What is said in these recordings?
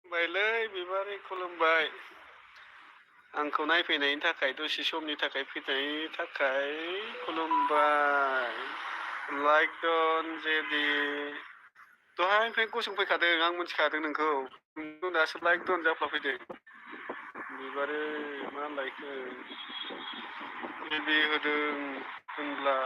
खुलुमबायलै बिबारै खुलुमबाय आंखौ नायफैनायनि थाखाय दसे समनि थाखाय फैनायनि थाखाय खुलुमबाय लाइक डन जेदि दहायनिफ्राय गसंफैखादों आं मिथिखादों नोंखौ नों दासो लाइक डन जाफ्लाफैदों बिबारै मा लायखो जेदि होदों होनब्ला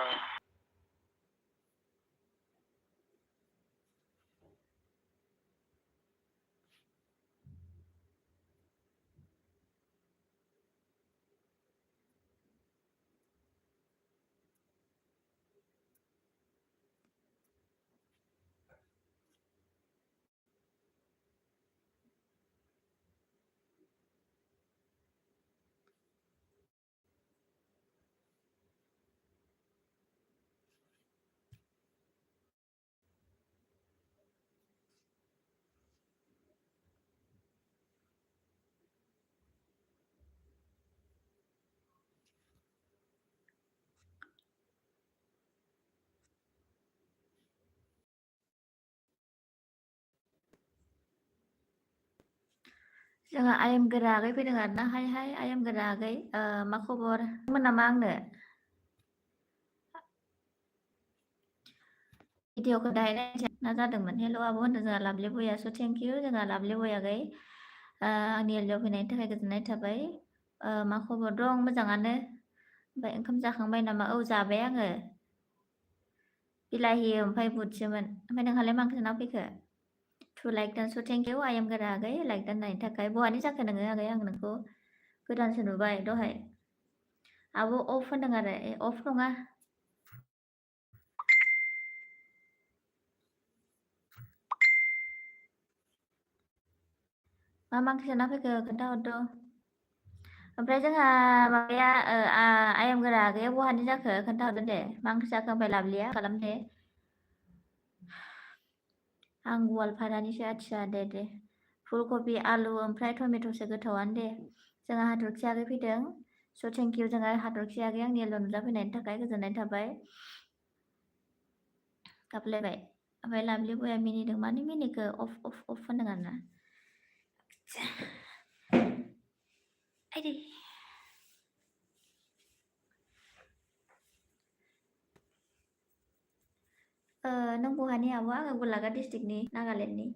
जोंहा आयेम गोरा आगै फैदों आरोना हाय हाय आयेम गोरा आगै मा खबर मोन नामा आंनो भिडिअखौ दाहाय नायना जादोंमोन हेल' आब' होनदों जोंहा लाभलि बया स' थेंक इउ जोंहा लाभलि बय आगै आंनि एलियाव फैनायनि थाखाय गोजोननाय थाबाय मा खबर दं मोजाङानो ओमफ्राय ओंखाम जाखांबाय नामा औ जाबाय आङो बिलाहि ओमफ्राय बुटसोमोन ओमफ्राय नोंहालाय मा ओंख्रि जाना फैखो टु लाइक दान स' थेंक इउ आइ एम गोरा आगै लाइक दाननायनि थाखाय बहानि जाखो नोङो आगै आं नोंखौ गोदानसो नुबाय दहाय आब' अफ होनदों आरो अफ नङा मा ओंख्रि जाना फैखो खोन्थाहरदो ओमफ्राय जोंहा माबाया आइ एम गोरा आगैया बहानि जाखो खोन्थाहरदो दे मा ओंख्रि जाखो ओमफ्राय लाभलिया खालाम दे आं गवालपारानिसो आदसा दे दे फुलकबि आलु ओमफ्राय टमेट'सो गोथावआनो दे जोंहा हाथरखि आगै फैदों स' थेंक इउ जोंहा हाथरखि आगै आंनि एल' नुजाफैनायनि थाखाय गोजोननाय थाबाय गाबलायबाय ओमफ्राय लाभलि बया मिनिदों मानो मिनिखो अफ अफ अफ होनदों आरोना आइदै नों बहानि आब' आङो गलाघाट डिस्ट्रिक्टनि नागालेण्डनि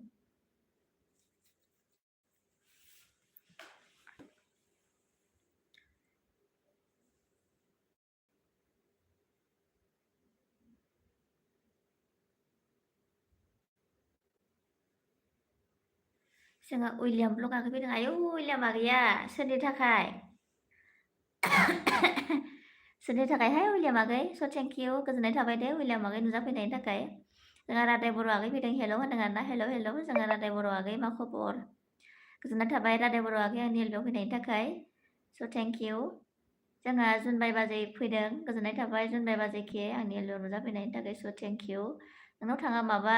जोंहा उइलियाम ब्लग आखै फैदों आयौ उइलियामा गैया सोरनि थाखाय सोरनि थाखायहाय उइलियाम आगै स' थेंक इउ गोजोननाय थाबाय दे उइलियाम आगै नुजाफैनायनि थाखाय जोंहा रादाय बर' आगै फैदों हेल' होनदों आरोना हेल' जोंहा रादाय बर' आगै मा खबर गोजोननाय थाबाय रादाय बर' आगै आंनि एलबियाव फैनायनि थाखाय स' थेंक इउ जोंहा जुनबाय बाजै फैदों गोजोननाय थाबाय जुनबाय बाजैखे आंनि एलबियाव नुजाफैनायनि थाखाय स' थेंक इउ नोंनाव थाङा माबा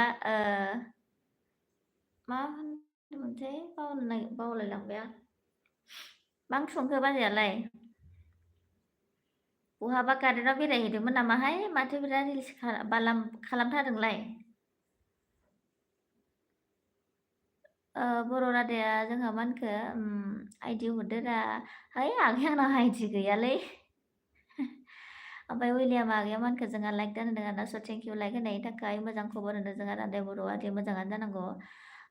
मा होनदोंमोनथाय बावलायलांबाय आं मा ओंख्रि संखो बाजैयालाय बहाबा गार्डेनाव बेरायहैदोंमोन नामाहाय माथो बिराद रिल्स खालामथारदोंलाय बर' रादाया जोंहा मा होनखो आइडि हरदोरा है आगै आंनाव आइडि गैयालै ओमफ्राय उइलियाम आगैया मा होनखो जोंहा लाइक दान होनदों आरोना स' थेंक इउ लाइक होनायनि थाखाय मोजां खबर होनदों जोंहा रादाय बर'आ दे मोजाङानो जानांगौ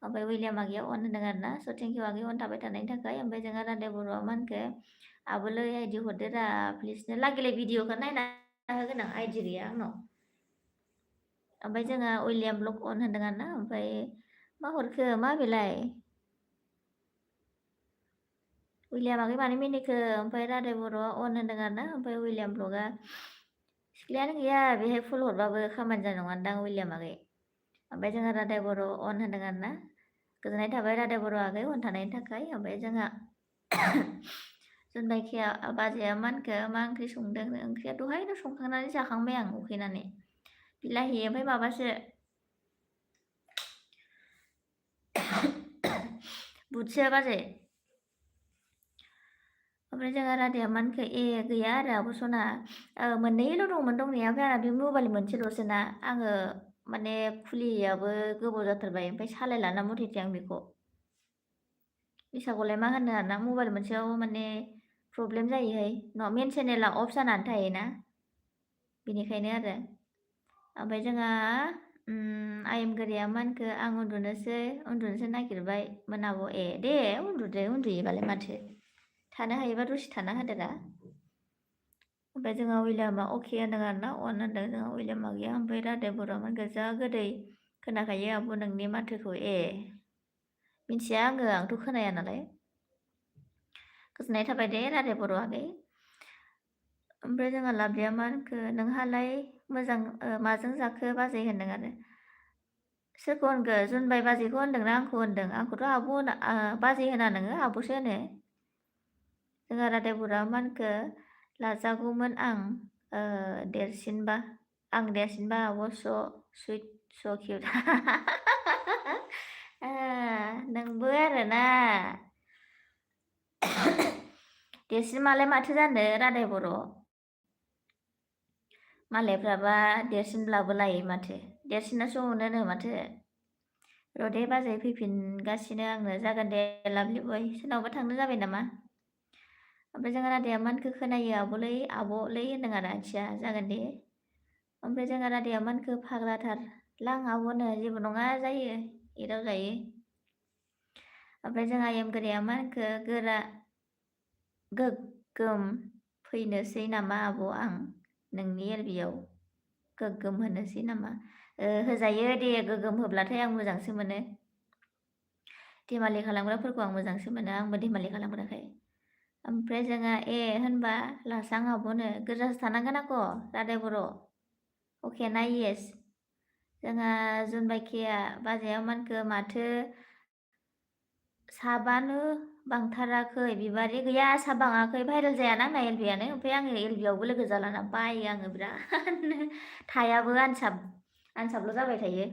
ओमफ्राय उइलियाम आगैया अन होनदों आरोना स' थेंक इउ आगै अन थाबाय थानायनि थाखाय ओमफ्राय जोंहा रादाय बर'आ मा होनखो आबोलै आइडि हरदोरा प्लिजनो लागिले भिडिअखौ नायना होगोन आं आइडि गैया आंनाव ओमफ्राय जोंहा उइलियाम ब्लग अन होनदों आरोना ओमफ्राय मा हरखो मा बेलाय उइलियाम आगै मानो मिनिखो ओमफ्राय रादाय बर'आ अन होनदों आरोना ओमफ्राय उइलियाम ब्लगआ सिख्लायानो गैया बेहाय फुल हरबाबो खामानि जानाय नङादां उइलियाम आगै ओमफ्राय जोंहा रादाय बर' अन होनदों आरोना गोजोननाय थाबाय रादाय बर' आगै अन थानायनि थाखाय ओमफ्राय जोंहा जुनबायखिया बाजैया मा होनखो मा ओंख्रि संदों ओंख्रिया दहायनो संखांनानै जाखांबाय आं उखैनानै बिलाहि ओमफ्राय माबासो बुटसो बाजै ओमफ्राय जोंहा रादाया मा होनखो ए गैया आरो आब' सना मोननैल' दंमोन दंनाया ओमफ्राय आंना बे मबाइल मोनसेल'सोना आङो माने खुलियाबो गोबाव जाथारबाय ओमफ्राय सालायलाना मथेथि आं बेखौ मिसाखौलाय मा होनो आरोना मबाइल मोनसेयाव माने प्रब्लेम जायोहाय न' मेन चेनेला अफ जानानै थायोना बेनिखायनो आरो ओमफ्राय जोंहा आयेमगोरिया मा होनखो आं उन्दुनोसो नागिरबाय मोनाबो ए दे उन्दुयोबालाय माथो थानो हायोबा दसे थाना होदोरा ओमफ्राय जोंहा उइलियामा अके होनदों आरोना अन होनदों जोंहा उइलियामा गैया ओमफ्राय रादाय बर'मोन गोजा गोदै खोनाखायो आब' नोंनि माथोखौ ए मिन्थिया आंथ' खोनाया नालाय गोजोननाय थाबाय दे रादाय बर' आगै ओमफ्राय जोंहा लाबलिया मा होनखो नोंहालाय मोजां माजों जाखो बाजै होनदों आरो सोरखौ होनखो जुनबाय बाजैखौ होनदोंना आंखौ होनदों आंखौथ' आब' होना बाजै होना नोङो आब'सो होनो जोंहा रादाय बर'आ मा होनखो लाजागौमोन देरसिनबा आब' सुइट स' किउट नोंबो आरोना देरसिनबालाय माथो जानो रादाय बर' मालायफ्राबा देरसिनब्लाबो लायो माथो देरसिनासो अनोनो माथो रदे बाजै फैफिनगासिनो आंनो जागोन दे लाभलि बय सोरनावबा थांनो जाबाय नामा ओमफ्राय जोंहा रादाया मा होनखो खोनायो आब'लै होनदों आरो आथिया जागोन दे ओमफ्राय जोंहा रादाया मा होनखो फाग्लाथार लां आब'नो जेबो नङा जायो एदाव जायो ओमफ्राय जोंहा एमगोरिया मा होनखो गोग्गोम फैनोसै नामा आब' आं नोंनि एलबियाव गोग्गोम होनोसै नामा होजायो दे गोग्गोम होब्लाथाय आं मोजांसो मोनो धेमालि खालामग्राफोरखौ आं मोजांसो मोनो आंबो धेमालि खालामग्राखाय ओमफ्राय जोंहा ए होनबा लासां आब'नो गोजासो थानांगोन आक' रादाय बर' अके ना येस जोंहा जुनबायखिया बाजैया मानखो माथो साबानो बांथाराखै बिबारि गैया साब बाङाखै भाइरेल जायाना आंना एलबियानो ओमफ्राय आङो एलबियावबो लोगो जालाना बायो आङो बिरादनो थायाबो आनसाबल' जाबाय थायो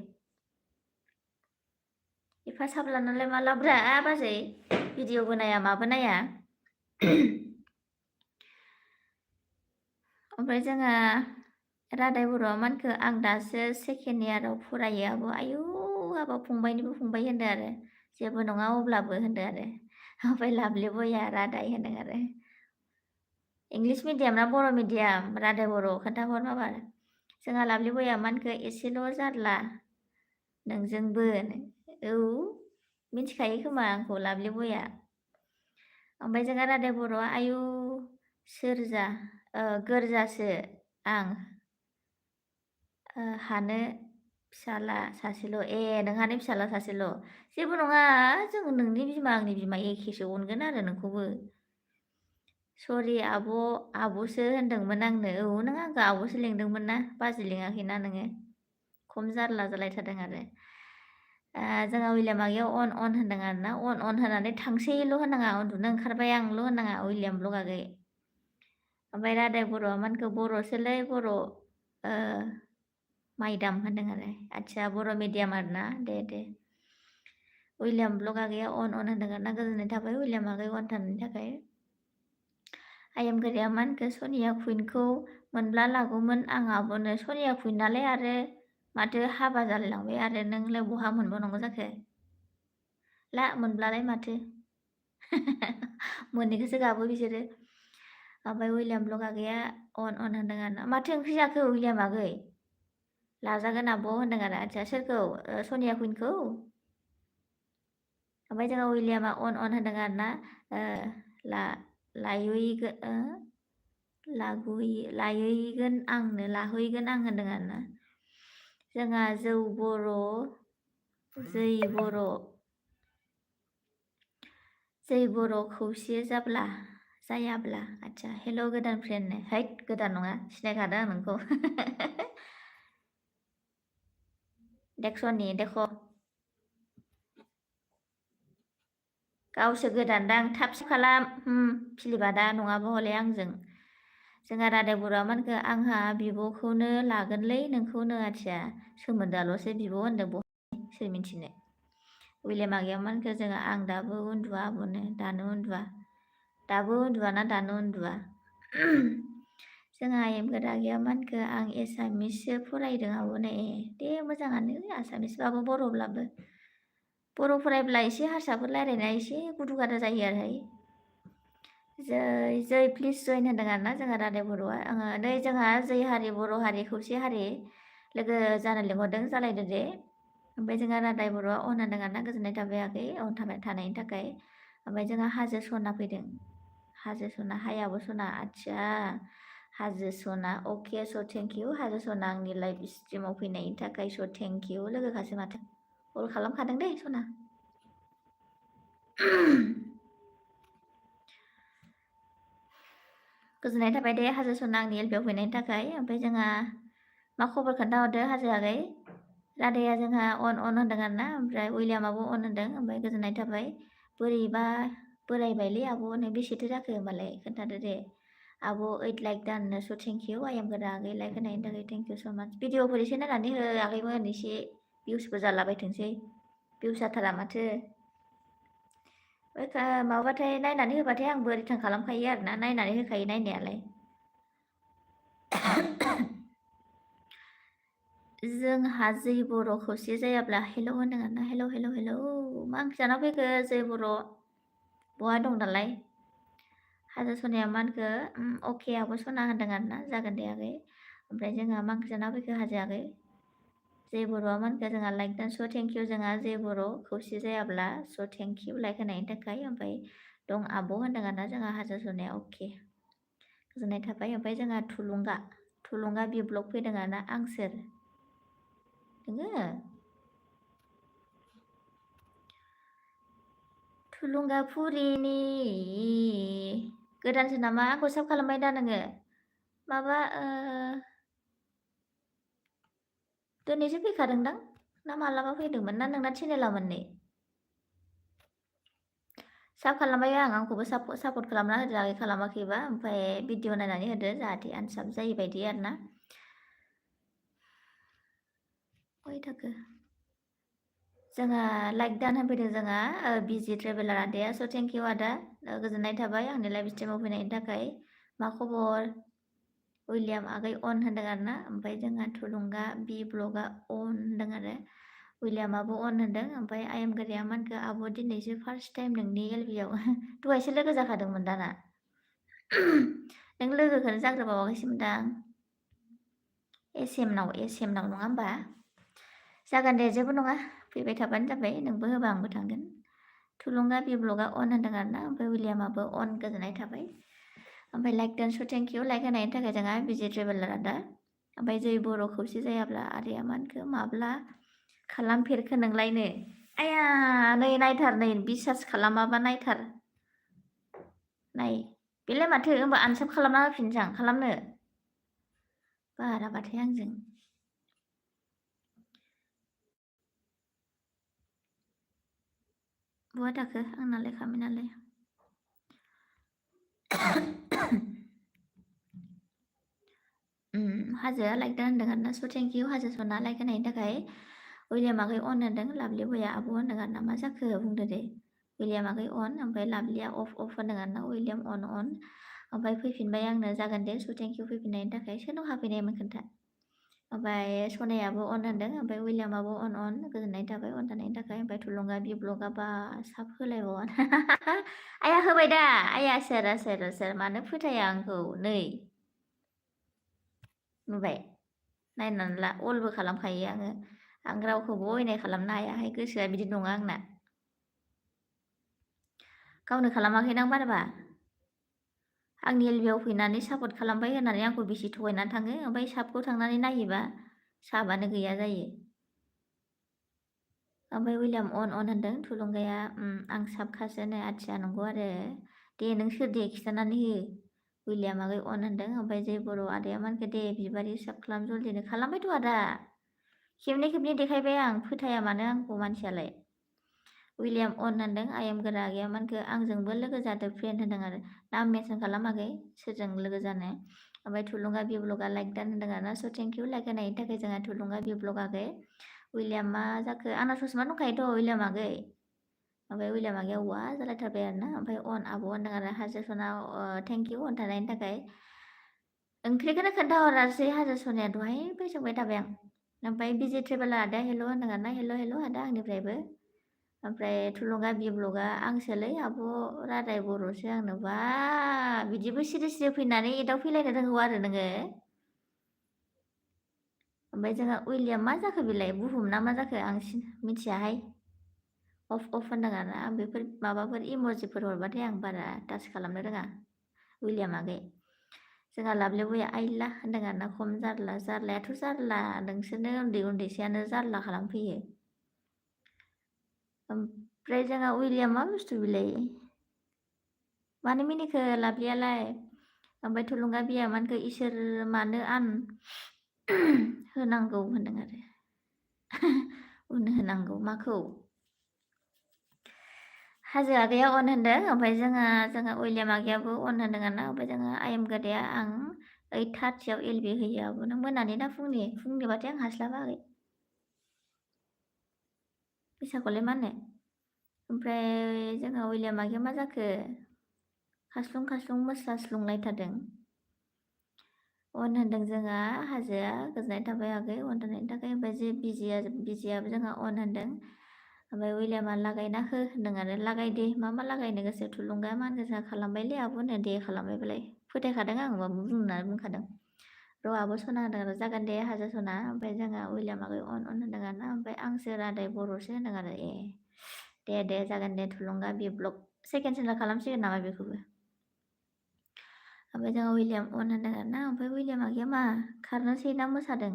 एफा साब लानालाय मा लाबब्रा बाजै भिडिअबो नाया माबो नाया ओमफ्राय जोंहा रादाय बर'आ मानखो आं दासो सेकेन्ड इयाराव फरायो आब' आयु हाबाब फंबायनिबो फंबाय होनदों आरो जेबो नङा अब्लाबो होनदों आरो ओमफ्राय लाभलि बया रादाय होनदों आरो इंलिस मिडियाम ना बर' मिडियाम रादाय बर' खोन्थाहर माबार जोंहा लाभलि बया मानखो एसेल' जारला नोंजोंबो औ मिथिखायो खोमा आंखौ लाभलि बया ओमफ्राय जोंहा रादाय बर'आ आयु गोरजासो आं हानो फिसाला सासेल' नोंहानि फिसाला सासेल' जेबो नङा जों नोंनि बिमा आंनि बिमा एखेसो अनगोन आरो नोंखौबो सरि आब'सो होनदोंमोन आंनो औ नों आंखौ आब'सो लिंदोंमोन ना बाजै लिङाखैना नोङो खम जारला जालायथारदों आरो जोंहा विलियाम आगैया अन होनदों आरो ना अन होनानै थांसैल' होनाङा उन्दुनो ओंखारबाय आंल' होनाङा विलियाम ब्लग आगै ओमफ्राय रादाय बर'आ मानखौ बर'सोलै बर' माइदाम होनदों आरो आदसा बर' मिडियाम आरो ना दे विलियाम ब्लग आगैया अन होनदों आरो ना गोजोननाय थाबाय विलियाम आगै अन थानायनि थाखाय आइएम गोरिया मानखो सनिया कुइनखौ मोनब्ला लागौमोन आं आब'नो सनिया कुइनालाय आरो माथो हाबा जालायलांबाय आरो नोंलाय बहा मोनबावनांगौ जाखो ला मोनब्लालाय माथो मोननैखौसो गाबो बिसोरो ओमफ्राय विलियाम ब्लग आगैया अन होनदों आरो ना माथो ओंख्रि जाखो विलियाम आगै लाजागोन आब' होनदों आरो आदसा सोरखौ सनिया कुइनखौ ओमफ्राय जोंहा विलियामा अन होनदों आरो ना लाहैगोन आं होनदों आरो ना जोंहा जै बर' खौसे जायाब्ला आदसा हेल' गोदान फ्रेन्डनो हैट गोदान नङा सिनायखादों आं नोंखौ देखसनि देख' गावसो गोदानदां थाबसो खालाम फिलिबादा नङाबा हले आंजों जोंहा रादाय बर'आ मानखो आंहा बिब'खौनो लागोनलै नोंखौनो आथिया सोमोन्दोआल'सो बिब' होनदों बहाय सोर मिथिनो विलियाम आगैया मानखो जोङो आं दाबो उन्दुआ आब'नो दानो उन्दुआ ना दानो उन्दुआ जोंहा आयेमगोर आगैया मानखो आं एसामिससो फरायदों आब'नो दे मोजाङानो आसामिसबाबो बर'ब्लाबो बर' फरायब्ला एसे हारसाफोर रायलायनाया एसे गुदु गादा जायो आरोहाय जै प्लिज जइन होनदों आरो ना जोंहा रादाय बर'आ आङो नै जोंहा जै हारि बर' हारि खौसे हारि लोगो जानो लिंहरदों जालायदो दे ओमफ्राय जोंहा रादाय बर'आ अन होनदों आरो ना गोजोननाय थाबाय आगै अन थानायनि थाखाय ओमफ्राय जोंहा हाजो सना फैदों हाजो सना हाय आब' सना आदसा हाजो सना अके स' थेंक इउ हाजो सना आंनि लाइभ स्ट्रिमाव फैनायनि थाखाय स' थेंक इउ लोगोखासो माथो कल खालामखादों दे सना गोजोननाय थाबाय दे हाजो सना आंनि एलपिआव फैनायनि थाखाय ओमफ्राय जोंहा मा खबर खोन्थाहरदो हाजो आगै रादाया जोंहा अन होनदों आरो ना ओमफ्राय विलियामाबो अन होनदों ओमफ्राय गोजोननाय थाबाय बोरैबा बोरायबायलै आब'नो बेसेथो जाखो होमबालाय खोन्थादो दे आब' 8 लाइक दाननो स' थेंक इउ आइएम गोरा आगै लाइक होनायनि थाखाय थेंक इउ स' माच भिडिअफोर एसे नायनानै हो आगैमोन एसे भिउसबो जालाबायथोंसै भिउस जाथारा माथो माबाबाथाय नायनानै होबाथाय आंबो रिटार्न खालामखायो आरोना नायनानै होखायो नायनायालाय जोंहा जै बर' खौसे जायाब्ला हेल' होनदों आरोना हेल' मा ओंख्रि जाना फैखो जै बर' बहा दं दालाय हाजो सनाया मा होनखो अके आब' सना होनदों आरोना जागोन दे आगै ओमफ्राय जोंहा मा ओंख्रि जाना फैखो हाजो आगै जै बर'आ मा होनखो जोंहा लाइक दान स' थेंक इउ जोंहा जै बर' खौसे जायाब्ला स' थेंक इउ लाइक होनायनि थाखाय ओमफ्राय दं आब' होनदों आरोना जोंहा हाजो सनाया अके गोजोननाय थाबाय ओमफ्राय जोंहा थुलुंगा बि ब्लग फैदों आरोना आं सोर दोङो थुलुंगाफुरिनि गोदानसो नामा आंखौ साब खालामबाय दा नोङो माबा दिनैसो फैखादोंदां ना मालाबा फैदोंमोन ना नोंना चेनेला मोननै साब खालामबाय आंखौबो सापर्ट खालामना होदो आगै खालामाखैबा ओमफ्राय भिडिअ नायनानै होदो जाहाथे आनसाब जायै बायदि आरोना अय थाखो जोंहा लाइक दान होफैदों जोंहा बिजि ट्रेभेलार आदाया स' थेंक इउ आदा गोजोननाय थाबाय आंनि लाइभ स्ट्रिमाव फैनायनि थाखाय मा खबर विलियाम आगै अन होनदों आरो ना ओमफ्राय जोंहा थुलुंगा बि ब्लगआ अन होनदों आरो विलियामाबो अन होनदों ओमफ्राय आइएम गोरिया मानखो आब' दिनैसो फार्स्ट टाइम नोंनि एलबिआव दहायसो लोगो जाखादोंमोन दाना नों लोगोखौनो जाग्रोबावाखैसोमोनदां एसएमनाव नङा होमबा जागोन दे जेबो नङा फैबाय थाबानो जाबाय नोंबो होबा आंबो थांगोन थुलुंगा बि ब्लगआ अन होनदों आरोना ओमफ्राय विलियामाबो अन गोजोननाय थाबाय ओमफ्राय लाइक दान स' थेंक इउ लाइक होनायनि थाखाय जोंहा बिजि ट्रेभेलार आदा ओमफ्राय जै बर' खौसे जायाब्ला आदाया मानखो माब्ला खालामफेरखो नोंलायनो? आया नै नायथार नै बिसास खालामाबा नायथार नाय बेलाय माथो होमबा आनसाब खालामना होफिनसै आं खालामनो बाराबाथाय आंजों बहा थाखो आंनालाय खामानियालाय हाजोआ लाइक दा होनदों आरोना स थेंक इउ हाजो सना लाइक होनायनि थाखाय उइलियामाखै अन होनदों लाभलि बया आब' होनदों आरोना मा जाखो बुंदो दे उइलियामाखै अन ओमफ्राय लाभलिया अफ होनदों आरोना उइलियाम अन ओमफ्राय फैफिनबाय आंनो जागोन दे स थेंक इउ फैफिननायनि थाखाय सोरनाव हाबफैनायमोन खोन्था ओमफ्राय सनायाबो अन होनदों ओमफ्राय उइलियामाबो अन गोजोननाय थाबाय अन थानायनि थाखाय ओमफ्राय थुलुंगा बि ब्लगा बा साब होलायबावोन आया होबाय दा आया सोर मानो फोथाया आंखौ नै नुबाय नायनानै ला अलबो खालामखायो आङो आं रावखौबो अयनाय खालामनो हायाहाय गोसोआ बिदि नङा आंना गावनो खालामाखैदां बाराबा आंनि एलबियाव फैनानै सापर्ट खालामबाय होननानै आंखौ बेसे थगायनानै थाङो ओमफ्राय साबखौ थांनानै नायोबा साबानो गैया जायो ओमफ्राय उइलियाम अन होनदों थुलुंगाया आं साबखासोनो आथिया नंगौ आरो दे नों सोर दे खिन्थानानै हो उइलियामाखै अन होनदों ओमफ्राय जै बर' आदाया मानखो दे बिबारि साब खालाम जलदिनो खालामबायथ' आदा खेबनै देखायबाय आं फोथाया मानो आंखौ मानसियालाय उइलियाम अन होनदों आइ एम गोरा गैया मानखो आंजोंबो लोगो जादो फ्रेन्ड होनदों आरो नाम मेनसन खालामाखै सोरजों लोगो जानो ओमफ्राय थुलुंगा बि ब्लगा लाइक दान होनदों आरोना स थेंक इउ लाइक होनायनि थाखाय जोंहा थुलुंगा बि ब्लगाखै उइलियाम मा जाखो आंना ससमा दंखायोथ' उइलियामाखै ओमफ्राय उइलियामाखै वा जालायथारबाय आरोना ओमफ्राय अन आब' होनदों आरो हाजो सना थेंक इउ अन थानायनि थाखाय ओंख्रिखौनो खोन्थाहरासै हाजो सनाया दहायनिफ्राय सोंबाय थाबाय आं ओमफ्राय बिजि ट्रेभेलार आदा हेल' होनदों आरोना हेल' आदा आंनिफ्रायबो ओमफ्राय थुलुंगा बि ब्लगा आंसोलै आब' रादाय बर'सो आंनो बा बिदिबो सिरि फैनानै एदाव फैलायनो रोंगौ आरो नोङो ओमफ्राय जोंहा उइलियाम मा जाखो बेलाय बुहुम ना मा जाखो आं मिथियाहाय अफ होनदों आरोना आं बेफोर माबाफोर इमजिफोर हरबाथाय आं बारा टाच खालामनो रोङा उइलियामाखै जोंहा लाभलि बया आइला होनदों आरोना खम जारलायाथ' जारला नोंसोरनो उन्दैसायानो जारला खालामफैयो ओमफ्राय जोंहा उइलियाम मा बुस्थु बिलाय मानो मिनिखो लाभलियालाय ओमफ्राय थुलुंगा बिया मानखो इसोर मानो आन होनांगौ होनदों आरो उन होनांगौ माखौ हाजो आगैया अन होनदों ओमफ्राय जोंहा उइलियाम आगैयाबो अन होनदों आरोना ओमफ्राय जोंहा आइएम गोदाया आं 8:30 एलबि होयो आबो नों मोनानि ना फुंनिबाथाय आं हास्लाबा आगै फैसाखौलाय मा होनो ओमफ्राय जोंहा उइलियाम आगैया मा जाखो खास्लुं मोसास्लुंलायथारदों अन होनदों जोंहा हाजोआ गोजोननाय थाबाय आगै अन होनायनि थाखाय ओमफ्राय जे बिजियाबो जोंहा अन होनदों ओमफ्राय उइलियामा लागायना हो होनदों आरो लागाय दे मा लागायनो गोसो थुलुंगा मा होनो जोंहा खालामबायलै आब'नो दे खालामबायबालाय फोथायखादों आं बुंखादों र' आब' सना होनदों आरो जागोन दे हाजो सना ओमफ्राय जोंहा उइलियामाखै अन होनदों आरोना ओमफ्राय आंसो रादाय बर'सो होनदों आरो दे जागोन दे थुलुंगा बि ब्लग सेकेन्ड चेनेल खालामसिगोन नामा बेखौबो ओमफ्राय जोंहा उइलियाम अन होनदों आरोना ओमफ्राय उइलियाम आगैया मा खारनोसै ना मोसादों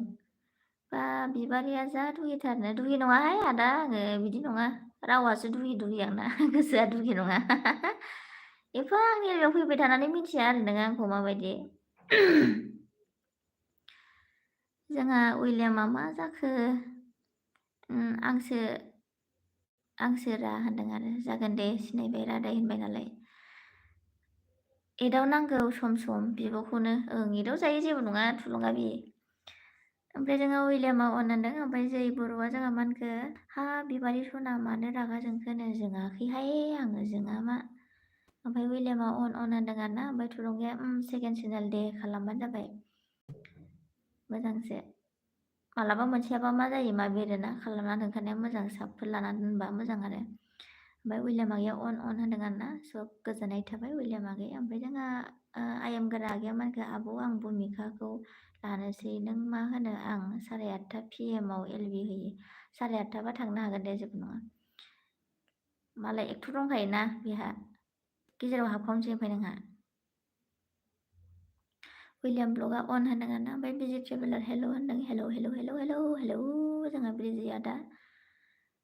बा बिबारिया जा दुगिथारनो दुगि नङाहाय आदा आङो बिदि नङा रावासो दुगि आंना गोसोआ दुगि नङा एफा आंनि एरियाव फैबाय थानानै मिथिया आरो नोङो आंखौ माबायदि जोंहा उइलियामा मा जाखो आंसो रा होनदों आरो जागोन दे सिनायबाय रादाय होनबाय नालाय एदावनांगौ सम बिब'खौनो एदाव जायो जेबो नङा थुलुंगा बि ओमफ्राय जोंहा उइलियामा अन होनदों ओमफ्राय जै बर'आ जोंहा मा होनखो हा बिबारि सना मानो रागा जोंखोनो जोङाखैहाय आङो जोङा मा ओमफ्राय उइलियामा अन होनदों आरोना ओमफ्राय थुलुंगाया सेकेन्ड चेनेल दे खालामबानो जाबाय मोजांसो मालाबा मोनसेयाबा मा जायो मा बेरोना खालामना दोनखानाया मोजां साबफोर लानानै दोनबा मोजां आरो ओमफ्राय उइलियाम आगैया अन होनदों आरोना सब गोजोननाय थाबाय उइलियाम आगै ओमफ्राय जोंहा आइएम गोरा आगैया मा होनखो आब' आं भुमिखाखौ लानोसै नों मा होनो आं 8:30 PM आव एलबि होयो 8:30 बा थांनो हागोन दे जेबो नङा मालाय एक्टर दंखायोना बेहा गेजेराव हाबखावनोसै ओमफ्राय नोंहा विलियाम ब्लगा अन होनदों आरोना ओमफ्राय बिजि ट्रेभेलार हेल' होनदों हेल' जोंहा ब्रिजिया दा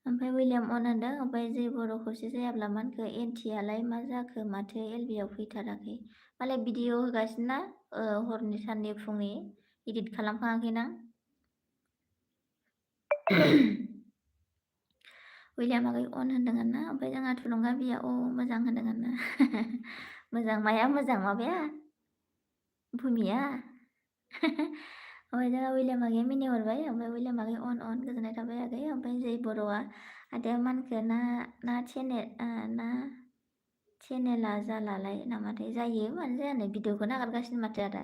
ओमफ्राय विलियाम अन होनदों ओमफ्राय जै बर' खौसे जायाब्ला मा होनखो एनटिआलाय मा जाखो माथो एलबिआव फैथाराखै मालाय भिडिअ होगासिनो ना हरनि साननि फुंनि इदिट खालामखाङाखैना विलियाम आगै अन होनदों आरोना ओमफ्राय जोंहा थुलुंगा बिया मोजां होनदों आरोना मोजां माया मोजां माबाया भुमिया ओमफ्राय जोंहा विलियाम आगैया मिनिहरबाय ओमफ्राय विलियाम आगै अन गोजोननाय थाबाय आगै ओमफ्राय जै बर'आ आदाया मा होनखो ना चेनेला जालालाय नामाथाय जायो मानो जायानो भिडिअखौ नागारगासिनो माथो आदा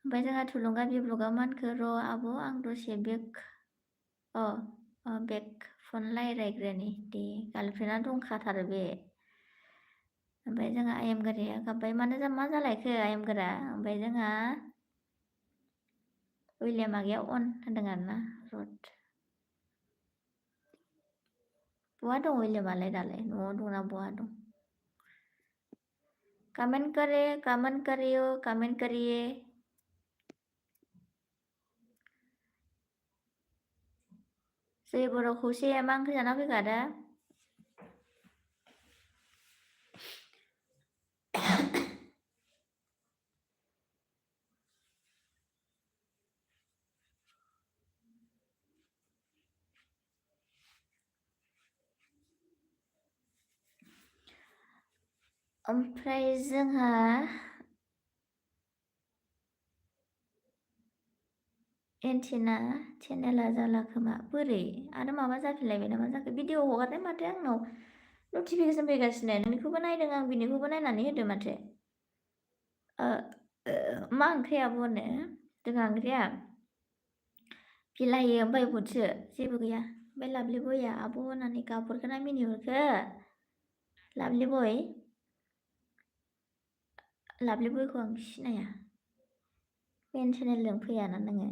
ओमफ्राय जोंहा थुलुंगा बि ब्लगा मा होनखो र' आब' आं दसे बेक फन रायज्लायग्रोनि दे गार्लफ्रेन्डआ दंखाथारो बे ओमफ्राय जोंहा आयेमगोराया गाबबाय मानो मा जालायखो आयेमगोरा ओमफ्राय जोंहा विलियाम आगैया अन होनदों आरोना रड बहा दं विलियामालाय दालाय न'आव दंना बहा दं कमेंट करिए जै बर' खौसेया मा ओंख्रि जाना फैखो आदा ओमफ्राय जोंहा एन्टिना चेनेला जाला खोमा बोरै आरो माबा जाफिनलायबाय नामा जाखो भिडिअ हगारनाय माथो आंनाव नटिफिकेसन फैगासिनो नोंनिखौबो नायदों आं बिनिखौबो नायनानै होदो माथो मा ओंख्रि आब'नो जोंहा ओंख्रिया बिलाहि ओमफ्राय बुटसो जेबो गैया ओमफ्राय लाभलि बयआ आब' होननानै गाबहरखोना मिनिहरखो लाभलि बयखौ आं सिनाया मेन चेनेलजों फैयाना नोङो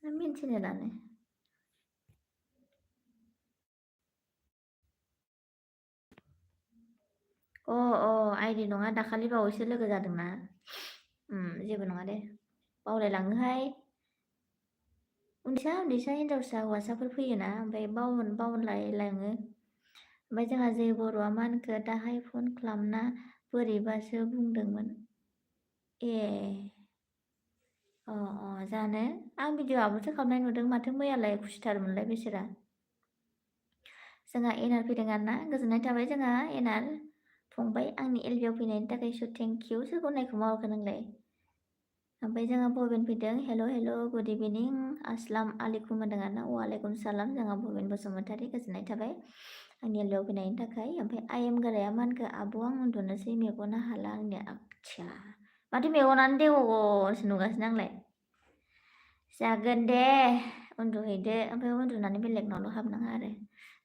मेन चेनेलानो आइडि नङा दाखालि बावैसो लोगो जादोंना जेबो नङा दे बावलायलाङोहाय उन्दैसा हिनजावसा हौवासाफोर फैयोना ओमफ्राय बावलायलाङो ओमफ्राय जोंहा जे बर'आ मा होनखो दाहाय फन खालामना बोरैबासो बुंदोंमोन जानो आं भिडिअ आपल'डसो खालामनाय नुदों माथो मैयालाय खुसिथारमोनलाय बिसोरा जोंहा एनार फैदों आरोना गोजोननाय थाबाय जोंहा एनार फंबाय आंनि एलबिआव फैनायनि थाखाय थेंक इउ सोरखौ नायखौ मावाखै नोंलाय ओमफ्राय जोंहा भबेन फैदों हेल' गुड इभिनिं अस्सलाम आलैकुम होनदों आरोना वालेकुम सालाम जोंहा भबेन बसुमतारी गोजोननाय थाबाय आंनि एलबिआव फैनायनि थाखाय ओमफ्राय आइएम गोराया मा होनखो आब' आं उन्दुनोसै मेगना हाला आंनिया आच्छा माथो मेगनानो देवग'सो नुगासिनो आंलाय जागोन दे उन्दुहैदो ओमफ्राय उन्दुनानै बेलेगनावल' हाबनाङा आरो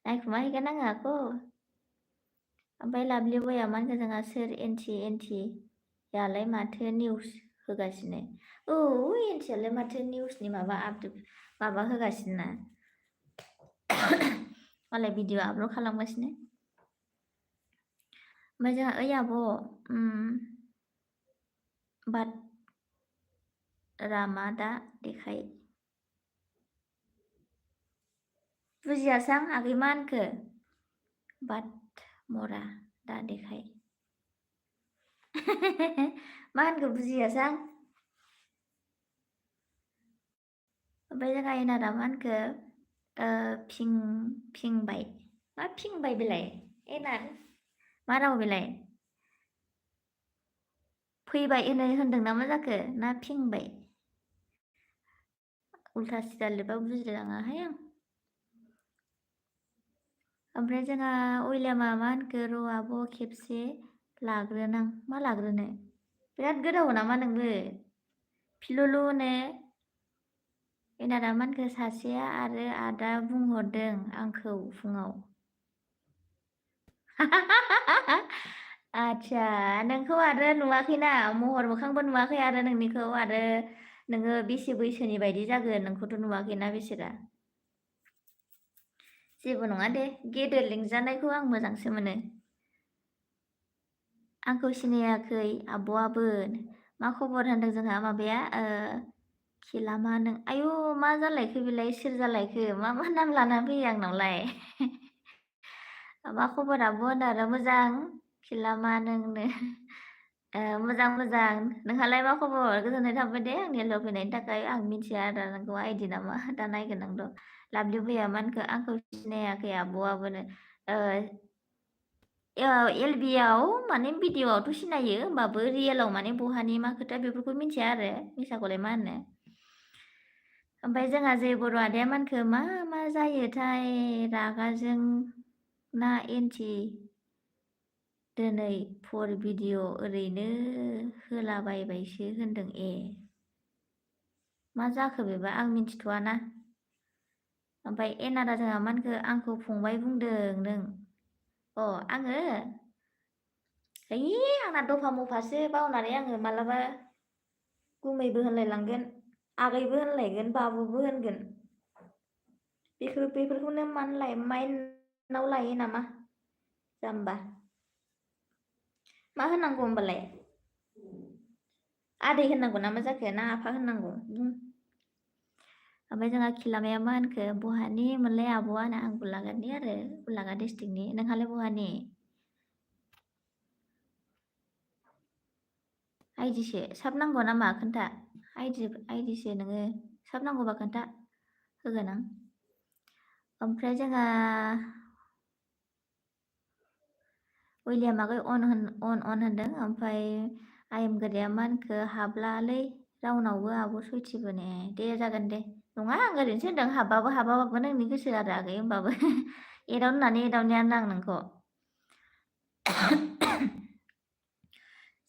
नायखुमाहैगोन आङो आखौ ओमफ्राय लाभलि बयआ मा होनखो जोंहा सोर एन्टियालाय माथो निउस होगासिनो एन्टियालाय माथो निउसनि माबा होगासिनो ना मालाय भिडिअ आपल'ड खालामगासिनो ओमफ्राय जोंहा ओइ आब' रामादा देखाय बुजियासै आं आगै मा होनखो मरा दा देखाय मा होनखो बुजियासै आं ओमफ्राय जोंहा एनारा मा होनखो फिंबाय मा फिंबाय बेलाय एनार मा राव बेलाय फैबाय होनदों ना मा जाखो ना फिंबाय उल्था सिदा लिरबा बुजिलाङाहाय आं ओमफ्राय जोंहा विलियामा मा होनखो र' आब' खेबसे लाग्रोनां मा लाग्रोनो बिराद गोदाव नामा नोंबो फिलुलुनो एनारा मा होनखो सासेया आरो आदा बुंहरदों आंखौ फुङाव आच्छा नोंखौ आरो नुवाखैना महर मोखांबो नुवाखै आरो नोंनिखौ आरो नोङो बेसे बैसोनि बायदि जागोन नोंखौथ' नुवाखैना बिसोरा जेबो नङा दे गेदेर लिंजानायखौ आं मोजांसो मोनो आंखौ सिनायाखै आब'आबो मा खबर होनदों जोंहा माबाया खिलामा नों आयु मा जालायखो बेलाय सोर जालायखो मा नाम लाना फैयो आंनावलाय मा खबर आब' होनो आरो मोजां खिलामा नोंनो मोजां मोजां नोंहालाय मा खबर गोजोननाय थाबाय दे आंनि हेल्प फैनायनि थाखाय आं मिथिया आरो नोंखौ आइदि नामा दा नायगोन आं र' लाभलि भैया मानखो आंखौ सिनायाखै आब'आबोनो LB आव माने भिडिअ'आवथ' सिनायो होमबाबो रियेलाव माने बहानि मा खोथा बेफोरखौ मिथिया आरो मिसाखौलाय मा होनो ओमफ्राय जोंहा जै बर' आदाया मानखो मा मा जायोथाय रागाजों ना एन्टि दिनै फर भिडिअ ओरैनो होलाबायबायसो होनदों मा जाखो बेबा आं मिन्थिथ'वा ना ओमफ्राय एनादा जोंहा मानखो आंखौ फंबाय बुंदों नों आङो है आंना दफा मफासो बावनानै आङो मालाबा गुमैबो होनलायलांगोन आगैबो होनलायगोन बाबुबो होनगोन बेफोरखौनो माइनाव लायो नामा जाम्बा मा होनांगौ होमबालाय आदै होननांगौ ना मा जाखो ना आफा होननांगौ ओमफ्राय जोंहा खिलामाया मा होनखो बहानि मोनलाय आब'आ ना आं गलाघाटनि आरो गलाघाट डिस्ट्रिक्टनि नोंहालाय बहानि आइदिसो साब नांगौ नामा खोन्था आइदिसो नोङो साब नांगौबा खोन्था होगोन आं ओमफ्राय जोंहा उइलियाम आगै अन होनदों ओमफ्राय आइएम गोदैया मानखो हाबलालै रावनावबो आब' सयथिबो ने दे जागोन दे नङा आं ओरैनोसो होनदों हाबाबाबो नोंनि गोसो आरो आगै होमबाबो एदावनो होननानै एदावनायानो आं नोंखौ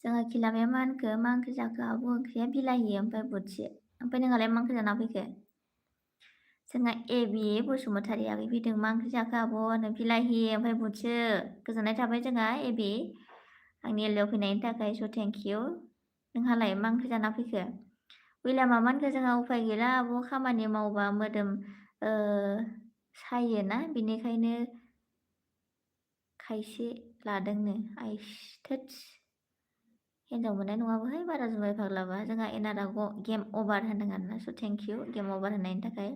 जोंहा खिलामाया मा होनखो मा ओंख्रि जाखो आब' ओंख्रिया बिलाहि ओमफ्राय बोथिसे ओमफ्राय नोंहालाय मा ओंख्रि जाना फैखो जोंहा एबि बसुमतारी आगै फैदों मा ओंख्रि जाखो आब' होनो बिलाहि ओमफ्राय बुटसो गोजोननाय थाबाय जोंहा एबि आंनि एलआव फैनायनि थाखाय स' थेंक इउ नोंहालाय मा ओंख्रि जाना फैखो उइलामा मा होनखो जोंहा उफाय गैला आब' खामानि मावबा मोदोम सायोना बिनिखायनो खायसे लादोंनो आइस थोदस हिन्जाव मोननाय नङाबोहाय बारा जुमाय फाग्लाबा जोंहा एनादा गेम अभार होनदों आरोना स' थेंक इउ गेम अभार होनायनि थाखाय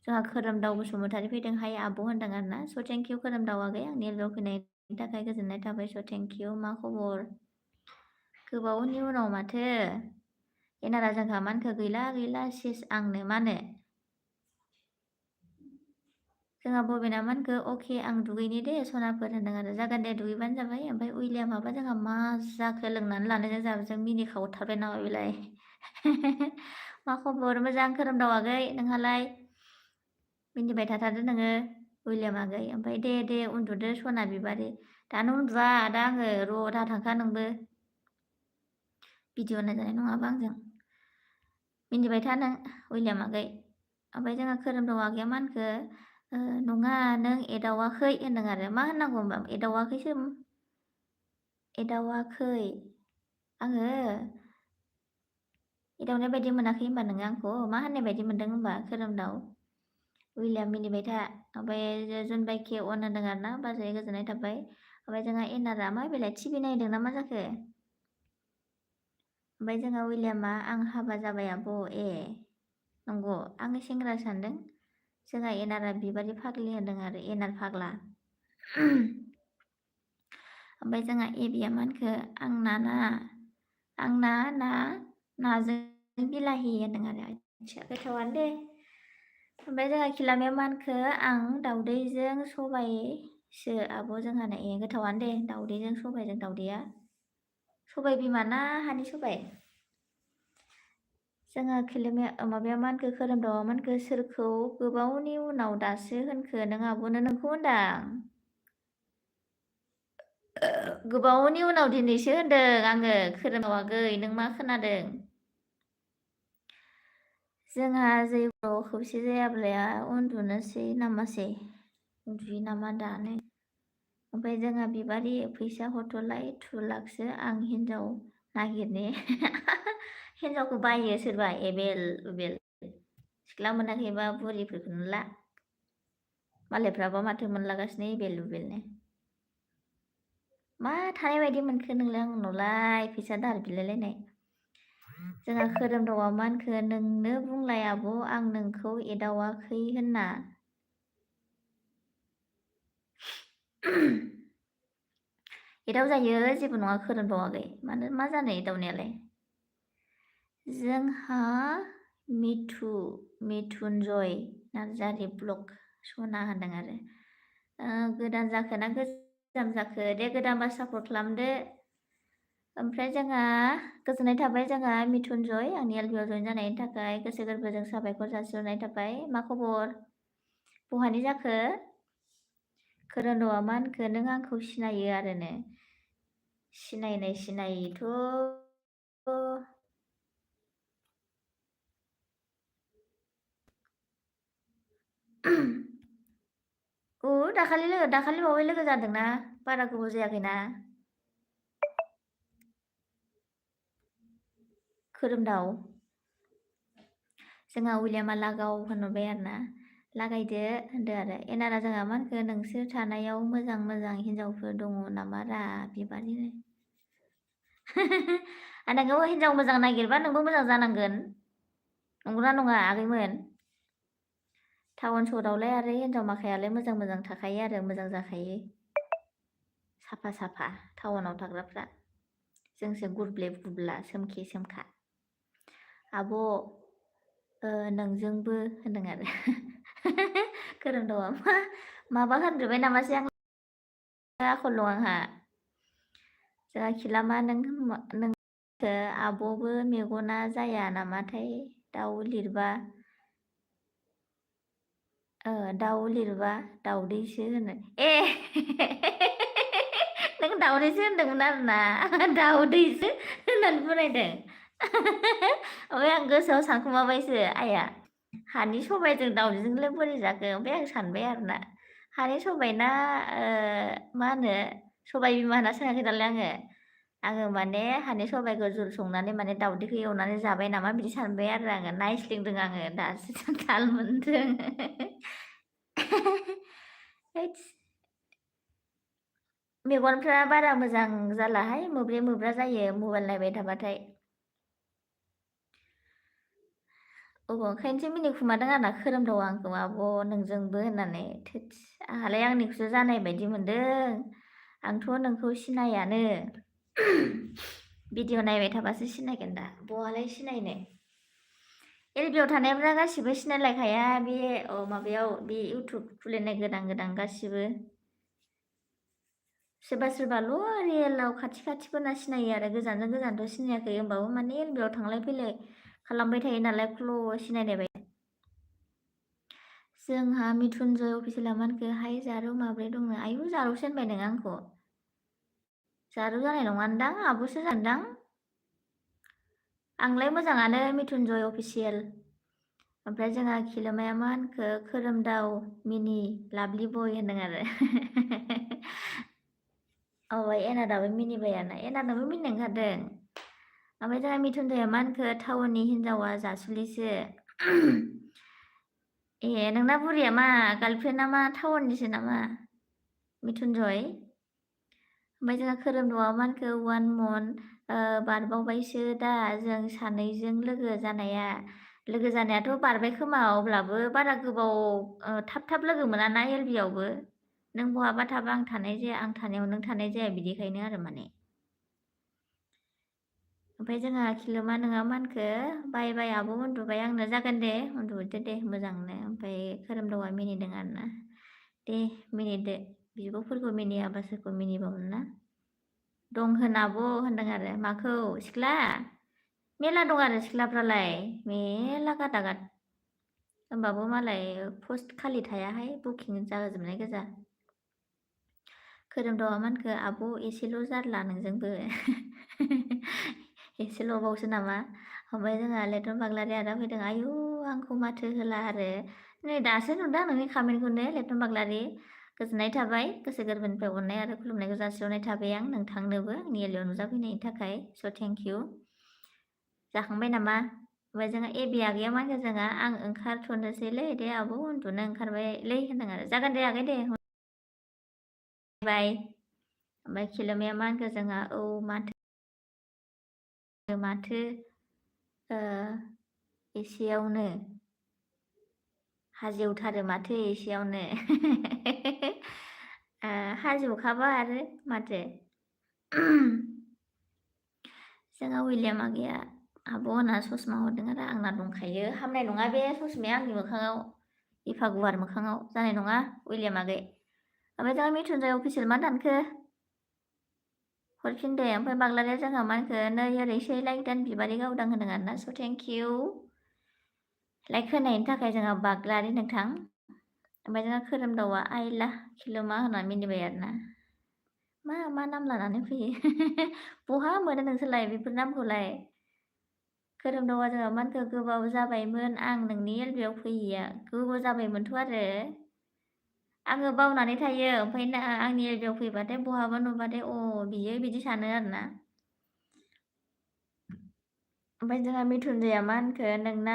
जोंहा खोरोमदाव बसुमतारी फैदों हाय आब' होनदों आरोना स' थेंक इउ खोरोमदाव आगै आंनि एलआव फैनायनि थाखाय गोजोननाय थाबाय स' थेंक इउ मा खबर गोबावनि उनाव माथो एनादा जोंहा मानखो गैला सिस आंनो मानो जोंहा बबेना मानखो अके आं दुगैनि दे सनाफोर होनदों आरो जागोन दे दुगैबानो जाबाय ओमफ्राय उइलियाम माबा जोंहा मा जाखो लोंनानै लानायजों जाबजों मिनिखावथारबाय नामा बेलाय मा खबर मोजां खोरोमदाव आगै नोंहालाय मिनिबाय थाथारदो नोङो उइलियाम आगै ओमफ्राय दे उन्दुदो सना बिबारि दानो उन्दुआ दा आङो र' दा थांखा नोंबो भिडिअ नायजानाय नङाबा आंजों मिनिबाय था नों उइलियाम आगै ओमफ्राय जोंहा खोरोमदाव आगैया मा होनखो नङा नों एदावाखै होनदों आरो मा होननांगौ होनबा एदावाखै आङो एदावनाय बायदि मोनाखै होनबा नोङो आंखौ मा होननाय बायदि मोनदों होनबा खोरोमदाव उइलियाम मिनिबाय था ओमफ्राय जुनबायखे अन होनदों आरो ना बाजै गोजोननाय थाबाय ओमफ्राय जोंहा एनारा मा बेलाय टिभि नायदों ना मा जाखो ओमफ्राय जोंहा उइलियामा आं हाबा जाबाय आब' नंगौ आङो सेंग्रा सानदों जोंहा एनारा बिबारि फाग्लि होनदों आरो एनार फाग्ला ओमफ्राय जोंहा एबिया मा होनखो आंना नाजों बिलाहि होनदों आरो आथिया गोथावानो दे ओमफ्राय जोंहा खिलामाया मा होनखो आं दाउदैजों सबायसो आब' जोंहाना गोथावानो दे दाउदैजों सबायजों दाउदैया सबाय बिमा ना हानि सबाय जोंहा खिलामाया माबाया मा होनखो खोरोमदावा मा होनखो सोरखौ गोबावनि उनाव दासो होनखो नों आब'नो नोंखौ होनदां गोबावनि उनाव दिनैसो होनदों आङो खोरोमदाव आगै नों मा खोनादों जोंहा जैग'आव खौसे जायाब्ला उन्दुनोसै नामासै उन्दुयो नामा दानो ओमफ्राय जोंहा बिबारि फैसा हरथ'लाय 2 लाखसो आं हिन्जाव नागिरने हिन्जावखौ बायो सोरबा एबेल सिख्ला मोनाखैबा बुरिफोरखौनो ला मालायफ्राबा माथो मोनलागासिनो एबेल उबेलनो मा थानाय बायदि मोनखो नोंलाय आंनावलाय फैसा दाहार बिलायलायनाय जोंहा खोरोमदावा मा होनखो नोंनो बुंलाय आब' आं नोंखौ एदावाखै होनना एदाव जायो जेबो नङा खोरोमदावाखै मानो मा जानो एदावनायालाय जोंहा मिथुनजय नार्जारि ब्लग सना होनदों आरो गोदान जाखो ना गोजाम जाखो दे गोदानबा सापर्ट खालामदो ओमफ्राय जोंहा गोजोननाय थाबाय जोंहा मिथुनजय आंनि एलबिआव जइन जानायनि थाखाय गोसो गोरबोजों साबायखर जासिहरनाय थाबाय मा खबर बहानि जाखो खोरोमदावा मा होनखो नों आंखौ सिनायो आरोनो सिनायनाय सिनायिथ' दाखालि बावै लोगो जादोंना बारा गोबाव जायाखैना खोरोमदाव जोंहा उइलियामा लागाव होनहरबाय आरोना लागायदो होनदो आरो एनारा जोंहा मा होनखो नोंसोर थानायाव मोजां मोजां हिनजावफोर दङ नामा रा बिबारनि नोंखौ हिनजाव मोजां नागिरबा नोंबो मोजां जानांगोन नंगौना नङा आगैमोन टाउन सहरावलाय आरो हिनजाव माखायालाय मोजां मोजां थाखायो आरो मोजां जाखायो साफा साफा टाउनाव थाग्राफ्रा जोंसो गुरब्ले गुरब्ला सोमखे सोमखा आब' नोंजोंबो होनदों आरो खोरोमदावा माबा होनजोब्बाय नामासै आं आखल दं आंहा जोंहा खिलामा नों आब'बो मेगना जाया नामाथाय दाउ लिरबा दाउदैसो होनो नों दाउदैसो होनदोंमोन आरोना दाउदैसो होननानै बनायदों ओमफ्राय आं गोसोआव सानखुमाबायसो आइया हानि सबायजों दाउदैजोंलाय बोरै जाखो ओमफ्राय आं सानबाय आरोना हानि सबाय ना मा होनो सबाय बिमा होनना सोङाखै नालाय आङो माने हानि सबायखौ जुल संनानै माने दाउदैखौ एवनानै जाबाय नामा बिदि सानबाय आरो आङो नायस्लिंदों आङो दासो थाल मोनदों मेगनफ्रा बारा मोजां जालाहाय मोब्रे मोब्रा जायो मबाइल नायबाय थाबाथाय ओंखायनोसो मिनिखुमादों आंना खोरोमदावा आंखौ आब' नोंजोंबो होननानै आंहालाय आंनिखौसो जानाय बायदि मोनदों आंथ' नोंखौ सिनायानो भिडिअ नायबाय थाबासो सिनायगोन दा बहालाय सिनायनो एलबिआव थानायफ्रा गासिबो सिनायलायखाया बे माबायाव बे इउटुब खुलिनाय गोदान गोदान गासिबो सोरबा सोरबाल' रियेलाव खाथि खाथिफोरना सिनायो आरो गोजानजों गोजानथ' सिनायाखै होमबाबो माने एलबिआव थांलाय फैलाय खालामबाय थायो नालाय सिनायनाय बायदि जोंहा मिथुनजय अफिसियेला मानखो हाय जारौ माब्रै दंनो आयु जारौसो होनबाय नोङो आंखौ जारौ जानाय नङानदां आब'सो जानदां आंलाय मोजाङानो मिथुनजय अफिसियेल ओमफ्राय जोंहा खिलोमाया मा होनखो खोरोमदाव मिनि लाभलि बय होनदों आरो एनादाबो मिनिबायानो एनादाबो मिनिनो ओंखारदों ओमफ्राय जोंहा मिथुनजया मा होनखो टाउननि हिनजावा जासुलिसो नोंना बुरिया मा गार्लफ्रेन्डआ मा टाउननिसो नामा मिथुनजय ओमफ्राय जोंहा खोरोमदावा मा होनखो 1 month बारबावबायसो दा जों सानैजों लोगो जानायाथ' बारबाय खोमा अब्लाबो बारा गोबाव थाब थाब लोगो मोना ना एलबिआवबो नों बहाबा थाबा आं थानाय जाया आं थानायाव नों थानाय जाया बिदिखायनो आरो माने ओमफ्राय जोंहा खिलोमा नोङा मा होनखो बाय बाय आब' उन्दुबाय आंनो जागोन दे उन्दुदो दे मोजांनो ओमफ्राय खोरोमदावा मिनिदों आरोना दे मिनिदो बिब'फोरखौ मिनियाबा सोरखौ मिनिबावनो ना दं होन आब' होनदों आरो माखौ सिख्ला मेला दं आरो सिख्लाफ्रालाय मेला गादागाद होमबाबो मालाय पस्ट खालि थायाहाय बुकिं जाजोबनाय गोजा खोरोमदावा मा होनखो आब' एसेल' जारला नोंजोंबो एसेल'बावसो नामा ओमफ्राय जोंहा लेटन बाग्लारि आदा फैदों आयु आंखौ माथो होला आरो नै दासो नुदों नोंनि खामेन्टखौनो लेटन बाग्लारि गोजोननाय थाबाय गोसो गोरबोनिफ्राय अननाय आरो खुलुमनायखौ जासिहरनाय थाबाय आं नोंथांनोबो आंनि एलबिआव नुजाफैनायनि थाखाय स' थेंक इउ जाखांबाय नामा ओमफ्राय जोंहा एबि आगैया मा होनो जोंहा आं ओंखारथ'नोसैलै दे आब' उन्दुनो ओंखारबायलै होनदों आरो जागोन दे आगै दे बाय ओमफ्राय खिलोमाया मा होनखो जोंहा औ माथो ओ एसेयावनो हाजेवथारो माथो एसेयावनो हाजेवखाबा आरो माथो जोंहा उइलियाम आगैया आब' होनना ससमा हरदों आरो आंना दंखायो हामनाय नङा बे ससमाया आंनि मोखाङाव एफा गुवार मोखाङाव जानाय नङा उइलियाम आगै ओमफ्राय जोंहा मिथुनजय अफिसियेल मा दानखो हरफिनदे ओमफ्राय बाग्लारिया जोंहा मा होनखो नै ओरैसै लाइक दान बिबारि गावदां होनदों आरोना स थेंक इउ लाइक होनायनि थाखाय जोंहा बाग्लारि नोंथां ओमफ्राय जोंहा खोरोमदावआ आइला खिलुमा होनना मिनिबाय आरोना मा नाम लानानै फैयो बहा मोनो नोंसोरलाय बेफोर नामखौलाय खोरोमदावआ जोंहा मा होनखो गोबाव जाबायमोन आं नोंनि एलबियाव फैयैया गोबाव जाबायमोनथ' आरो आङो बावनानै थायो ओमफ्राय आंनि एलबियाव फैबाथाय बहाबा नुबाथाय अ बियो बिदि सानो आरोना ओमफ्राय जोंहा मिथुनजया मा होनखो नोंना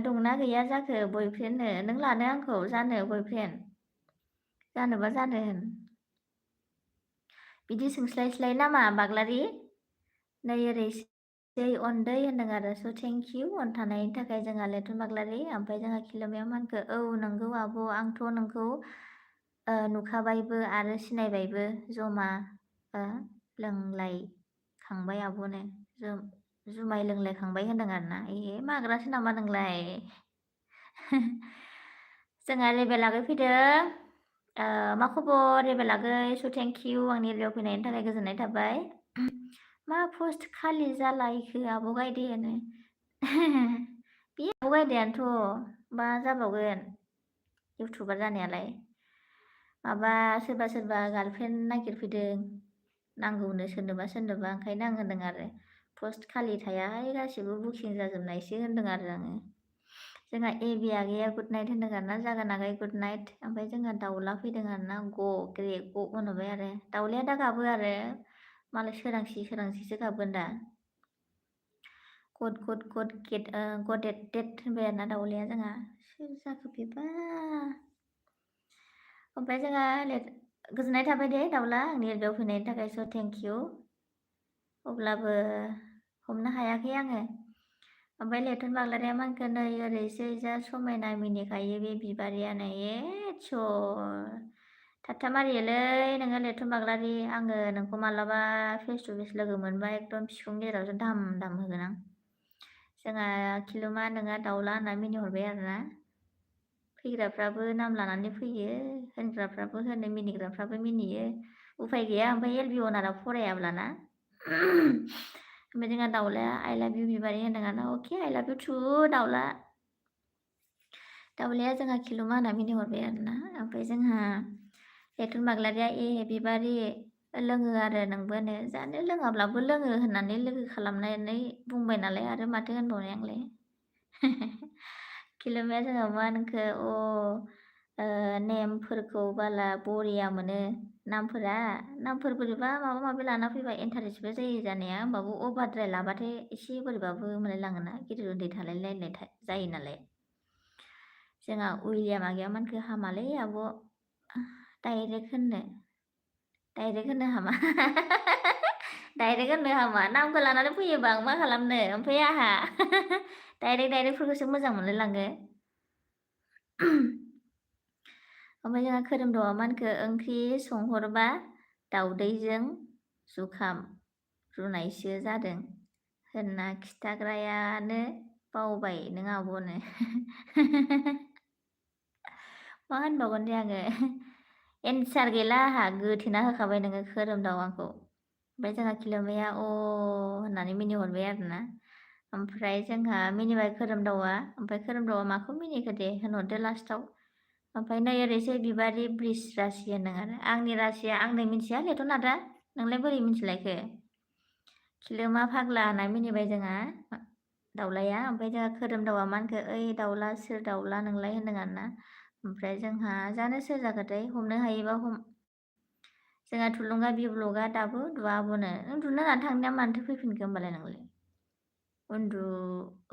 दंना गैया जाखो बयफ्रेन्डनो नों लानो आंखौ जानो बयफ्रेन्ड जानोबा जानो होन बिदि सोंस्लायस्लाय नामा बाग्लारि नै ओरैसै अनदै होनदों आरो स थेंक इउ अन थानायनि थाखाय जोंहा लेथन बाग्लारि ओमफ्राय जोंहा खिलोमाया मा होनखो औ नंगौ आब' आंथ' नोंखौ नुखाबायबो आरो सिनायबायबो जमा लोंलायखांबाय आब'नो जुमाय लोंलायखांबाय होनदों आरोना ए माग्रासो नामा नोंलाय जोंहा रेबेल आगै फैदों मा खबर रेबेल आगै स थेंक इउ आंनि एरियाव फैनायनि थाखाय गोजोननाय थाबाय मा पस्ट खालि जालायखो आब' गायदेनो बे आब' गायदायानोथ' मा जाबावगोन इउटुबार जानायालाय माबा सोरबा गार्लफ्रेन्ड नागिरफैदों नांगौनो सोरनोबा ओंखायनो आं होनदों आरो पस्ट खालि थायाहाय गासिबो बुकिं जाजोबनायसो होनदों आरो आङो जोंहा एबि आगैया गुड नाइट होनदों आरोना जागोन आगै गुड नाइट ओमफ्राय जोंहा दाउला फैदों आरोना ग्रे होनहरबाय आरो दाउलाया दा गाबो आरो मालाय सोरांसिसो गाबगोन दा गद डेट होनबाय आरोना दाउलाया जोंहा सोर जाखो बेबा ओमफ्राय जोंहा गोजोननाय थाबाय दे दाउला आंनि एलबियाव फैनायनि थाखाय स थेंक इउ अब्लाबो हमनो हायाखै आङो ओमफ्राय लेथन बाग्लारिया मा होनखो नै ओरैसै जा समायना मिनिखायो बे बिबारियानो स' थाथा मारियोलै नोङो लेथन बाग्लारि आङो नोंखौ मालाबा फेस टु फेस लोगो मोनबा एकदम बिखुं गेजेरावसो दाम होगोन आं जोंहा खिलुमा नोंहा दाउला होनना मिनिहरबाय आरोना फैग्राफ्राबो नाम लानानै फैयो होनग्राफ्राबो होनो मिनिग्राफ्राबो मिनियो उफाय गैया ओमफ्राय एलबि अनाराव फरायाब्लाना ओमफ्राय जोंहा दाउलाया आइ लाभ इउ बिबारि होनदों आरोना अके आइ लाभ इउ टु दाउलाया जोंहा खिलुमा होनना मिनिहरबाय आरोना ओमफ्राय जोंहा लेथन बाग्लारिया बिबारि लोङो आरो नोंबोनो जानो लोङाब्लाबो लोङो होननानै लोगो खालामनानै बुंबाय नालाय आरो माथो होनबावनो आंलाय खिलुमाया जोंहा मा होनखो नेमफोरखौ बाला बरिया मोनो नामफोर बोरैबा माबा माबि लाना फैबा इन्टारेस्टबो जायो जानाया होमबाबो अभारद्राय लाबाथाय एसे बोरैबाबो मोनलायलाङोना गिदिर उन्दै थालायलायनाय जायो नालाय जोंहा उइलियाम आगैया मानखो हामालै आब' डाइरेक्ट होननो हामा डाइरेक्ट होननो हामा नामखौ लानानै फैयोबा आं मा खालामनो ओमफ्राय आंहा डाइरेक्टफोरखौसो मोजां मोनलायलाङो ओमफ्राय जोंहा खोरोमदावआ मा होनखो ओंख्रि संहरबा दाउदैजों जुखाम रुनायसो जादों होनना खिथाग्रायानो बावबाय नों आब'नो मा होनबावगोन दे आङो एन्सार गैला आंहा गोथेना होखाबाय नोङो खोरोमदाव आंखौ ओमफ्राय जोंहा खिलोमाया होननानै मिनिहरबाय आरोना ओमफ्राय जोंहा मिनिबाय खोरोमदावआ ओमफ्राय खोरोमदावआ माखौ मिनिखो दे होनहरदो लास्टाव ओमफ्राय नै ओरैसै बिबारि ब्रिज रासि होनदों आरो आंनि रासिया आंनो मिन्थिया लेथन आदा नोंलाय बोरै मिन्थिलायखो खिलोमा फाग्ला होनना मिनिबाय जोंहा दाउलाया ओमफ्राय जोंहा खोरोमदावआ मा होनखो ओइ दाउला सोर दाउला नोंलाय होनदों आरोना ओमफ्राय जोंहा जानो सोर जाखोथाय हमनो हायोबा जोंहा थुलुंगा बिब्लगा दाबो उन्दुआबोनो नों उन्दुनो होननानै थांनाया मानोथो फैफिनखो होमबालाय नोंलाय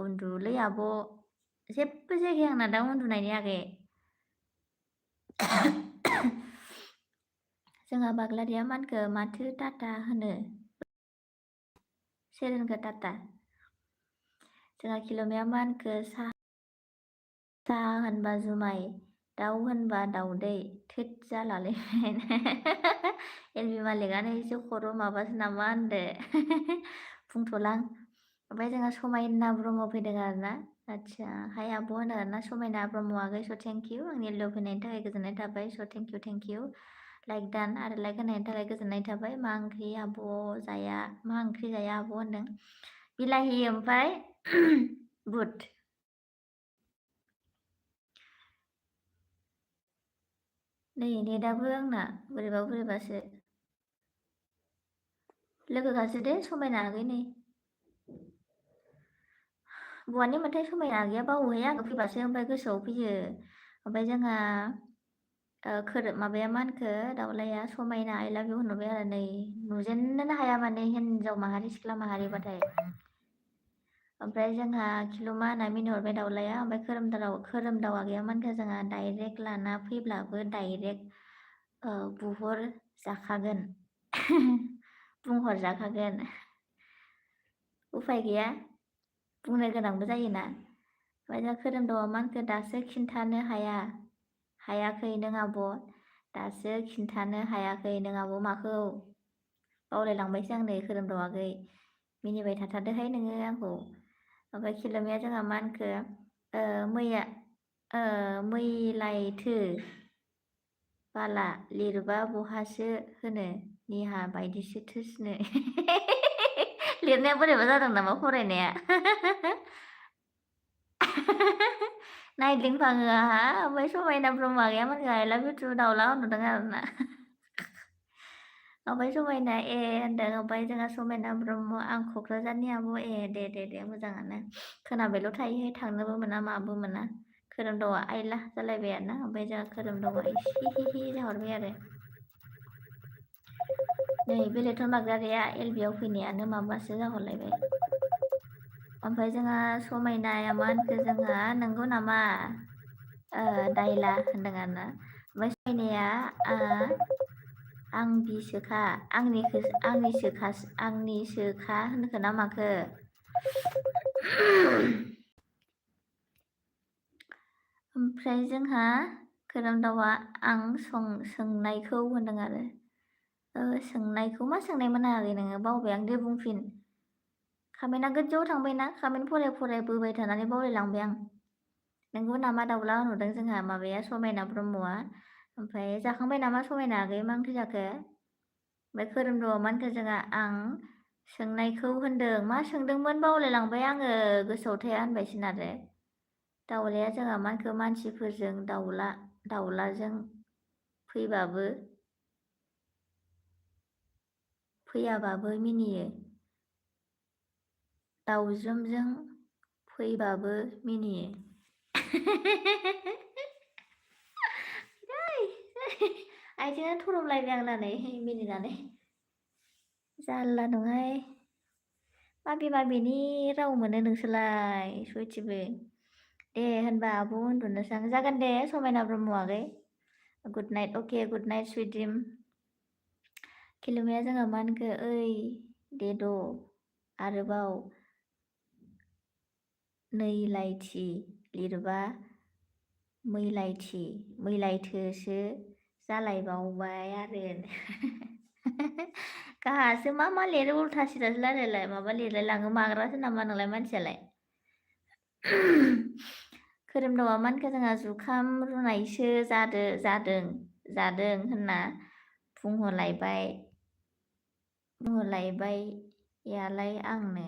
उन्दुलै आब' जेबो जायगाया आंना दा उन्दुनायनि आगै जोंहा बाग्लारिया मानखो माथो टाटा होनो सोर होनखो टाटा जोंहा खिल'माया मानखो साहा होनबा जुमाय दाउ होनबा दाउदै थोद जालालै एलबि मालिकानो एसे खर' माबासो नामा होनदो बुंथ'लां ओमफ्राय जोंहा समायना ब्रह्म फैदों आरोना आदसा हाय आब' होनो आरोना समायना ब्रह्म आगै स' थेंक इउ आंनि लोगो फैनायनि थाखाय गोजोननाय थाबाय स' थेंक इउ लाइक दान आरो लाइक होनायनि थाखाय गोजोननाय थाबाय मा ओंख्रि आब' जाया मा ओंख्रि जाया आब' होनदों बिलाहि ओमफ्राय बुट नै नेटआबो आंना बोरैबासो लोगोखासो दे समायना आगै नै बहानि मोनथाय समायना आगैया बावोहाय आङो फैबासो ओमफ्राय गोसोआव फैयो ओमफ्राय जोंहा माबाया मा होनखो दाउलाया समायना आइ लाभ इउ होनहरबाय आरो नै नुजेननोनो हाया माने हिन्जाव माहारि सिख्ला माहारिबाथाय ओमफ्राय जोंहा खिलुमा होनना मिनिहरबाय दाउलाया ओमफ्राय खोरोमदाव आगैया मा होनखो जोंहा डाइरेक्ट लाना फैब्लाबो डाइरेक्ट बुहर जाखागोन बुंहरजाखागोन उफाय गैया बुंनो गोनांबो जायोना ओमफ्राय दा खोरोमदावा मा होनखो दासो खिन्थानो हायाखै नों आब' दासो खिन्थानो हायाखै नों आब' माखौ बावलायलांबायसो आं नै खोरोमदाव आगै मिनिबाय थाथारदोहाय नोङो आंखौ ओमफ्राय खिल'माया जोंहा मा होनखो मैलायथो बाला लिरबा बहासो होनो निहा बायदिसो थोसनो लिरनाया बोरैबा जादों नामा फरायनाया नायदिंफाङो आहा ओमफ्राय समायना ब्रह्म आगैया मानखो आइ लाभ इउ टु दाउला होनहरदों आरोना ओमफ्राय समायना ए होनदों ओमफ्राय जोंहा समायना ब्रह्म आं क'क्राझारनि आब' ए दे मोजाङानो खोनाबायल' थायोहाय थांनोबो मोना माबो मोना खोरोमदावा आइला जालायबाय आरोना ओमफ्राय जोंहा खोरोमदावा हि जाहरबाय आरो नै बेलेथन बाग्रारिया एलबियाव फैनायानो माबासो जाहरलायबाय ओमफ्राय जोंहा समायनाया मा होनखो जोंहा नंगौ नामा दायला होनदों आरोना ओमफ्राय समायनाया आं बिसोखा आंनिसोखा होनखो ना माखो ओमफ्राय जोंहा खोरोमदावा आं सोंनायखौ होनदों आरो सोंनायखौ मा सोंनायमोन आगै नोङो बावबाय आं दे बुंफिन खामेना गोजौआव थांबायना खामेन फराय बोबाय थानानै बावलायलांबाय आं नोंगौ नामा दाउला होनहरदों जोंहा माबाया समायना ब्रह्मआ ओमफ्राय जाखांबाय नामा समायना आगै मा ओंख्रि जाखो ओमफ्राय खोरोमदावा मा होनखो जोंहा आं सोंनायखौ होनदों मा सोंदोंमोन बावलायलांबाय आङो गोसोआव थाया होनबायसिन आरो दाउलाया जोंहा मा होनखो मानसिफोरजों दाउलाजों फैयाबाबो मिनियो दाउजुमजों फैबाबो मिनियो आइथिंआ थरमलायबाय आंना नै मिनिनानै जारला दंहाय माबेनि राव मोनो नोंसोरलाय सयथिबो दे होनबा आब' उन्दुनोसै आं जागोन दे समायना ब्रह्म आगै गुड नाइट अके गुड नाइट सुइट ड्रिम खिलुमाया जोंहा मा होनखो ओइ देद' आरोबाव नैलायथि लिरबा मैलायथोसो जालायबावबाय आरो गाहासो मा लिरो उल्था सिदासो रायलायलाय माबा लिरलाय लाङो माग्रासो नामा नोंलाय मानसियालाय खोरोमदावा मा होनखो जोंहा जुखाम रुनायसो जादों होनना बुंहरलायबायालाय आंनो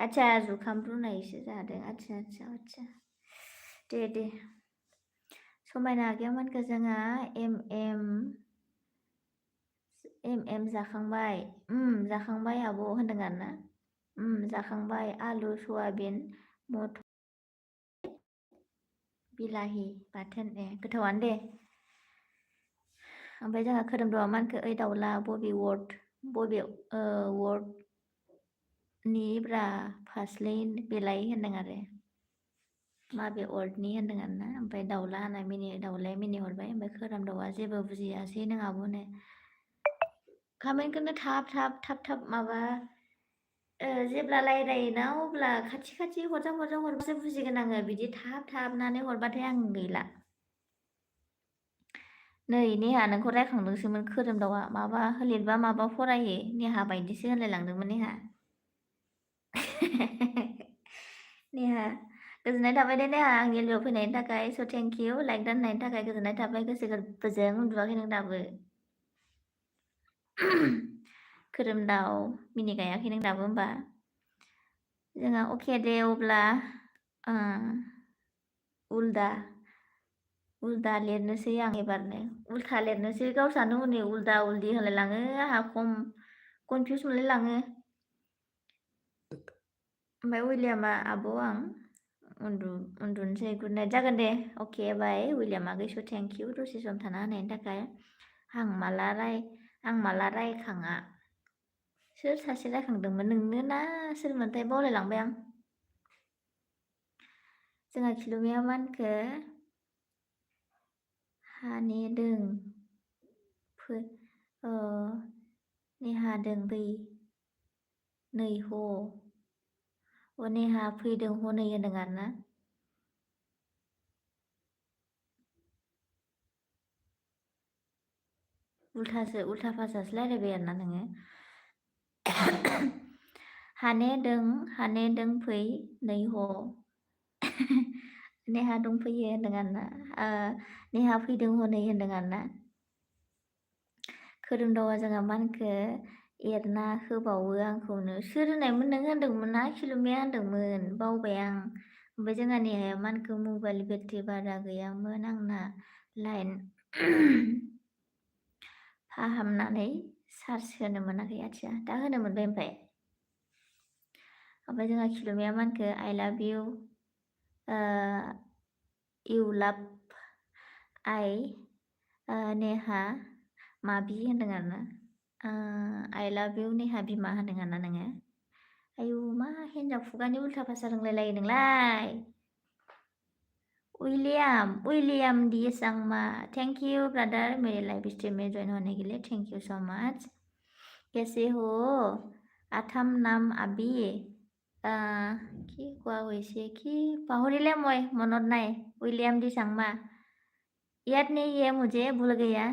आदसा जुखाम रुनायसो जादों आदसा दे समायना आगैया मा होनखो जोंहा एम जाखांबाय जाखांबाय आब' होनदों आरोना जाखांबाय आलु सयाबिन मटर बिलाहि बाथोन गोथावानो दे ओमफ्राय जोंहा खोरोमदावा मा होनखो ओइ दाउला बबे वार्डनि ब्रा फास्लै बेलाय होनदों आरो माबे वार्डनि होनदों आरोना ओमफ्राय दाउलाया मिनिहरबाय ओमफ्राय खोरोमदावा जेबो बुजियासै नों आब'नो कमेन्टखौनो थाब माबा जेब्ला रायलायोना अब्ला खाथि हरबासो बुजिगोन आङो बिदि थाबनानै हरबाथाय आं गैला। नै नेहा नोंखौ रायखांदोंसोमोन खोरोमदावआ माबा लिरबा माबा फरायो नेहा बायदिसो होनलायलांदोंमोन नेहा। नेहा गोजोननाय थाबाय दे नेहा आंनि लियाव फैनायनि थाखाय स' थेंक इउ लाइक दाननायनि थाखाय गोजोननाय थाबाय गोसो गोरबोजों उन्दुवाखै नों दाबो। खोरोमदाव मिनि गायाखै नों दाबो होमबा जोंहा अके दे अब्ला उल्दा लिरनोसै आं एबारनो उल्था लिरनोसै गावसानो हनै उल्दा उल्दि होनलायलाङो आंहा कनफिउस मोनलायलाङो। ओमफ्राय विलियामा आब' आं उन्दुनोसै गुड नाइट जागोन दे अके बाय विलियामा गैस' थेंक इउ दसे सम थाना होनायनि थाखाय आं माला रायखाङा सोर सासे रायखांदोंमोन नोंनो ना सोरमोनथाय बावलायलांबाय आं। जोंहा खिलुमिया मानखो हानेदों नेहादों बै नै ह नेहा फैदों हनै होनदों आरोना उल्था फासासो रायलायबाय आरोना नोङो। हानेदों फै नै ह नेहा दंफैयो होनदों आरोना नेहा फैदों हनै होनदों आरोना। खोरोमदावा जोंहा मानखो एरना होबावो आंखौनो सोर होननायमोन नों होनदोंमोन ना खिलुमिया होनदोंमोन बावबाय आं। ओमफ्राय जोंहा नेहाया मानखो मबाइल बेटारि बारा गैयामोन आंना लाइन फाहामनानै चार्ज होनो मोनाखै आथिया दा होनो मोनबाय ओमफ्राय जोंहा खिलुमिया मानखो आइ लाभ इउ इउ लाभ आइ नेहा माबि होनदों आरोना आइ लाभ इउ नेहा बिमा होनदों आरोना नोङो। आयु मा हिन्जाव खुगानि उल्था फासा रोंलायलायो नोंलाय। William D Sangma thank you brother मेरे लाइव स्ट्रीम में ज्वाइन होने के लिए थैंक यू सो मच। कैसे हो आथाम नाम आबि কি কোৱা হৈছে কি পাহৰিলে মই মনত নাই। विलियम डी सांमा याद नहीं है मुझे भूल गया।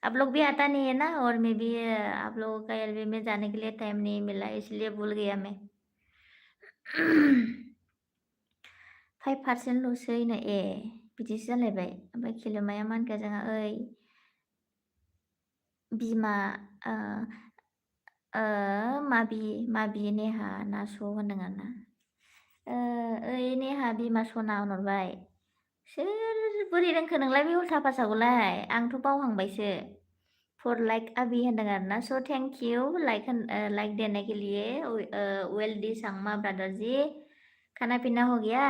आप लोग भी आता नहीं है ना और मैं भी आप लोगों का एलबी में जाने के लिए टाइम नहीं मिला इसलिए भूल गया मैं। 5% ल'सैनो बिदिसो जालायबाय ओमफ्राय खिलुमाया मानखो जोंहा ओइ बिमा माबि नेहा ना स' होनदों आरोना ओइ नेहा बिमा सना होनहरबाय सोर बोरै रोंखो नोंलाय बे उल्था फासाखौलाय आंथ' बावहांबायसो फर लाइक आबि होनदों आरोना स' थेंक इउ लाइक देने के लिए वेल डी सांमा ब्रादर जी खाना पिना हो गया।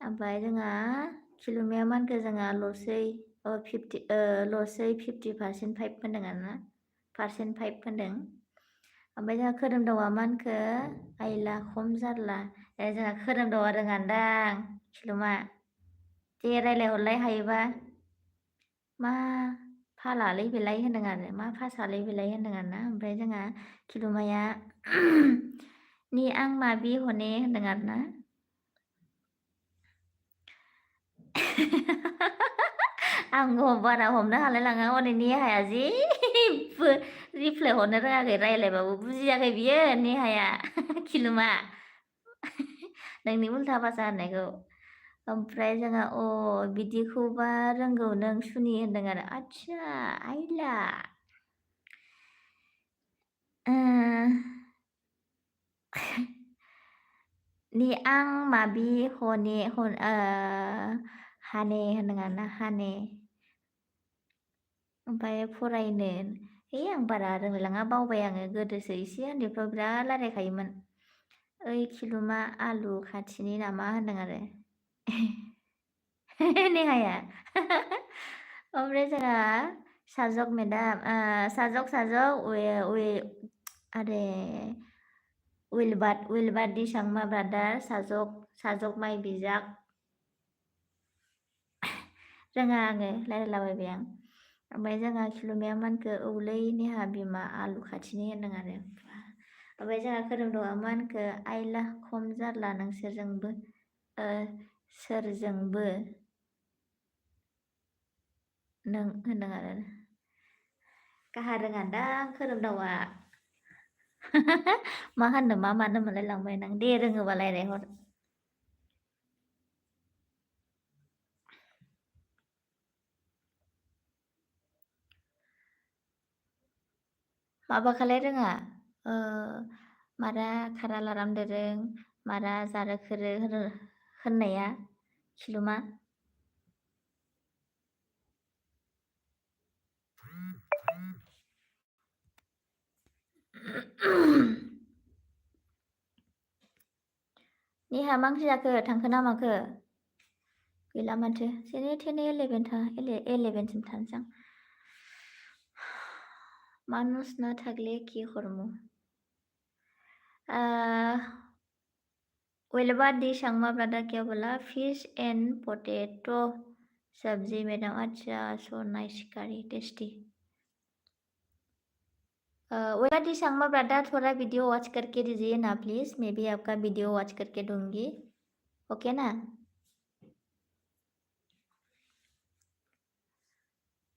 ओमफ्राय जोंहा खिलुमिया मानखो जोंहा लसै 50% 5 होनदों आरोना पार्सेन्ट 5 होनदों। ओमफ्राय जोंहा खोरोमदावा मानखो आइला खम जारला जोंहा खोरोमदावा रोङान्दां खिलुमा दे रायलायहरलाय हायोबा मा फालालै बेलाय होनदों आरो मा फासालै बेलाय होनदों आरोना। ओमफ्राय जोंहा खिलुमाया नि आं माबि हने होनदों आरोना। आंखौ बारा हमनो हालाय लाङा हनै नेहाया जेबो रिप्लाय हरनो रोङाखै रायलायबाबो बुजियाखै बियो नेहाया खिलुमा नोंनि उल्था भाषा होननायखौ। ओमफ्राय जोंहा बिदिखौबा रोंगौ नों सुनि होनदों आरो आदसा आइला नि आं माबि हाने होनदों आरोना हाने ओमफ्राय फरायनो आं बारा रोंलायलाङा बावबाय आङो गोदोसो एसे उन्दैफ्राव बिराद रायलायखायोमोन। ओइ खिलुमा आलु खाथिनि नामा होनदों आरो नेहाया ओमफ्राय जोंहा साजक मेदाम साजक आरे विलबाद दी सांमा ब्रादार साजक माइ बिजाक रोङा आङो रायलायलाबायबाय आं। ओमफ्राय जोंहा खिलुमाया मानखो औलै नेहा बिमा आलु खाथिनि होनदों आरो ओमफ्राय जोंहा खोरोमदावा मानखो आइला खम जारला नोंसोरजोंबो सोरजोंबो नों होनदों आरो काहा रोङादां खोरोमदावा मा होननो मा मानो मोनलाय लांबाय नों दे रोङोबा रायज्लायहर माबाखालाय रोङा मारा खारा लाराम दोरों मारा जारो खोरो होननाया खिलुमा नेहा मा ओंख्रि जाखो थांखो ना माखो गैला माथो जेने थेने 11सिम थानोसै आं मानुस न थागले कि हरमु वेलबा डिश आंमा ब्रादा क्या बोला फिश एंड पोटैटो सब्जी मैडम अच्छा सो नाइस करी टेस्टी वेलबा डिश आंमा ब्रादा थोड़ा वीडियो वॉच करके दीजिए ना प्लीज़ मैं भी आपका वीडियो वॉच करके दूंगी ओके ना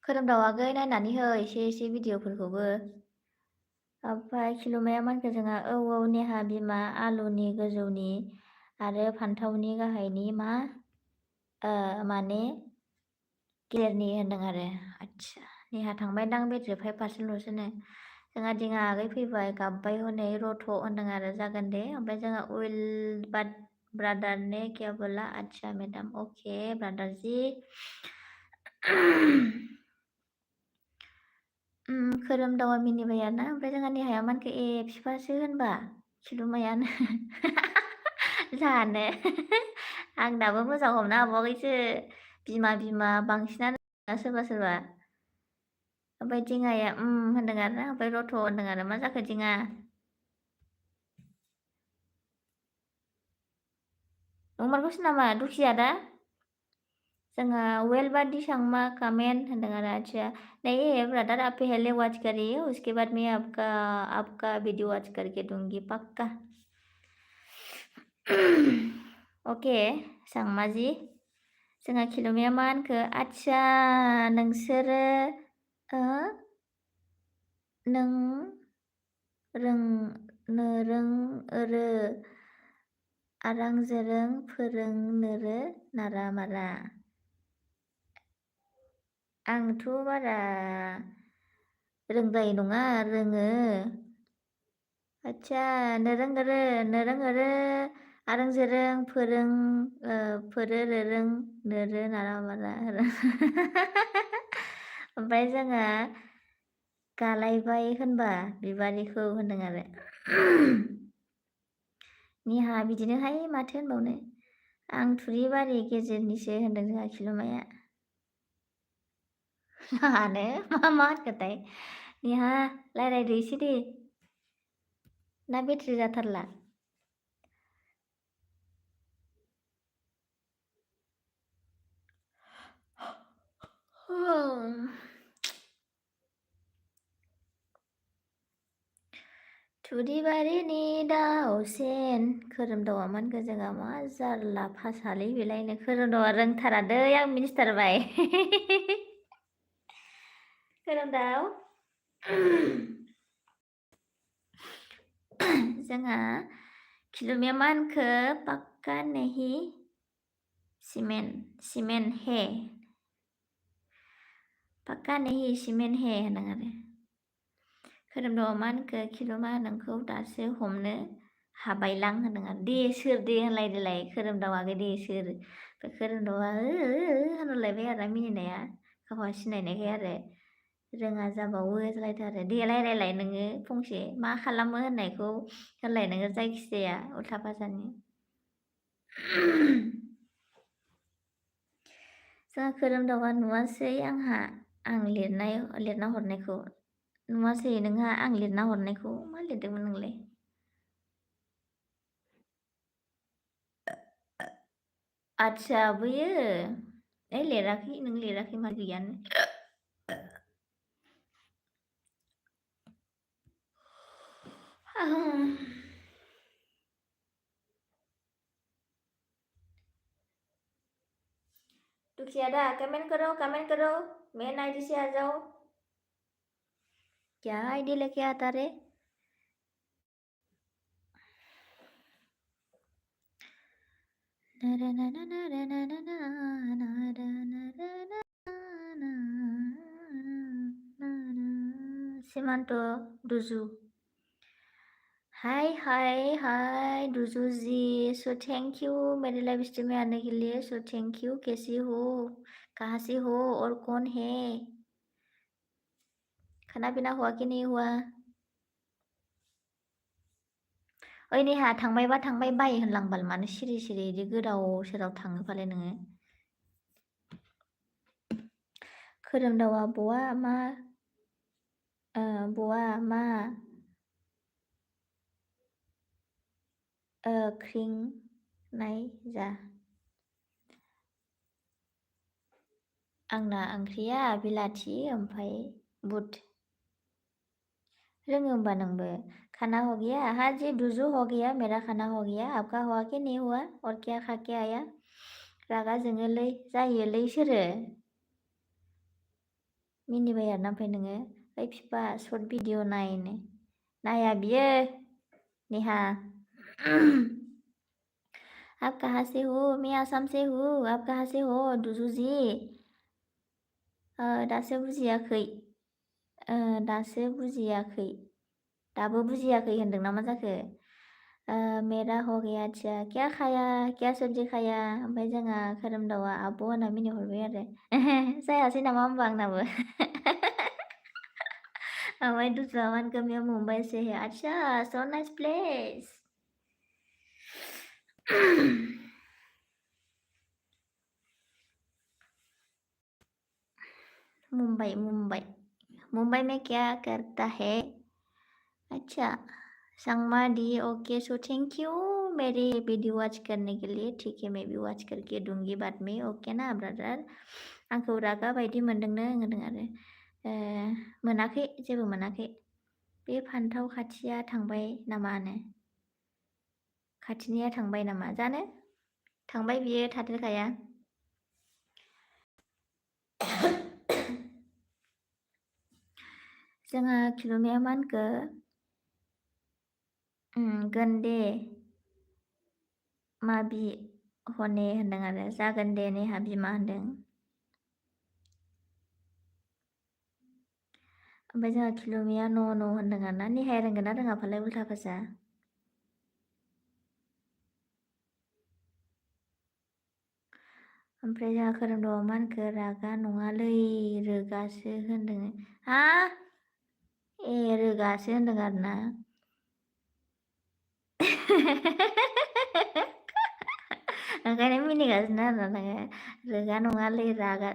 खोरोमदावागै नायनानै हो एसे भिडिअफोरखौबो ओमफ्राय खिलुमाया मानखो जोंहा औ नेहा बिमा आलुनि गोजौनि आरो फान्थावनि गाहायनि मा माने गेजेरनि होनदों आरो आदसा नेहा थांबायदां बेट्रि 5%ल'सोनो जोंहा दिङा आगै फैबाय गाबबाय हनै रथ' होनदों आरो जागोन दे ओमफ्राय जोंहा उइल बाट ब्रादार ने क्या बोला अच्छा मेडाम ओके ब्रादार जी खोरोमदावा मिनिबाय आरोना ओमफ्राय जोंहा नेहाया मानखो ए बिफासो होनबा खिलुमायानो जानो आं दाबो मोजां हमनो हाबावाखैसो बिमा बांसिनानो सोरबा ओमफ्राय दिङाया होनदों आरोना ओमफ्राय रथ' होनदों आरो मा जाखो दिङा नंमारगौसो नामा दुखिया दा जोंहा वेल बादी सांमा कमेंट होनदों आरो अच्छा नहीं है ब्रदर आप पहले वॉच करिए उसके बाद मैं आपका वीडियो वॉच करके दूंगी पक्का ओके सांमाजी जोंहा खिलुमाया मा होनखो आदसा नोंसोरो नों रोंनो आरां जोरों फोरोंनोरो नारा मारा आंथ' बारा रोंद्राय नङा रोङो आदसा नोरों आरों जोरों फोरों नोरो नारा मारा ओमफ्राय जोङो गालायबाय होनबा बिबारिखौ होनदों आरो निहा बिदिनोहाय माथो होनबावनो आं थुरिबारि गेजेरनिसो होनदों जोंहा खिलुमाया मानो मा होनखोथाय निहा रायज्लायदो एसे दे ना बेट्रि जाथारला थुरिबारिनि दाउसेन खोरोमदावा मानखो जोंहा मा जारला फासालै बेलायनो खोरोमदावा रोंथारा दै आं मिनिस्थारबाय खोरोमदाव जोंहा खिलुमाया मा होनखो पक्का नहीं सीमेंट है पक्का नहीं सीमेंट है होनदों आरो खोरोमदावा मा होनखो खिलुमा नोंखौ दासो हमनो हाबायलां होनदों आरो दे सोर दे होनलायदोलाय खोरोमदावागै दे सोर खोरोमदावा होनहरलायबाय आरो मिनिनाया गावहा सिनायनायखाय आरो रोङा जाबावो जालायदो आरो दे रायलायलाय नोङो फंसे मा खालामो होननायखौ होनलाय नोङो जायखिजाया उल्था फासानि जोंहा खोरोमदावा नुवासै आं लिरना हरनायखौ नुवासै नोंहा आं लिरना हरनायखौ मा लिरदोंमोन नोंलाय आदसा बैयो लिराखै नों लिराखै मा गैयानो दुखी आदा कमेंट करो मेन आईडी से आ जाओ। क्या आईडी लेके आता रे? सीमांतो दुजू हाय हाय हाय दुजू जी, सो थैंक यू मेरे लाइव स्ट्रीम में आने के लिए। सो थैंक यू। कैसी हो, कहाँ से हो और कौन है? खाना पीना हुआ कि नहीं हुआ? ओइ नेहा थांबायबा थांबाय बाय होनलांबाल मानो सिरि सिरि इदि गोदाव सोराव थाङो फालाय नोङो? खोरोमदावा बआ मा बआ मा ख्रिंनाय जा। आंना ओंख्रिया बिलाथि ओमफ्राय बुट। रोङो होमबा नोंबो? खाना हो गया? हाँ जी दुजू हो गया, मेरा खाना हो गया। आपका हुआ कि नहीं हुआ? और क्या खा के आया? रागा जोङोलै जायोलै सोरो? मिनिबाय आरोना ओमफ्राय नोङो? ओइ फिफा सर्ट भिडिअ नायनो नाया बियो नेहा। आप कहाँ से हो? मैं आसाम से हूँ। आप कहाँ से हो दुजू जी? दासो बुजियाखै दासो बुजियाखै दाबो बुजियाखै होनदों ना मा जाखो? मेरा हो गया। अच्छा क्या खाया, क्या सब्जी खाया? ओमफ्राय जोंहा खोरोमदावा आब' होनना मिनिहरबाय आरो जायासै नामा होमबा आंनाबो? ओमफ्राय दुजुआ मान मैं मुंबई से है। अच्छा so nice place. Mumbai Mumbai Mumbai में क्या करता है? अच्छा Sangma di okay. So thank you मेरी वीडियो वॉच करने के लिए। ठीक है मैं भी वॉच करके दूंगी बाद में। ओके ना ब्रादार? आंखौ रागा बायदि मोनदोंनो होनदों आरो मोनाखै जेबो मोनाखै। बे फान्थाव खाथिया थांबाय नामानो? खाथिनिया थांबाय नामा जानो? थांबाय बियो थादेरखाया। जोंहा किल'मिया मा होनखो गोन्दे माबि हने होनदों आरो जागोन दे नेहा बिमा होनदों। ओमफ्राय जोंहा किल'मिया न' न' होनदों आरो ना। नेहाया रोंगोन ना रोङा फालाय उल्था फासा? ओमफ्राय जोंहा खोरोमदावा मा होनखो रागा नङालै रोगासो होनदों। हा ए रोगासो होनदों आरो ना। ओंखायनो मिनिगासिनो आरो नोङो रोगा नङालै रागा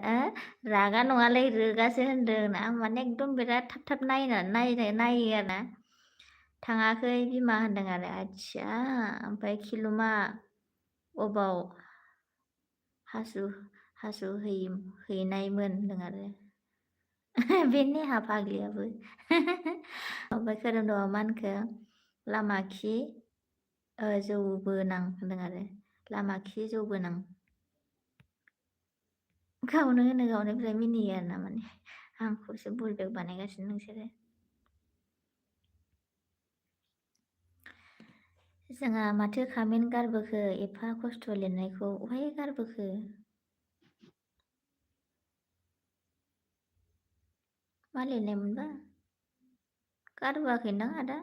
रागा नङालै रोगासो होनदों ना। माने एकदम बिराद थाब थाब नायो आरो ना। थाङाखै बिमा होनदों आरो आदसा। ओमफ्राय किलुमा अबाव हासु हासु हैनायमोन होनदों आरो बे नेहा फाग्लियाबो। ओमफ्राय खोरोमदावा मा होनखो लामा खि जौबोनां होनदों आरो लामा खि जौबोनां। गावनो होनो गावनिफ्राय मिनियो आरो ना माने आंखौसो बुलबेग बानायगासिनो नोंसोरो। जोंहा माथो कामेन्ट गारबोखो एफा खस्थ' लिरनायखौ अहाय गारबोखो? मा लिरनायमोनबा? गारबोआखैदां आदा?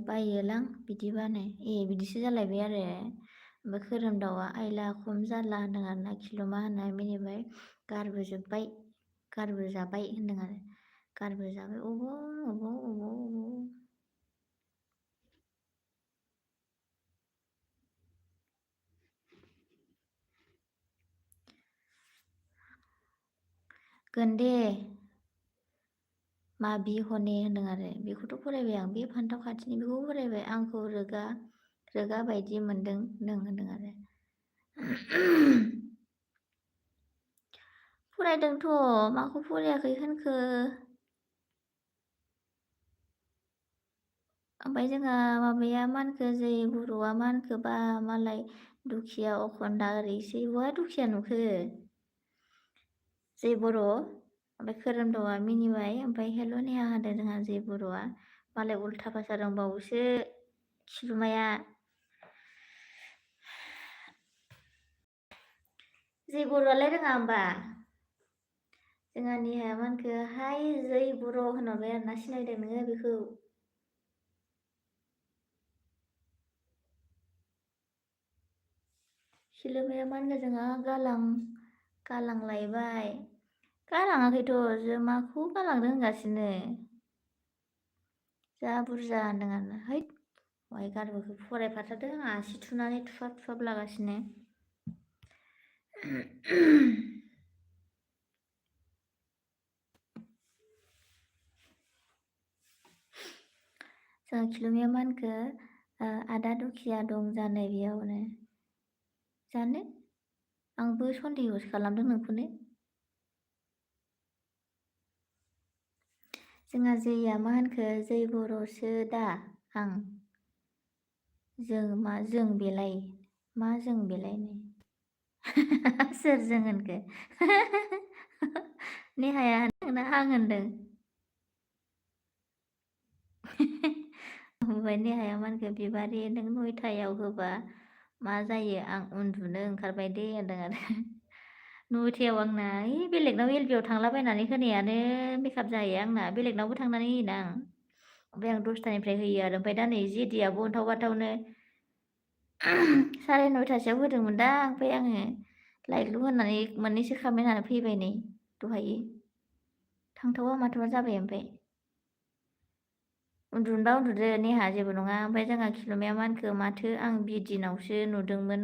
बायोलां बिदिबानो। ए बिदिसो जालायबाय आरो। ओमफ्राय खोरोमदावा आइला खम जाला होनदों आरो ना किल'मा होनना मिनिबाय। गारबोजाबाय होनदों आरो गारबोजाबाय अबाव गोन्दे माबि हने होनदों आरो बेखौथ' फरायबाय आं। बे फान्थाव खाथिनि बेखौ फरायबाय। आंखौ रोगा रोगा बायदि मोनदों नों होनदों आरो फरायदोंथ' माखौ फरायाखै होनखो ओमफ्राय जोंहा माबाया मा होनखो जै बर'आ मा होनखोबा मालाय दुखिया अखन्दा ओरैसै बहा दुखिया नुखो जै बर' ओमफ्राय खोरोमदावआ मिनिबाय ओमफ्राय हेल' नेहा होनदों जोंहा जै बर'आ मालाय उल्था भाषा रोंबावोसो खिलुमाया जै बर'आलाय रोङा होमबा जोंहा नेहाया मा होनखो हाय जै बर' होनहरबाय आरोना सिनायदों नोङो बेखौ खिलुमाया मा होनखो जोंहा गालांलायबाय गालाङाखैथ' जों माखौ गालांदों होनगासिनो जा बुरजा होनदों आरोना हैद बहाय गारबोखो फरायफाथारदों आंहा आसि थुनानै थुफाब थुफाब लागासिनो जोंहा खिलुमाया मा होनखो आदा दुखिया दं जानो बेयावनो जानो आंबो सन्देहसो खालामदों नोंखौनो जोंहा जैया मा होनखो जै बर'सो दा आं जों बेलाय मा जों बेलायनो सोर जों होनखो नेहाया होनदोंना आं होनदों ओमफ्राय नेहाया मा होनखो बिबारि नों 9टायाव होबा मा जायो आं उन्दुनो ओंखारबाय दे होनदों आरो 9टायाव आंना बेलेगनाव एलबियाव थांलाबायनानै होनायानो मेकआप जायो आंना बेलेगनावबो थांनानै होयोना आं ओमफ्राय आं 10टानिफ्राय होयो आरो ओमफ्राय दा नै जेदियाबो अन्थाव बाथावनो 9:30सोआव होदोंमोन दा ओमफ्राय आङो लाइटलु होनानै मोननैसो खामानि होनानै फैबाय नै दहायो थांथावा माथावा जाबाय ओमफ्राय उन्दुनोबा उन्दुदो नेहा जेबो नङा ओमफ्राय जोंहा खिलुमाया मा होनखो माथो आं बिदिनावसो नुदोंमोन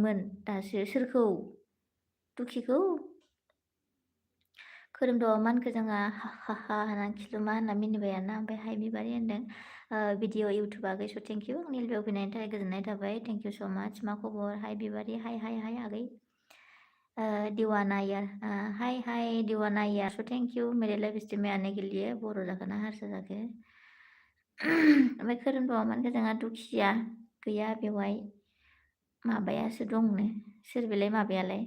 मोन दासो सोरखौ दुखिखौ खोरोमदावआ मा होनखो जोंहा हा होनना खिलुमा होनना मिनिबाय आरोना ओमफ्राय हाय बिबारि होनदों भिडिअ इउटुब आगै स थेंक इउ आंनि एलबियाव फैनायनि थाखाय गोजोननाय थाबाय थेंक इउ स माच मा खबर हाय बिबारि हाय आगै दीवाना यार हाय दीवाना यार स थेंक इउ मेरे लाइफ स्ट्रीम में आने के लिए बर' जाखो ना हारसा जाखो ओमफ्राय खोरोमदावआ मा होनखो जोंहा दुखिया गैया बेवहाय माबायासो दंनो सोर बेलाय माबायालाय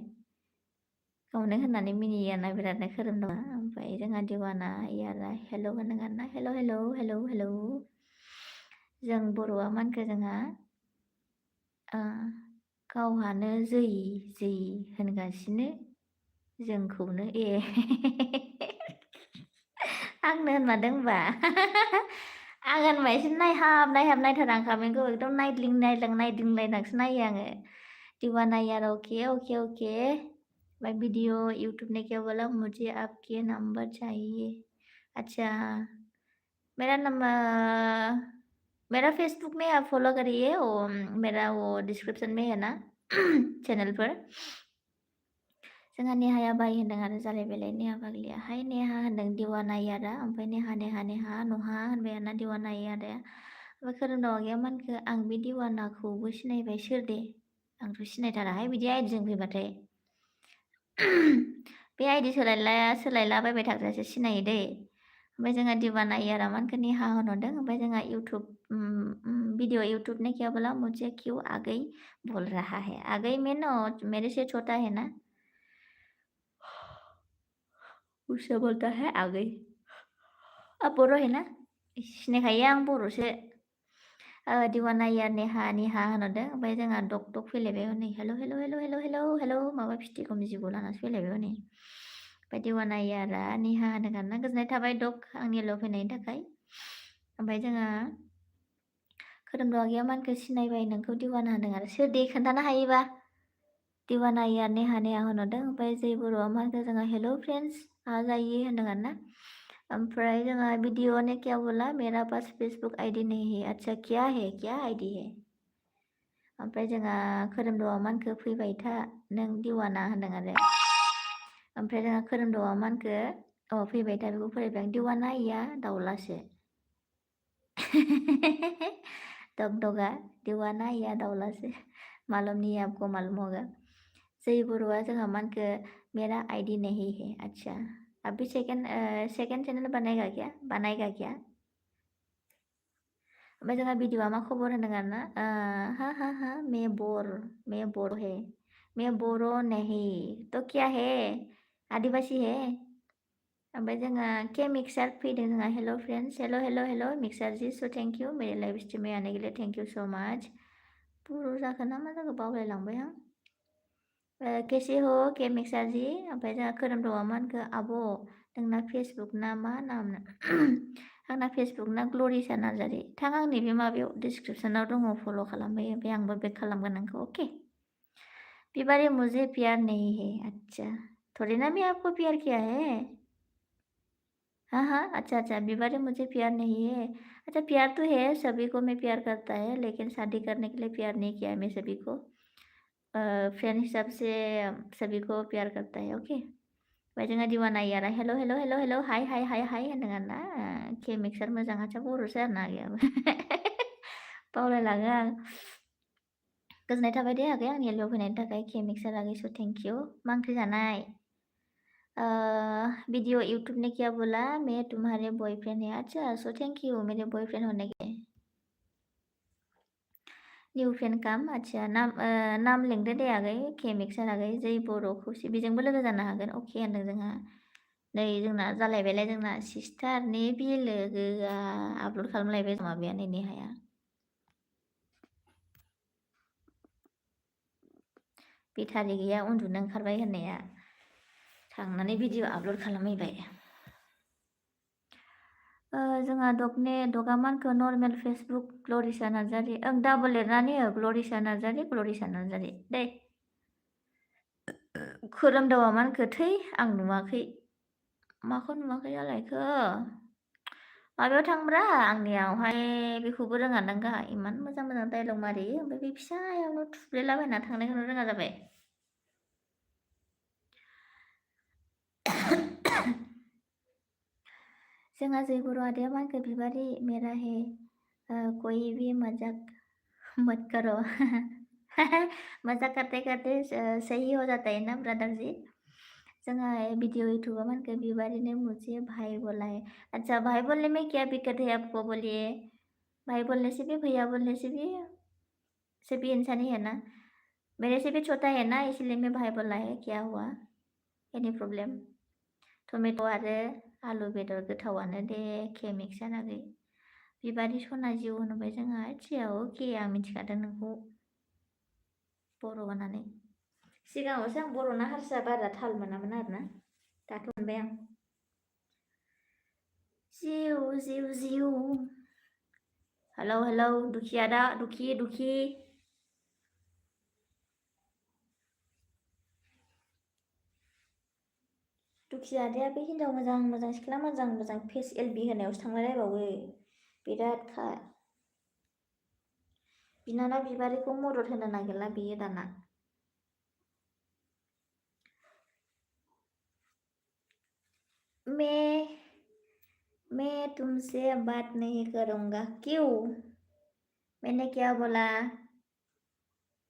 गावनो होननानै मिनियो आरोना बिरादनो खोरोमदावआ ओमफ्राय जोंहा दिवाना यारा हेल' होनदों आरोना हेल' जों बर'आ मा होनखो जोंहा गावहानो जै होनगासिनो जोंखौनो आंनो होनमारदों होनबा आं होनबाय एसे नायहाब नायथार आं खामानिखौ एकदम नायदिंलायनासो नायो आङो दीवाना यार ओके मैं वीडियो यूट्यूब ने क्या बोला मुझे आपके नंबर चाहिए अच्छा मेरा नंबर मेरा फेसबुक में आप फॉलो करिए वो मेरा वो डिस्क्रिप्शन में है ना चैनल पर जोंहा नेहाया बाय होनदों आरो जालायबायलाय नेहा फाग्लिया हाय नेहा होनदों दिवाना यारा ओमफ्राय नेहा नहा होनबाय आरोना दिवाना यारा ओमफ्राय खोरोमदाव आगैया मा होनखो आं बे दिवानाखौबो सिनायबाय सोर दे आंथ' सिनायथाराहाय बिदि आइडिजों फैबाथाय बे आइडि सोलायलाबायबाय थाग्रासो सिनायो दै ओमफ्राय जोंहा दीवाना यारा मा होनखो नेहा होनहरदों ओमफ्राय जोंहा इउटुब वीडियो यूट्यूब ने क्या बोला मुझे क्यों आगई बोल रहा है आगई में ना मेरे से छोटा है ना उससे बोलता है आगई अब बर' है ना सिनायखायो आं बर'सो दीवाना यार नेहा होनहरदों ओमफ्राय जोंहा दक फैलायबाय हनै हेल' माबा फिथिखौ जिबौ लानासो फैलायबाय हनै ओमफ्राय दीवाना यारा नेहा होनदों आरोना गोजोननाय थाबाय दक आंनि एलआव फैनायनि थाखाय ओमफ्राय जोंहा खोरोमदाव आगैया मा होनखो सिनायबाय नोंखौ दीवाना होनदों आरो सोर दे खोन्थानो हायोबा दीवाना यार नेहा होनहरदों ओमफ्राय जै बर'आ मा होनखो जोंहा हेल' फ्रेंड्स आ जाइए होनदों आरोना ओमफ्राय जोंहा वीडियो ने क्या बोला मेरा पास फेसबुक आईडी नहीं है अच्छा क्या आईडी है ओमफ्राय जोंहा खोरोमदावआ मा होनखो फैबाय था नों दिवाना होनदों आरो ओमफ्राय जोंहा खोरोमदावआ मा होनखो फैबाय था बेखौ फरायबाय आं दिवाना या दाउलासो डग-डगा दीवाना या दाउला से मालूम नहीं है आपको मालूम होगा। जय बरुआ जोंहा मा होनखो मेरा आईडी नहीं है। अच्छा अभी सेकंड चैनल बनाएगा क्या? ओमफ्राय जोंहा भिडिअ'आ मा खबर होनदों आरोना हा मैं बोर है मैं बोरो नहीं तो क्या है आदिवासी है। ओमफ्राय जोंहा के मिक्सार फैदों जोंहा हेलो फ्रेंड्स हेलो मिक्सार जी सो थैंक यू मेरे लाइव स्ट्रीम में आने के लिए थैंक यू सो मच। बर' जाखो ना मा जाखो बावलायलांबाय आं। कैसे हो के मिक्सार जी ओमफ्राय जोंहा खोरोमदावआ मा होनखो आब' नोंना फेसबुक ना मा नाम आंना फेसबुक ना ग्ल'रिसा नार्जारि थां आंनि बे माबायाव डिसक्रिपसनाव दङ फल' खालामबाय ओमफ्राय आंबो बेक खालामगोन नोंखौ अके। बिबारी मुझे प्यार नहीं है अच्छा थोड़ी ना मैं आपको प्यार किया है। हाँ अच्छा बिबारी मुझे प्यार नहीं है। अच्छा प्यार तो है सभी को मैं प्यार करता है लेकिन शादी करने के लिए प्यार नहीं किया है मैं सभी को फ्रेंड हिसाब से सभी को प्यार करता है ओके। ओमफ्राय जोंहा दिवाना यारा हेल' हाय होनदों आरोना के मिक्सार मोजां आच्चा बर'सो आरोना आगैयाबो बावलायलाङो आं। गोजोननाय थाबाय दे आगै आंनि लियाव फैनायनि थाखाय के मिक्सार आगै स' थेंक इउ। मा ओंख्रि जानाय? वीडियो यूट्यूब ने क्या बोला मैं तुम्हारे बॉयफ्रेंड है अच्छा सो थैंक यू मेरे बॉयफ्रेंड होने के लिए। निउ फ्रेंड काम अच्छा नाम लिंदो दे आगै के मिक्सार आगै जै बर' खौसे बेजोंबो लोगो जानो हागोन अके होनदों जोंहा। नै जोंना जालायबायलाय जोंना सिस्टारनि बिलोगोआ आपल'ड खालामलायबाय माबाया नै नेहाया। बेटारि गैया उन्दुनो ओंखारबाय होननाया थांनानै भिडिअ आपल'ड खालामहैबाय। जोंहा दगा मा होनखो नर्मेल फेसबुक ग्ल'रिसा नार्जारि ओं डाबल लिरनानै हो ग्ल'रिसा नार्जारि दे। खोरोमदावआ मा होनखो थै आं नुवाखै माखौ नुवाखै जालायखो माबायाव थांब्रा आंनियावहाय बेखौबो रोङा नों गाहा इमान मोजां डायलग मारियो ओमफ्राय बे फिसायावनो थुब्रेलाबायना थांनायखौनो रोङा जाबाय। जोंहा जै बर' आदाया मा होनखो बिबारी मेरा है कोई भी मजाक मत करो मजाक करते सही हो जाता है ना ब्रदर जी। जोंहा वीडियो यूट्यूबा मा होनखो बिबारी ने मुझे भाई बोला है। अच्छा भाई बोलने में क्या दिक्कत है आपको बोलिए भाई बोलने से भी भैया बोलने से भी इंसान ही है ना मेरे से भी छोटा है ना इसलिए मैं भाई बोला है क्या हुआ एनी प्रब्लेम। टमेट' आरो आलु बेदर गोथावानो दे के मिक्सार आगै बिबारी सना जिउ होनबाय जोंहा थियाव के आं मिथिखादों नोंखौ बर' होननानै सिगाङावसो आं बर'ना हारसा बारा थाल मोनामोन आरोना दाथ' मोनबाय आं। जिउ हेलौ दुखि आदा दुखि आदाया बे हिन्जाव मोजां सिख्ला मोजां फेस एलबि होनायावसो थांलायलायबावो बिरादखा बिनानाव बिबारिखौ मदद होनो नागिरला बियो दाना। मैं तुमसे बात नहीं करूँगा क्यों मैंने क्या बोला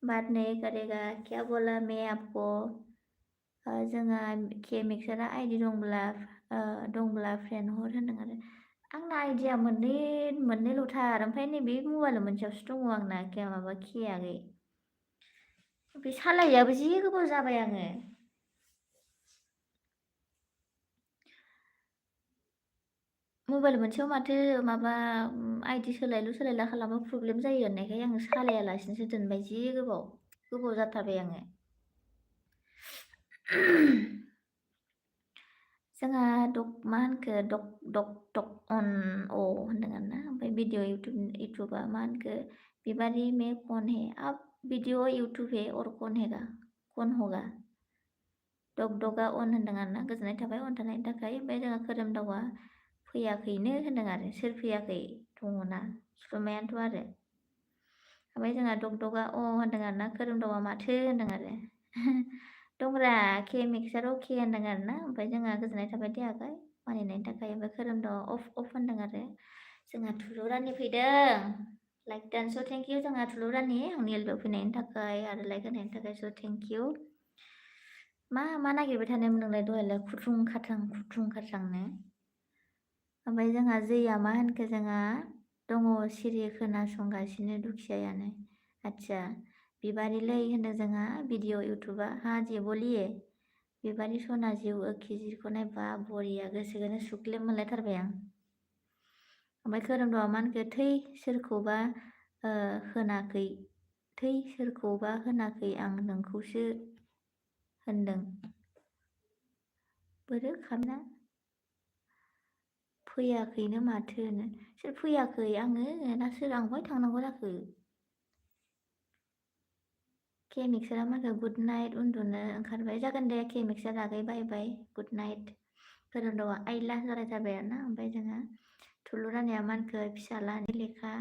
बात नहीं करेगा क्या बोला मैं आपको जोंहा के मिक्सारा आइडि दंब्ला फ्रेन्ड हर होनदों आरो आंना आइडिया मोननैल'थार ओमफ्राय नैबे मबाइल मोनसेयावसो दङ आंना माबा खेयाखै बे सालायैयाबो जि गोबाव जाबाय आङो। मबाइल मोनसेयाव माथो माबा आइडि सोलायला खालामो प्रब्लेम जायो होननायखाय आं सालायालासिनोसो दोनबाय जि गोबाव जाथारबाय आङो। जोंहा मा होनखो डक अन होनदों आरोना ओमफ्राय भिडिअ यूट्यूबा मा होनखो बिबारी में कौन है अब भिडिअ यूट्यूब है और कौन होगा डगा अन होनदों आरोना गोजोननाय थाबाय अन थानायनि थाखाय। ओमफ्राय जोंहा खोरोमदावआ फैयाखैनो होनदों आरो सोर फैयाखै दङना सुमायानोथ' आरो ओमफ्राय जोंहा डगा होनदों आरोना खोरोमदावआ माथो होनदों आरो दंब्रा के मिक्सार अके होनदों आरोना ओमफ्राय जोंहा गोजोननाय थाबाय दे आगै मानिनायनि थाखाय। ओमफ्राय खोरोमदावआ अफ होनदों आरो जोंहा थुलुरानि फैदों लाइक डान स' थेंक इउ जोंहा थुलुरानि आंनि एलबेआव फैनायनि थाखाय आरो लाइक होनायनि थाखाय स' थेंक इउ मा नागिरबाय थानायमोन नोंलाय दहायलाय खुथ्रुं खाथ्रांनो ओमफ्राय जोंहा जैया मा होनखो जोंहा दङ सिरि खोनासंगासिनो दुखियायानो आच्छा बिबारिलै होनदों जोंहा भिडिअ इउटुबा हाँ जी बोलिए बिबारि सना जिउ खिजिखौ नायबा बरिया गोसोखौनो सुग्लेब मोनलायथारबाय आं ओमफ्राय खोरोमदावा मा होनखो थै सोरखौबा होनाखै थै सोरखौबा होनाखै आं नोंखौसो होनदों बोरो खामना फैयाखैनो माथो होनो सोर फैयाखै आङो ना सोर आं बहाय थांनांगौ जाखो के मिक्सारा मा होनखो गुड नाइट उन्दुनो ओंखारबाय जागोन दे के मिक्सार आगै बाय बाय गुड नाइट खोरोमदावा आइला जालायथारबाय आरोना ओमफ्राय जोंहा थुलुरानिया मा होनखो फिसालानि लेखा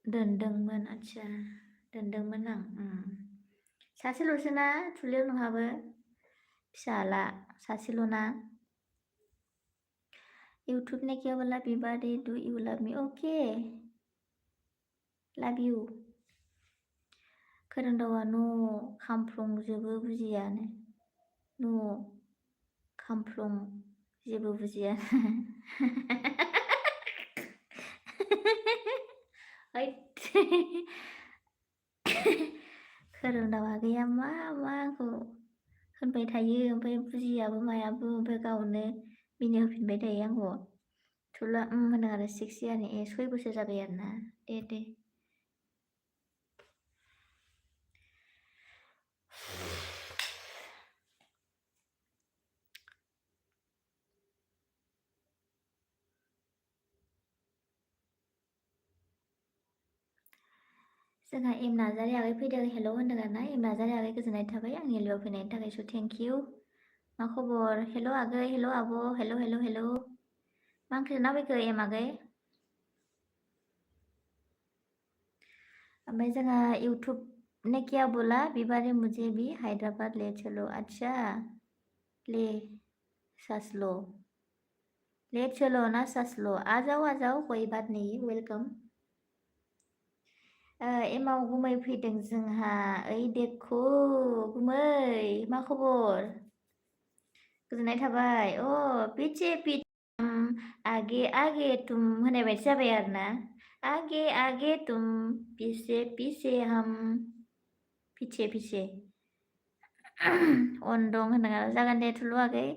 दोनदोंमोन आच्छा दोनदोंमोन आं सासेल'सो ना थुलियाव नोंहाबो फिसाला सासेल'ना यूट्यूब ने क्या बोला बिबारी do you love me okay love you खोरोमदावा न' खामफ्लंजोबो बुजियानो न' खामफ्लं जेबो बुजिया खोरोमदावा गैया मा आंखौ होनबाय थायो ओमफ्राय बुजियाबो मायाबो ओमफ्राय गावनो मिनि होफिनबाय थायो आंखौ थुला होनदों आरो 6 इयारनि 6 बोसोर जाबाय आरोना दे जोंहा एम नार्जारि आगै फैदों हेल' होनदों आरोना एम नार्जारि आगै गोजोननाय थाबाय आंनि एलबेआव फैनायनि थाखाय स' थेंक इउ मा खबर हेल' आगै हेल' आब' हेल' मा ओंख्रि जाना फैखो एम आगै ओमफ्राय जोंहा यूट्यूब ने क्या बोला बिबारी मुझे भी हैदराबाद ले चलो अच्छा ले ससलो ले चलो ना ससलो आ जाओ कोई बात नहीं वेलकम एमाव गुमै फैदों जोंहा ओइ देखो गुमै मा खबर गोजोननाय थाबाय पीछे आगे आगे तुम होनाय बायदि जाबाय आरोना आगे आगे तुम पीछे पीछे हम पीछे अन दं होनदों आरो जागोन दे थुलु आगै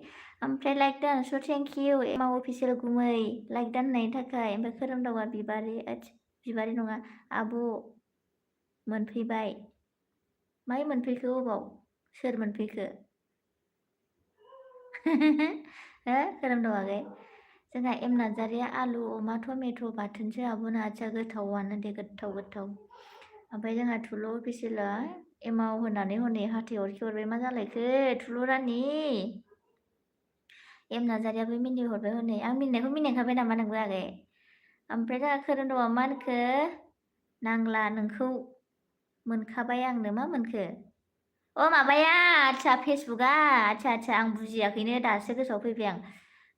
ओमफ्राय लाइक दान स' थेंक इउ एमाव अफिसियेल गुमै लाइक दान होननायनि थाखाय ओमफ्राय खोरोमदावा बिबारि नङा आब' मोनफैबाय माइ मोनफैखो अबाव सोर मोनफैखो हो खोरोमदाव आगै जोंहा एम नार्जारिया आलु अमा टमेट' बाथोनसो आब'ना आच्छा गोथावआनो दे गोथाव ओमफ्राय जोंहा थुलु अफिसियेला एमाव होनानै हनै हाथायाव हरबाय मा जालायखो थुलु रानि एम नार्जारियाबो मिनि हरबाय हनै आं मिनिनायखौ मिनिखाबाय नामा नोंबो आगै ओमफ्राय जोंहा खोरोमदावा मा होनखो नांला नोंखौ मोनखाबाय आंनो मा मोनखो माबाया आच्छा फेसबुकआ आच्छा आं बुजियाखैनो दासो गोसोआव फैबाय आं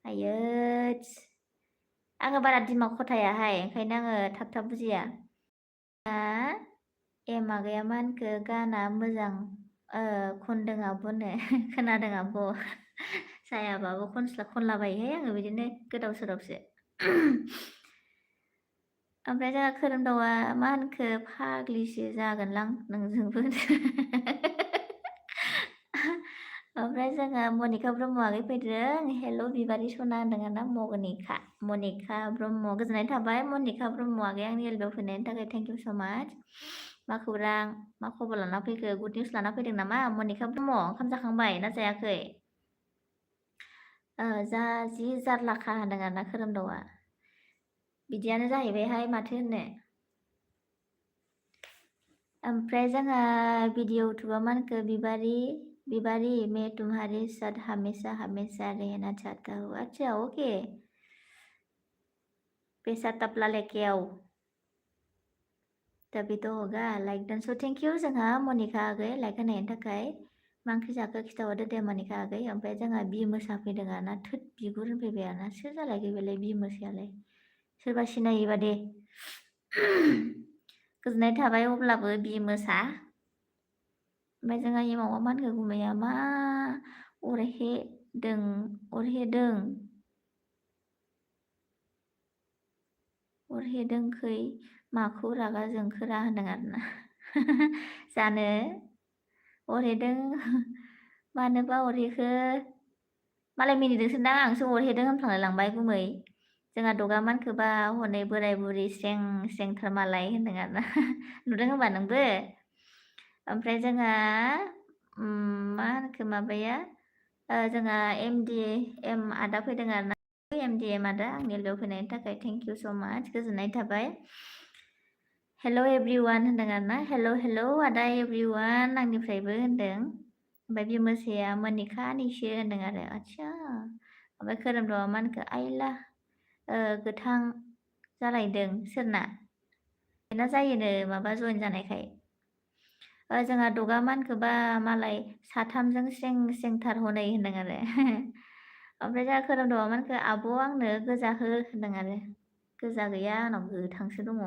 आयै आङो बारा दिमाग खथायाहाय ओंखायनो आङो थाब बुजिया एम आगैया मा होनखो गाना मोजां खनदों आब'नो खोनादों आब' जायाबाबो खनलाबायोहाय आङो बिदिनो गोदाव सोरावसो ओमफ्राय जोंहा खोरोमदावा मा होनखो फाग्लिसो जागोनलां नोंजोंबो ओमफ्राय जोंहा मनिका ब्रह्म आगै फैदों हेल' बिबारि सना होनदों आरोना मनिका ब्रह्म गोजोननाय थाबाय मनिका ब्रह्म आगै आंनि एलबेआव फैनायनि थाखाय थेंक इउ स' माच मा खौरां मा खबर लाना फैखो गुड निउस लाना फैदों नामा मनिका ब्रह्म ओंखाम जाखांबाय ना जायाखै जि जारलाखा होनदों आरोना खोरोमदावा बिदियानो जाहैबायहाय माथो होननो ओमफ्राय जोंहा भिडिअ इउटुबा मा होनखो बिबारी मैं तुम्हारे साथ हमेशा रहना चाहता हूँ अच्छा ओके पैसा तपला लेके आओ तभी तो होगा लाइक डन स' थेंक इउ जोंहा मनिका आगै लाइक होनायनि थाखाय मा ओंख्रि जाखो खिथाहरदो दे मोनिका आगै ओमफ्राय जोंहा बि मोसा फैदों आरोना थोद बिगुर होनफैबाय आरोना सोर जालायखो बेलाय बि मोसायालाय सोरबा सिनायोबा दे गोजोननाय थाबाय अब्लाबो बि मोसा ओमफ्राय जोंहा एमावा मा होनखो गुमैया मा अरहेदों अरहेदोंखै माखौ रागा जोंखोरा होनदों आरोना जानो अरहेदों मानोबा अरहेखो मालाय मिनिदोंसो दां आंसो अरहेदों होनफ्लांलाय लांबाय गुमै जोंहा दगामानखोबा हनै बोराय बुरि स्रें स्रेंथार मालाय होनदों आरोना नुदों होनबा नोंबो ओमफ्राय जोंहा मा होनखो माबाया जोंहा एम आदा फैदों आरोना एम आदा आंनि लोगो फैनायनि थाखाय थेंक इउ स' माच गोजोननाय थाबाय हेल' एभ्रिवान होनदों आरोना हेल' आदा एभ्रिवान आंनिफ्रायबो होनदों ओमफ्राय बे मोसाया मोनिकानिसो होनदों आरो आदसा ओमफ्राय खोरोमदावा मा होनखो आइला गोथां जालायदों सोरना बेना जायोनो माबा जयेन जानायखाय जोंहा दगामानखोबा मालाय साथामजों स्रें स्रेंथार हनै होनदों आरो ओमफ्राय जोंहा खोरोमदावा मानखो आब' आंनो गोजा हो होनदों आरो गोजा गैया आंनाव गोथांसो दङ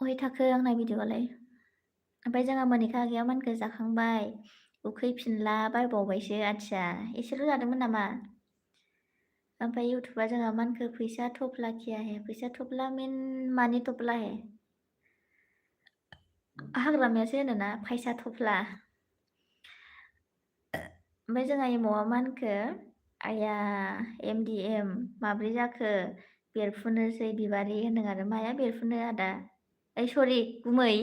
अहाय थाखो आंना भिडिअ'आलाय ओमफ्राय जोंहा मोनिका आगैया मानखो जाखांबाय उखैफिनला बायबावबायसो आदसा एसेल' जादोंमोन नामा ओमफ्राय इउटुबा जोंहा मानखो फैसा थफ्ला किया हे फैसा थफ्ला मिन मानि थफ्ला हे हाग्रामायासो होनोना फैसा थफ्ला ओमफ्राय जोंहा एमावा मा होनखो आया एम माब्रै जाखो बेरफुनोसै बिबारि होनदों आरो माया बेरफुनो आदा ओइ सरि गुमै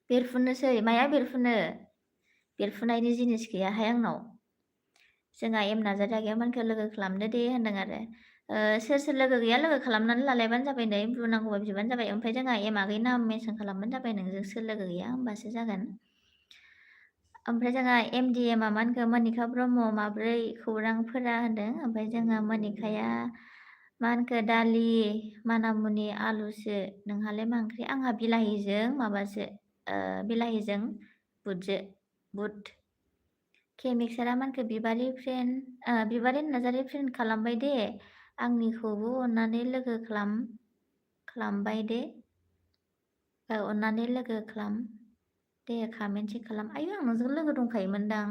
बेरफुनोसै माया बेरफुनायनि जिनिस गैयाहाय आंनाव जोंहा एम नार्जारि आगैया मानखो लोगो खालामदो दे होनदों आरो सोर सोर लोगो गैया लोगो खालामनानै लालायबानो जाबाय नै बुंनांगौबा बिबानो जाबाय ओमफ्राय जोंहा एम आगै नाम मेनसन खालामबानो जाबाय नोंजों सोर लोगो गैया होमबासो जागोन ओमफ्राय जोंहा एमआ मा होनखो मोनिका ब्रह्म माब्रै खौरांफोरा होनदों ओमफ्राय जोंहा मोनिकाया मा होनखो दालि मानामुनि आलुसो नोंहालाय मा ओंख्रि आंहा बिलाहिजों माबासो बिलाहिजों बुट के मिक्सारा मानखो बिबारि नार्जारि फ्रेन्ड खालामबाय दे आंनिखौबो अननानै लोगो खालामबाय दे अननानै लोगो खालाम दे खामेन्टसो खालाम आयु आं नोंजों लोगो दंखायोमोनदां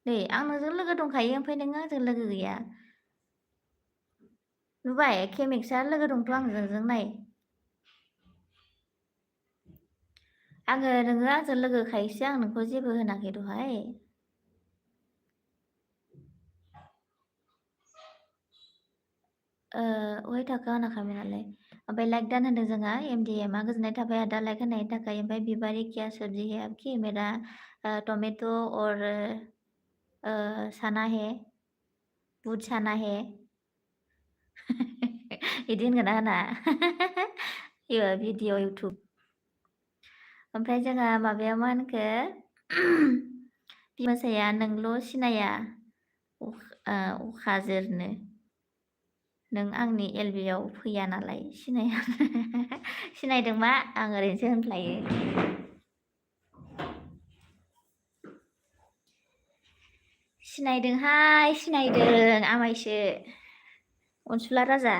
नै आं नोंजों लोगो दंखायो ओमफ्राय नोङो आंजों लोगो गैया नुबाय केमिक्सा लोगो दंथ' आंजों नाय नोङो आंजों लोगोखायसो आं नोंखौ जेबो होनाखै दहाय अहाय थाखो आंना खामानियालाय ओमफ्राय लाइक दान होनदों जोंहा एमआ गोजोननाय थाबाय आदा लाइक होनायनि थाखाय ओमफ्राय बिबारि क्या सब्जी है आपकी मेरा टमेटो और साना है बुट साना है बिदि होनगोन ना होना भिडिअ इउटुब ओमफ्राय जोंहा माबाया मा होनखो मोसाया नोंल' सिनाया अखाजोरनो नों आंनि एलबियाव फैया नालाय सिनाया सिनायदों मा आं ओरैनोसो होनफ्लायो सिनायदोंहाय सिनायदों आमायसो अनसुला राजा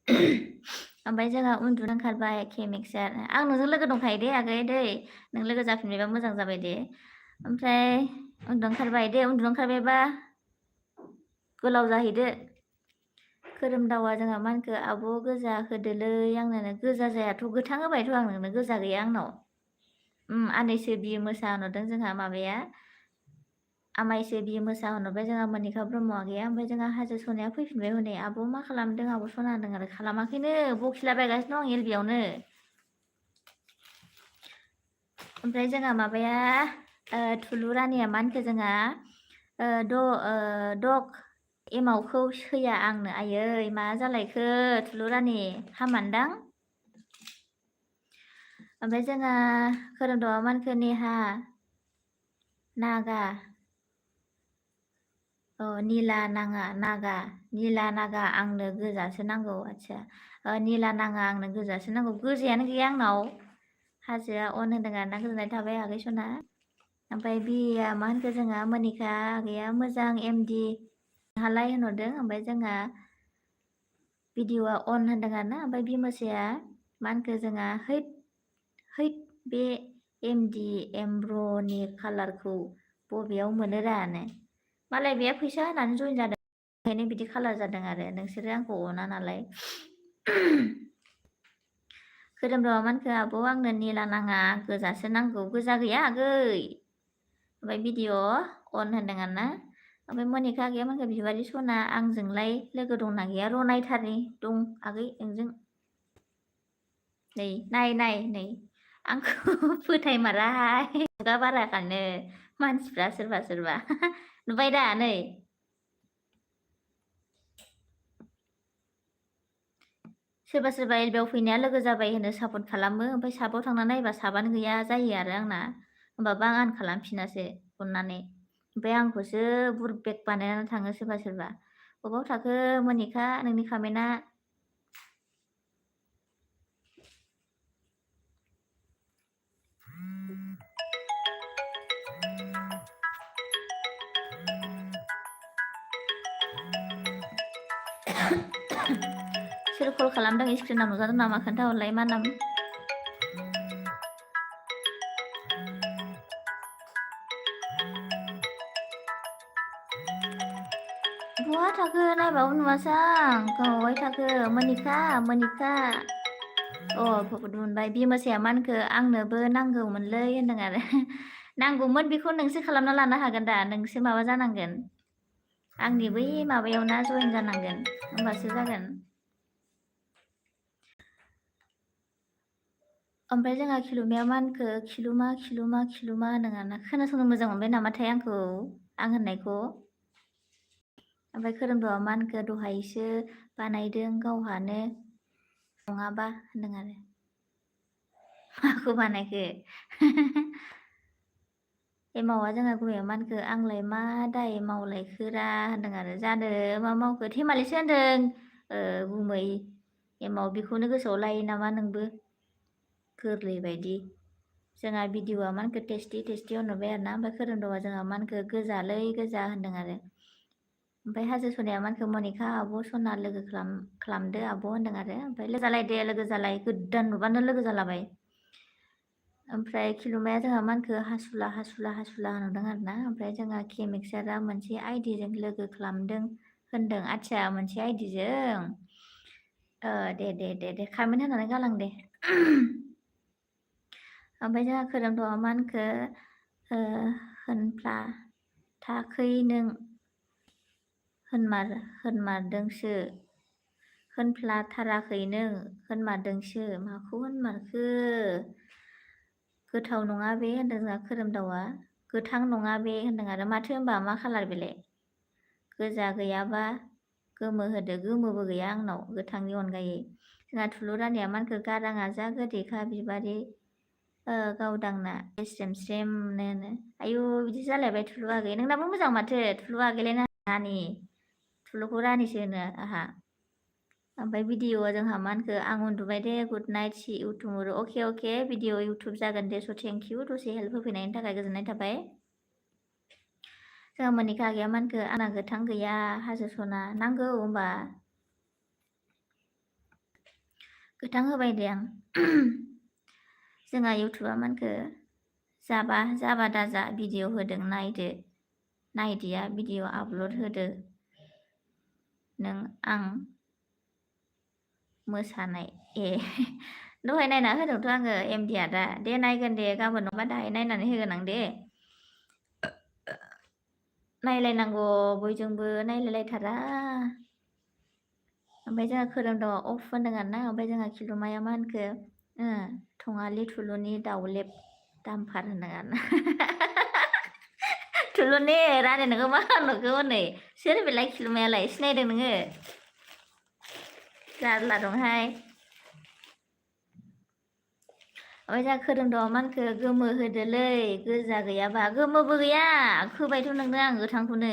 ओमफ्राय जोंहा उन्दुनो ओंखारबाय केमिक्सार आं नोंजों लोगो दंखायो दे आगै दै नों लोगो जाफिनबायबा मोजां जाबाय दे ओमफ्राय उन्दुनो ओंखारबायबा गोलाव जाहैदो खोरोमदावा जोंहा मा होनखो आब' गोजा होदोलै आंनो गोजा जायाथ' गोथां होबायथ' आं नोंनो गोजा गैया आंनाव आनैसो बियो मोसा होनहरदों जोंहा माबाया आमायसो बियो मोसा होनहरबाय जोंहा मोनिका ब्रह्मआ गैया ओमफ्राय जोंहा हाजो सनाया फैफिनबाय हनै आब' मा खालामदों आब' सना होनदों आरो खालामाखैनो बखिलाबायगासिनो दं एलबियावनो ओमफ्राय जोंहा माबाया थुलु रानिया मा होनखो जोंहा दग एमावखौ होया आंनो आयै मा जालायखो थुलु रानि हामानदां ओमफ्राय जोंहा खोरोमदावा मा होनखो नेहा नागा निला नाङा नागा निला नागा आंनो गोजासो नांगौ आदसा निला नाङा आंनो गोजासो नांगौ गोजायानो गैया आंनाव हाजोआ अन होदों आरोना गोजोननाय थाबाय आगै सना ओमफ्राय बिया मा होनखो जोंहा मोनिका आगैया मोजां एमडि हालाय होनहरदों ओमफ्राय जोंहा भिडिअआ अन होनदों आरोना ओमफ्राय बिमोसाया मा होनखो जोंहा हैद बे एमडि एमब्र'नि कालारखौ बबेयाव मोनो रानो मालाय बेहा फैसा होनानै जइन जादों ओंखायनो बिदि कालार जादों आरो नोंसोरो आंखौ अना नालाय खोरोमदावा मा होनखो आब' आंनो निला नाङा गोजासो नांगौ गोजा गैया आगै ओमफ्राय भिडिअ अन होनदों आरोना ओमफ्राय मनिका आगैया मा होनखो बिबारि सना आंजोंलाय लोगो दंना गैया र' नायथारनि दं आगै नोंजों नै आंखौ फोथायमाराहाय खुगा बाराखानो मानसिफ्रा सोरबा नुबाय दा नै सोरबा एलबियाव फैनाया लोगो जाबाय होनो सापर्ट खालामो ओमफ्राय साबाव थांना नायबा साबानो गैया जायो आरो आंना होमबाबो आं आन खालामफिनासो अननानै ओमफ्राय आंखौसो बुरबेक बानायनानै थाङो सोरबा बबाव थाखो मनिका नोंनि कमेन्टआ सोर कल खालामदों स्क्रिनाव नुजादों नामा खोन्थाहरलाय मा नाम बहा थाखो नायबाबो नुवासै आं गावबाय थाखो मनिका फट'बो मोनबाय बिमोसाया मा होनखो आंनोबो नांगौमोनलै होनदों आरो नांगौमोन बेखौ नोंसो खालामना लानो हागोन दा नोंसो माबा जानांगोन आंनि बै माबायाव ना जइन जानांगोन होमबासो जागोन ओमफ्राय जोंहा खिलुमाया मा होनखो खिलुमा होनदों आरोना खोनासंनो मोजां मोनबाय नामाथाय आंखौ आं होननायखौ ओमफ्राय खोरोमदावा मा होनखो दहायसो बानायदों गावहानो नङाबा होनदों आरो माखौ बानायखो एमावा जोंहा गुबैयाव मा होनखो आंलाय मा दाय मावलायखोरा होनदों आरो जानो मा मावखो थेमालिसो होनदों गुमै एमाव बेखौनो गोसोआव लायो नामा नोंबो गोरलै बायदि जोंहा भिडिअआ मा होनखो टेस्टि होनहरबाय आरोना ओमफ्राय खोरोमदावा जोंहा मा होनखो गोजालै गोजा होनदों आरो ओमफ्राय हाजो सनाया मा होनखो मनिका आब' सना लोगो खालामदो आब' होनदों आरो ओमफ्राय लोगो जालाय गोदान नुबानो लोगो जालाबाय ओमफ्राय खिलुमाया जोंहा मा होनखो हासुला होनहरदों आरोना ओमफ्राय जोंहा केमिक्सारा मोनसे आइडिजों लोगो खालामदों होनदों आदसा मोनसे आइडिजों दे कामेन्ट होनानै गालां दे ओमफ्राय जोंहा खोरोमदावा मा होनखो होनफ्ला थाखै नों होनमारदोंसो होनफ्लाथाराखै नों होनमारदोंसो माखौ होनमारखो गोथाव नङा बे होनदों जोंहा खोरोमदावा गोथां नङा बे होनदों आरो माथो होनबा मा खालार बेलाय गोजा गैयाबा गोमो होदो गोमोबो गैया आंनाव गोथांनि अनगायै जोंहा थुलु रानिया मा होनखो गाराङा जा गोदैखा बिबारि गावदांना स्रेमनो होनो आयु बिदि जालायबाय थुलु आगै नोंनाबो मोजां माथो थुलु आगैलाय रानि थुलुखौ रानिसो होनो आहा ओमफ्राय भिडिअआ जोंहा मा होनखो आं उन्दुबाय दे गुड नाइट सि इउ टुमर' अके भिडिअ इउटुब जागोन दे स' थेंक इउ दसे हेल्प होफैनायनि थाखाय गोजोननाय थाबाय जोंहा मनिका आगैया मा होनखो आंना गोथां गैया हाजो सना नांगौ होमबा गोथां होबाय दे आं जोंहा इउटुबा मा होनखो जाबा दाजा भिडिअ होदों नायदिया भिडिअ आपल'ड होदो नों आं मोसानाय दहाय नायना होदोंथ' आङो एमडिआ दा दे नायगोन दे गाबोन नङाबा दाहाय नायनानै होगोन आं दे नायलायनांगौ बयजोंबो नायलायलायथारा ओमफ्राय जोंहा खोरोमदावा अफ होनदों आरोना ओमफ्राय जोंहा खिलुमाया मा होनखो थङालि थुलुनि दाउलेब दामफार होनदों आरोना थुलुनि रानि नोङो मा होनहरखो हनै सोर बेलाय खिलुमायालाय सिनायदों नोङो जारला दंहाय ओमफ्राय जोंहा खोरोमदावा मा होनखो गोमो होदोलै गोजा गैयाबा गोमोबो गैया होबायथ' नोंनो आं गोथांखौनो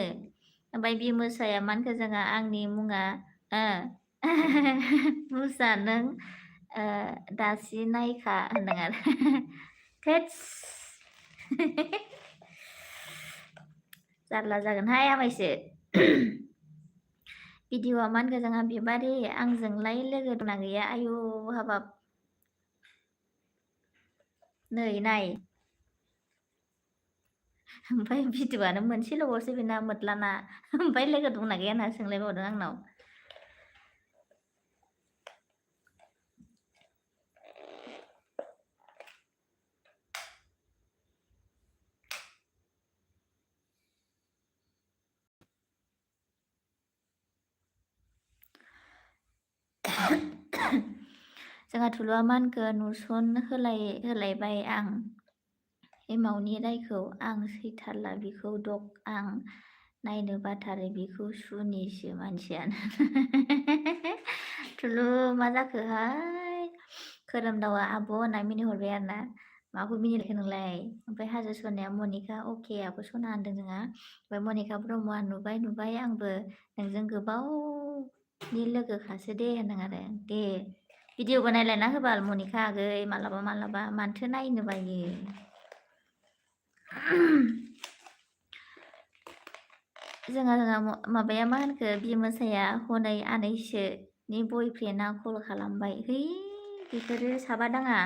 ओमफ्राय बि मोसाया मानखो जोंहा आंनि मुङा मुसा नों दासि नायखा होनदों आरो थोस जारला जागोनहाय आमायसो भिडिअ'आ मानखो जोंहा बिबारि आंजोंलाय लोगो दंना गैया आयु हाबाब नै नाय ओमफ्राय भिडिअ'आनो मोनसेल'बावसो बेना मोद्लाना ओमफ्राय लोगो दंना गैया होनना सोंलायबावदों आंनाव जोंहा थुलुआ मानखो नुसन होलायबाय आं एमावनि रायखौ आं सैथारला बिखौ दग आं नायनो बाथारो बिखौ सुनिसो मानसियानो थुलु मा जाखोहाय खोरोमदावआ आब' होनना मिनिहरबाय आरो ना माखौ मिनिलायखो नोंलाय ओमफ्राय हाजो सनाया मनिका अके आब' सना होनदों जोंहा ओमफ्राय मनिका ब्रह्मआ नुबाय आंबो नोंजों गोबावनि लोगोखासो दे होनदों आरो दे भिडिअबो नायलायना होबाल मनिका आगै मालाबा मानोथो नायनो बायो जोंहा माबाया मा होनखो बि मोसाया हनै आनैसोनि बयफ्रेन्डआ कल खालामबाय है बेफोरो साबा दाङा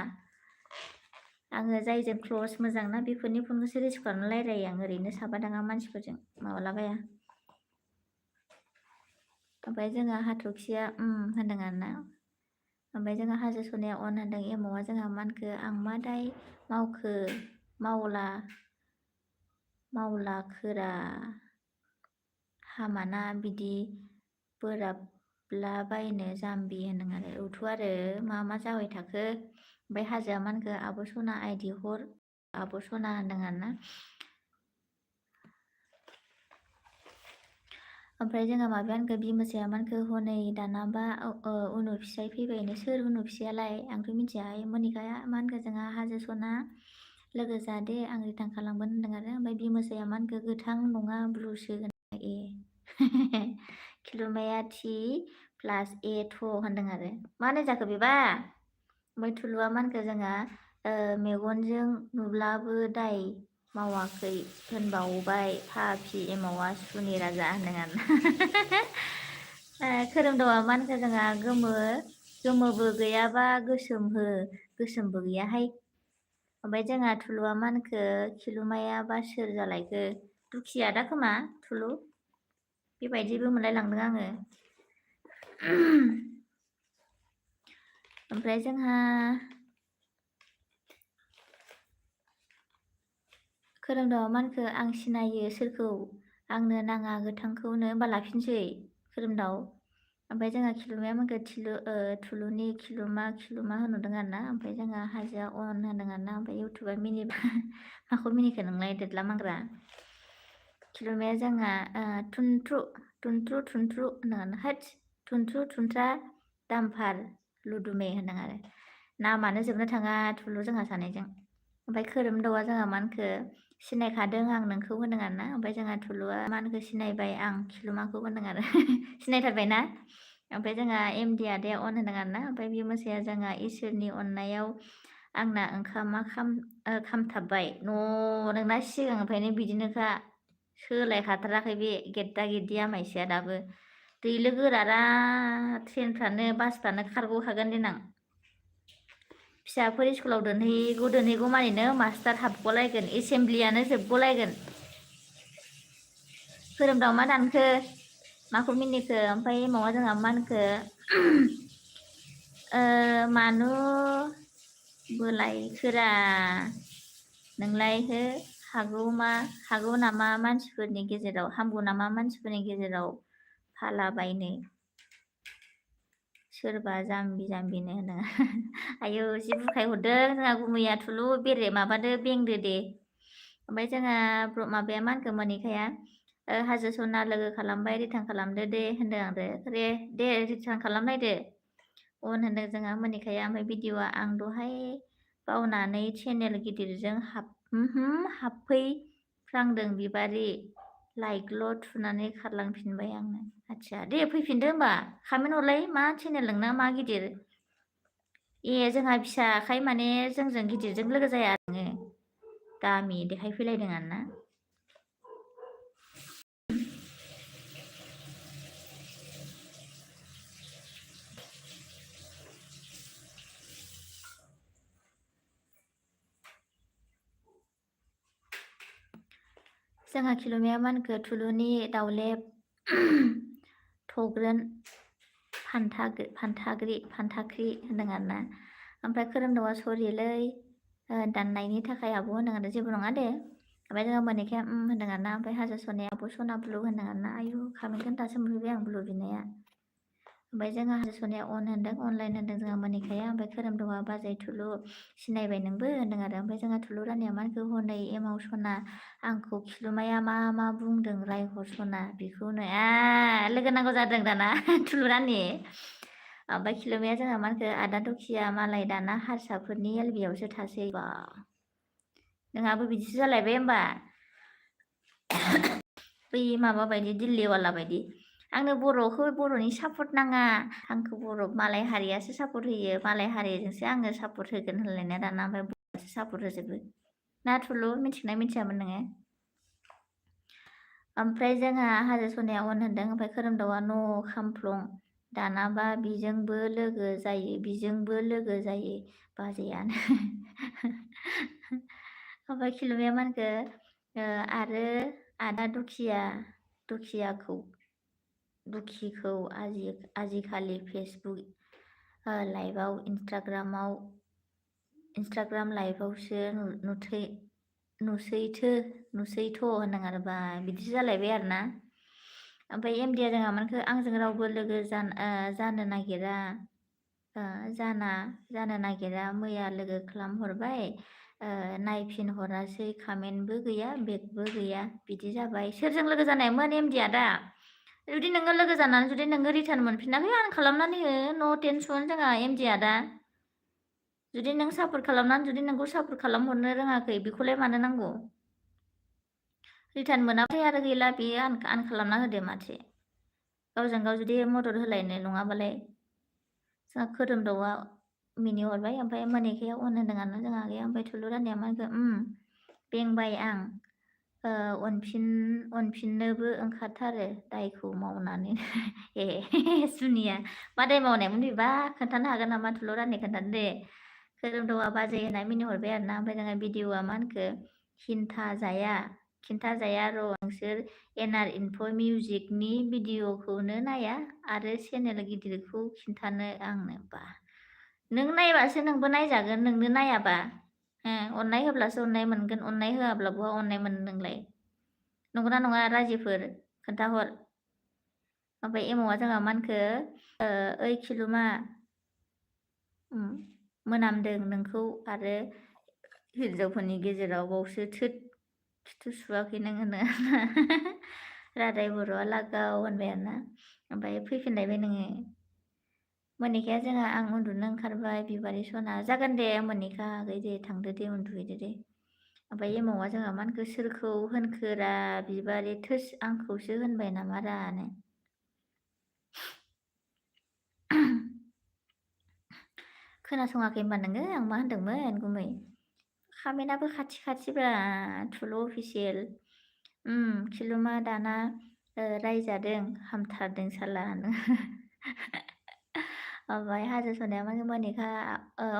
आङो जायजों क्लस मोजां ना बेफोरनि फनखौसो रिसिभ खालामना रायलायो आं ओरैनो साबा दाङा मानसिफोरजों माबालाबाया ओमफ्राय जोंहा हाथरखिया होनदों आरोना ओमफ्राय जोंहा हाजो सनाया अन होनदों एमावआ जोंहा मानखो आं मा दाय मावखो मावलाखोरा हामाना बिदि बोराबलाबायनो जाम्बि होनदों आरो औथ' आरो मा जाबाय थाखो ओमफ्राय हाजोआ मानखो आब' सना आइदि हर आब' सना होनदों आरोना ओमफ्राय जोंहा माबाया होनखो बिमोसाया मानखो हनै दानाबा उनु फिसाय फैबायनो सोर उनु फिसायालाय आंथ' मिथियाहाय मनिकाया मा होनखो जोंहा हाजो सना लोगो जादे आं रिटार्न खालामगोन होनदों आरो ओमफ्राय बिमोसाया मानखो गोथां नङा ब्लुसो ए किलुमाया T प्लास A थ' होनदों आरो मानो जाखो बेबा ओमफ्राय थुलुआ मानखो जोंहा मेगनजों नुब्लाबो दाय मावाखै होनबावबाय फाफि एमावा सुनि राजा होनदों आरो खोरोमदावा मानखो जोंहा गोमोबो गैयाबा गोसोमबो गैयाहाय ओमफ्राय जोंहा थुलुआ मानखो खिलुमाया बा सोर जालायखो दुखिया दा खोमा थुलु बेबायदिबो मोनलाय लांदों आङो ओमफ्राय जोंहा खोरोमदावा मानखो आं सिनायो सोरखौ आंनो नाङा गोथांखौनो होमबा लाफिनसै खोरोमदाव ओमफ्राय जोंहा खिलुमाया मानखो थुलुनि खिलुमा होनहरदों आरो ना ओमफ्राय जोंहा हाजोआ अन होनदों आरो ना ओमफ्राय इउटुबा मिनिबा माखौ मिनिखो नोंलाय देदला मांग्रा खिलुमाया जोंहा थुन्थ्रु होनदों होथ थुन्थ्रा दामफार लुदुमे होनदों आरो नामानो जोबनो थाङा थुलु जोंहा सानैजों ओमफ्राय खोरोमदावा जोंहा मानखो सिनायखादों आं नोंखौ होनदों आरो ना ओमफ्राय जोंहा थुलुआ मानखो सिनायबाय आं खिलुमाखौ होनदों आरो सिनायथारबायना ओमफ्राय जोंहा एमडि आदाया अन होनदों आरो ना ओमफ्राय बे मोसाया जोंहा इसोरनि अननायाव आंना ओंखामा खामथाबबाय नोंना सिगांनिफ्रायनो बिदिनोखा सोलायखाथाराखै बे गेद्दा गेद्दि आमायसोआ दाबो दैलो गोरारा ट्रेनफ्रानो बासफ्रानो खारग'खागोन देनां फिसाफोर स्कुलाव दोनहैगौ मानिनो मास्टार हाबगलायगोन एसेमब्लियानो जोबगलायगोन खोरोमदाव मा दानखो माखौ मिनिखो ओमफ्राय एमावा जोंहा मा होनखो मानु बोलायखोरा नोंलाय हागौ नामा मानसिफोरनि गेजेराव हामगौ नामा मानसिफोरनि गेजेराव फालाबायनो सोरबा जाम्बिनो होनो आयौ जि बुरखाय हरदों जोंहा गुमैया थुलु बेरे माबादो बेंदो दे ओमफ्राय जोंहा माबाया मा होनखो मनिकाया हाजो सना लोगो खालामबाय रिटार्न खालामदो दे होनदों आरो दे रिटार्न खालामनायदो अन होनदों जोंहा मनिकाया ओमफ्राय भिडिअआ आं दहाय बावनानै चेनेल गिदिरजों हाबफैफ्रांदों बिबारि लाइकल' थुनानै खारलांफिनबाय आङो। आदसा दे फैफिनदो होमबा कमेन्ट हरलाय मा चेनेल नोंना मा गिदिर? ए जोंहा फिसाखाय माने जोंजों गिदिरजों लोगो जाया नोङो। दामि देखायफैलायदों आरोना। जोंहा किल'मिया मा होनखो थुलुनि दाउलेब थग्रोन फान्थाख्रि होनदों आरोना। ओमफ्राय खोरोमदावा सरिलै दाननायनि थाखाय आब' होनदों आरो जेबो नङा दे। ओमफ्राय जोङो मोनिखाया होनदों आरोना। ओमफ्राय हाजो सनाया आब' सना ब्लु होनदों आरोना। आयु कमेन्टखौनो दासो मोनफैबाय आं ब्लु बिनाया। ओमफ्राय जोंहा हाजो सनाया अन होनदों अनलाइन होनदों जोंहा मोनिखाया। ओमफ्राय खोरोमदावा बाजै थुलु सिनायबाय नोंबो होनदों आरो। ओमफ्य जोंहा थुलु रानिया मा होनखो हनै एमाव सना आंखौ किलुमाया मा बुंदों रायहरसना बेखौनो लोगो नांगौ जादों दाना थुलु रानि। ओमफ्राय किलुमाया जोंहा मा होनखो आदा दुखिया मालाय दाना हारसाफोरनि एलबियावसो थासै बा नोंहाबो बिदिसो जालायबाय होमबा बै माबा बायदि दिल्लीवाला बायदि। आंनो बर'खौ बर'नि सापर्ट नाङा आंखौ बर' मालाय हारियासो सापर्ट होयो मालाय हारिजोंसो आङो सापर्ट होगोन होनलायनाया दाना ओमफ्राय बर'सो सापर्ट होजोबो ना थुलु मिथिगोना मिथियामोन नोङो? ओमफ्राय जोंहा हाजो सनाया अन होनदों। ओमफ्राय खोरोमदावा न' खामफ्लं दानाबा बिजोंबो लोगो जायो बाजैयानो ओमफ्राय किलुमाया मा होनखो आरो आदा दुखिखौ आजिखालि फेसबुक लाइभआव इन्सटाग्राम लाइभआवसो नुसैथ' होनदों आरो बा बिदिसो जालायबाय आरोना। ओमफ्राय एमडिया जोंहा मानखो आंजों रावबो लोगो जानो नागिरा मैया लोगो खालामहरबाय नायफिनहरासै कमेन्टबो गैया बेगबो गैया बिदि जाबाय। सोरजों लोगो जानायमोन एमडिया दा? जुदि नोङो लोगो जानानै जुदि नोङो रिटार्न मोनफिनाखै आन खालामनानै हो नो टेनसन जोंहा एमडिया दा। जुदि नों सापर्ट खालामनानै जुदि नोंखौ सापर्ट खालामहरनो रोङाखै बेखौलाय मानो नांगौ? रिटार्न मोनाबाथाय आरो गैला बेयो आन खालामना होदो माथो। गावजों गाव जुदि मदद होलायनो नङाबालाय। जोंहा खोरोमदावा मिनिहरबाय ओमफ्राय मोनिखाया अन होनदों आरोना जोंहा गैया। ओमफ्राय थुलु रानिया मा होनखो बेंबाय आं अनफिननोबो ओंखारथारो दायखौ मावनानै ए सुनिया मा दाय मावनायमोन बेबा खोन्थानो हागोन नामा थुलु रानि खोन्थानो दे। खोरोमदावा बाजै होनना मिनिहरबाय आरोना। ओमफ्राय जोंहा भिडिअआ मा होनखो खिन्थाजाया र' नोंसोर एनआर इनफ' मिउजिकनि भिडिअखौनो नाया आरो चेनेल गिदिरखौ खिन्थानो आंनो बा नों नायबासो नोंबो नायजागोन नोंनो नायाबा अननाय होब्लासो अननाय मोनगोन अननाय होआब्ला बहा अननाय मोनो नोंलाय नंगौना नङा राजिफोर खोन्थाहर। ओमफ्राय एमावा जोंहा मा होनखो ओइ किलुमा मोनामदों नोंखौ आरो हिन्जावफोरनि गेजेराव बावसो खिथु सुवाखै नों होनो रादाय बर'आ लागाव होनबाय आरोना। ओमफ्राय फैफिनलायबाय नोङो। मोनिखाया जोंहा आं उन्दुनो ओंखारबाय बिबारि सना जागोन दे मोनिखा आगै दे थांदो दे उन्दुहैदो दे। ओमफ्राय एमावा जोंहा मा होनखो सोरखौ होनखोरा बिबारि थोस आंखौसो होनबाय नामा रानो खोनासङाखै होनबा नोङो आं मा होनदोंमोन गुमै? कमेन्टआबो खाथिब्रा थुलु अफिसियेल किलुमा दाना रायजादों हामथारदों साला ओमफ्राय हाजो सनाया मा मोनिखा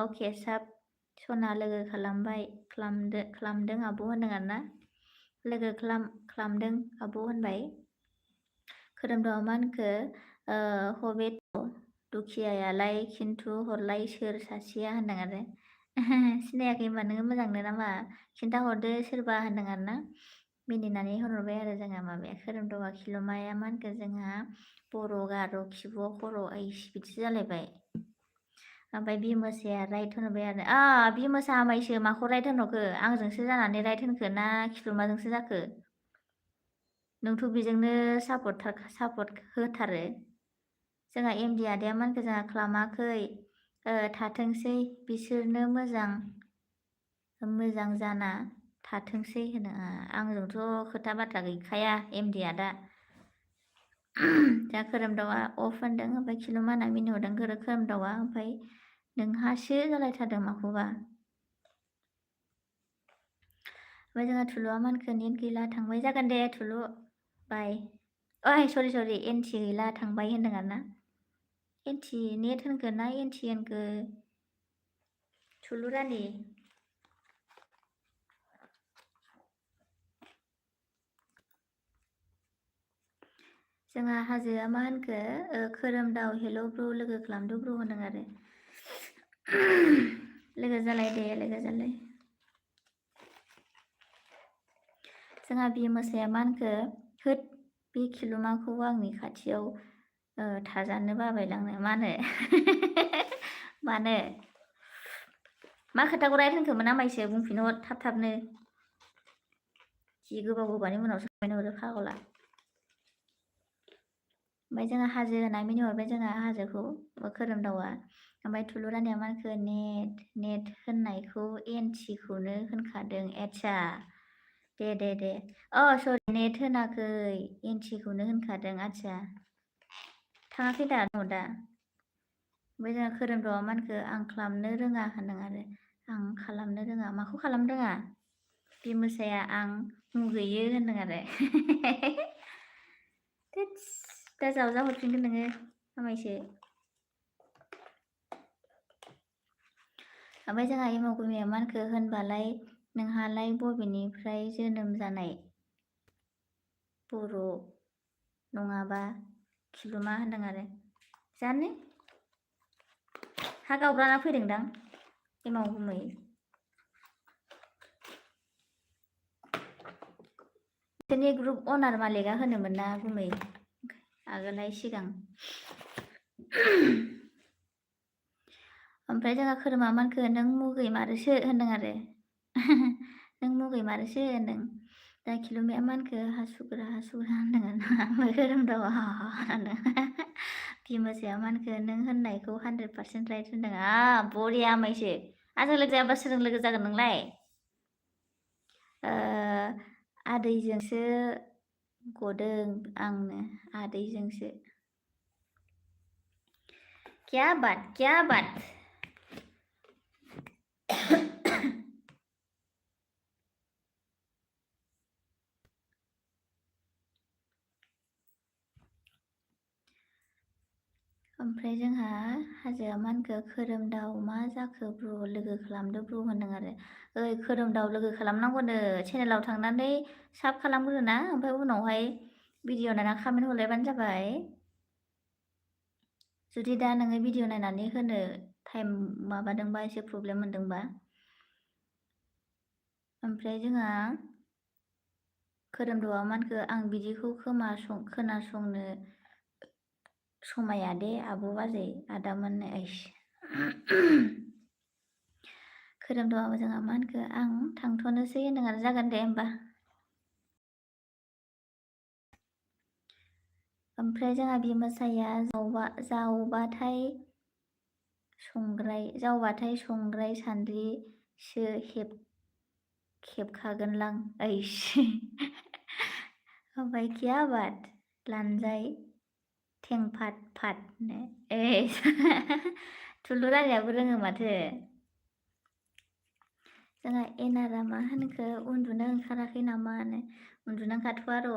अके साब सना लोगो खालामदों आब' होनदों आरोना। लोगो खालामदों आब' होनबाय। खोरोमदावा मा होनखो हबेट दुखियायालाय खिन्थु हरलाय सोर सासेया होनदों आरो सिनायाखै होनबा नोङो मोजांनो नामा खिन्थाहरदो सोरबा होनदों आरोना। मिनिनानै होनहरबाय आरो जोंहा माबाया खोरोमदावा किलुमाया मा होनखो जोंहा बर' गार' खिबुआव खर' आइस बिदिसो जालायबाय। ओमफ्राय बिमोसाया राइट होनबाय आरो बिमोसा आमायसो माखौ राइट होनहरखो आंजोंसो जानानै राइट होनखो ना किलुमाजोंसो जाखो? नोंथ' बेजोंनो सापर्ट होथारो। जोंहा एमडि आदाया मा होनखो जोंहा खालामाखै थाथोंसै बिसोरनो मोजां जाना थाथोंसै होनो आंजोंथ' खोथा बाथ्रा गैखाया एमडिआ दा दा खोरोमदावआ अफ होनदों ओमफ्राय खिलुमाना मिनिहरदों खोरोमदावआ ओमफ्राय नोंहासो जालायथारदों माखौबा ओमफ्राय जोंहा थुलुआ मानखो नेट गैला थांबाय जागोन दे थुलु बाय ओइ सरि एनटि गैला थांबाय होनदों आरो ना एनटि नेट होनखो ना एनटि होनखो थुलु रानि जोंहा हाजोआ मा होनखो खोरोमदाव हेल' ब्र लोगो खालामदो ब्र होनदों आरो लोगो जालाय दे लोगो जालाय जोंहा बि मोसाया मा होनखो होद बे खिलुमाखौ आंनि खाथियाव थाजानो बाबायलांनो मानो मानो मा खोथाखौ रायलायखोमोन आमायसो बुंफिनहर थाब थाबनो जि गोबाव गोबावनि उनावसो फोरमायनो हरो फागला ओमफ्राय जोंहा हाजो होना मिनिहरबाय जोंहा हाजोखौ खोरोमदावआ ओमफ्राय थुलुरानिया मा होनखो नेट होननायखौ एनटिखौनो होनखादों आदसा दे सरि नेट होनाखै एनटिखौनो होनखादों आदसा थाङाखै दा न' दा ओमफ्राय जोंहा खोरोमदावआ मा होनखो आं खालामनो रोङा होनदों आरो आं खालामनो रोङा माखौ खालामनो रोङा बे मोसाया आं मुगैयो होनदों आरो दा जावजा हरफिनगोन नोङो आमायसो ओमफ्राय जोंहा एमाव गुमिया मा होनखो होनबालाय नोंहालाय बबेनिफ्राय जोनोम जानाय बर' नङाबा खिलुमा होनदों आरो जानो हा गावब्राना फैदोंदां एमाव गुमै बिसोरनि ग्रुप अनार मालिकआ होनोमोन ना गुमै आगोलहाय सिगां ओमफ्राय जोंहा खोरोमा मानखो नों मुगै मारोसो होनदों आरो नों मुगै मारोसो होनदों दा खिलुमाया मानखो हासुग्रा होनदों ओमफ्राय खोरोमदावआ होनदों बिमोसाया मानखो नों होननायखौ 100% राइट होनदों बरिया आमायसो आंजों लोगो जायाबा सोरजों लोगो जागोन नोंलाय आदैजोंसो गदों आंनो आदैजोंसो क्या बात ओमफ्राय जोंहा हाजोआ मा होनखो खोरोमदाव मा जाखो ब्र लोगो खालामदो ब्र होनदों आरो ओइ खोरोमदाव लोगो खालामनांगौनो चेनेलाव थांनानै साब खालामग्रोना ओमफ्राय उनावहाय भिडिअ नायना कमेन्ट हरलायबानो जाबाय जुदि दा नोङो भिडिअ नायनानै होनो टाइम माबादोंबा एसे प्रब्लेम मोनदोंबा ओमफ्राय जोंहा खोरोमदावआ मा होनखो आं बिदिखौ खोनासंनो समाया दे आब' बाजै आदामोननो खोरोमदावआ जोंहा मा होनखो आं थांथ'नोसै होनदों आरो जागोन दे होमबा ओमफ्राय जोंहा बिमोसाया जावबाथाय संग्राय सान्द्रिसो हेबखागोनलां ओमफ्राय क्या बात लानजाय थेंफाट फाटनो थुलु रानियाबो रोङो माथो जोंहा एनारा मा होनखो उन्दुनो ओंखाराखै नामा उन्दुनो ओंखारथ'आ र'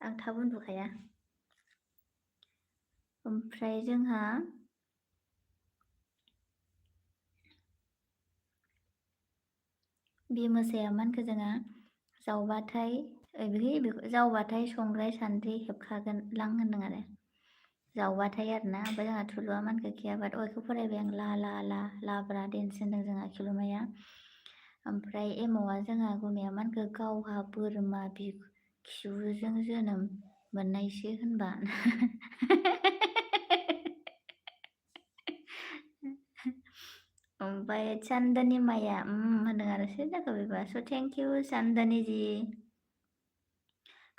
आं थाब उन्दुखाया ओमफ्राय जोंहा बे मोसाया मा होनखो जोंहा जावबाथाय संग्राय सान्द्रि हेबखागोन लां होनदों आरो जावबाथाय आरोना ओमफ्राय जोंहा थुलुआ मा होनखो खियाबाट अयखौ फरायबाय आं लाब्रा देन्स होनदों जोंहा खिलुमाया ओमफ्राय एमावआ जोंहा गुमैया मा होनखो गावहा बोरमा खिबुजों जोनोम मोननायसो होनबा ओमफ्राय चान्दनि माया होनदों आरो सोर जाखो बेबा स' thank U Chandni G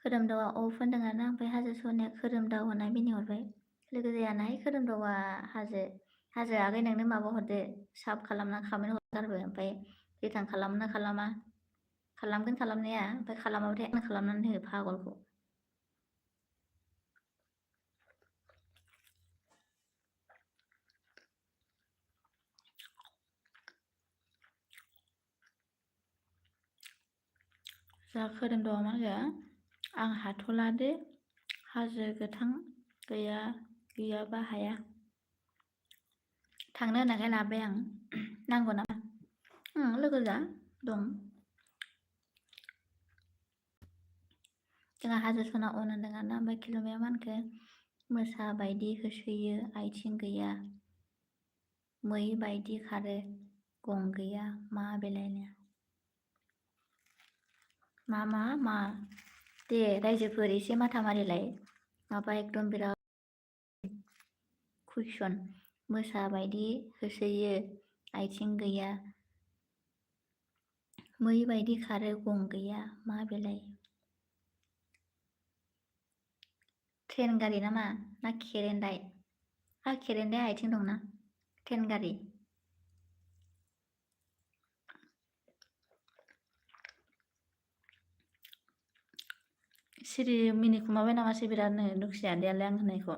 खोरोमदावआ of होनदों आरोना ओमफ्राय हाजो सनाया खोरोमदाव होनना मिनिहरबाय लोगो जायानाहाय खोरोमदावआ हाजो आगै नोंनो माबा हरदो साब खालामना खामानि हरथारबो ओमफ्राय रिटार्न खालामना खालामा खालामगोन खालामनाया ओमफ्राय खालामाबाथाय आं खालामनानै हो पागलखौ जा खोरोमदावा मा होनो आं हाथ'ला दे हाजो गोथां गैयाबा हाया थांनो होननायखाय लाबाय आं नांगौ नामा लोगो जा दं जोंहा हाजो सना अन होनदों आरोना ओमफ्राय किलुमाया मा होनखो मोसा बायदि होसोयो आथिं गैया मै बायदि खारो गं गैया मा बेलायनो मा दे रायजोफोर एसे माथा मारिलाय माबा एकदम बिराद कुइसन मोसा बायदि होसोयो आथिं गैया मै बायदि खारो गं गैया मा बेलाय ट्रेन गारि नामा ना खेरेन्दाय खेरेन्दाय आथिं दंना ट्रेन गारि सिरि मिनिखुमाबाय नामासै बिरादनो दुखिया देयालाय आं होननायखौ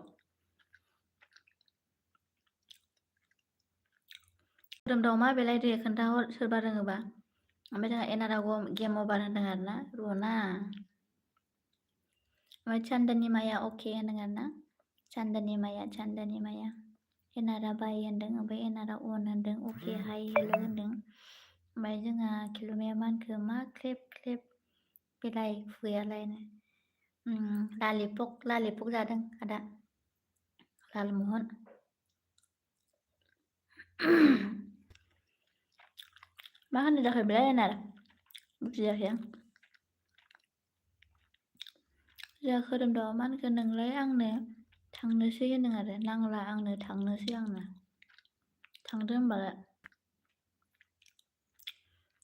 खोरोमदाव मा बेलाय दे खोन्थाहर सोरबा रोङोबा ओमफ्राय जोंहा एनारा गेम अभार होनदों आरोना रना ओमफ्राय चान्दनि माया अके होनदों आरोना चान्दनि माया एनारा बाय होनदों ओमफ्राय एनारा अन होनदों अके हाय हेल' होनदों ओमफ्राय जोंहा किलुमाया मा होनखो मा क्लेब बेलाय खुगायालायनो लालिपक जादों आदा लालमहन मा होनो जाखो बेलाय एनार बुजियाखै आं जोंहा खोरोमदावा मा होनखो नोंलाय आंनो थांनोसै होनदों आरो नांला आंनो थांनोसै आंनो थांदो होमबालाय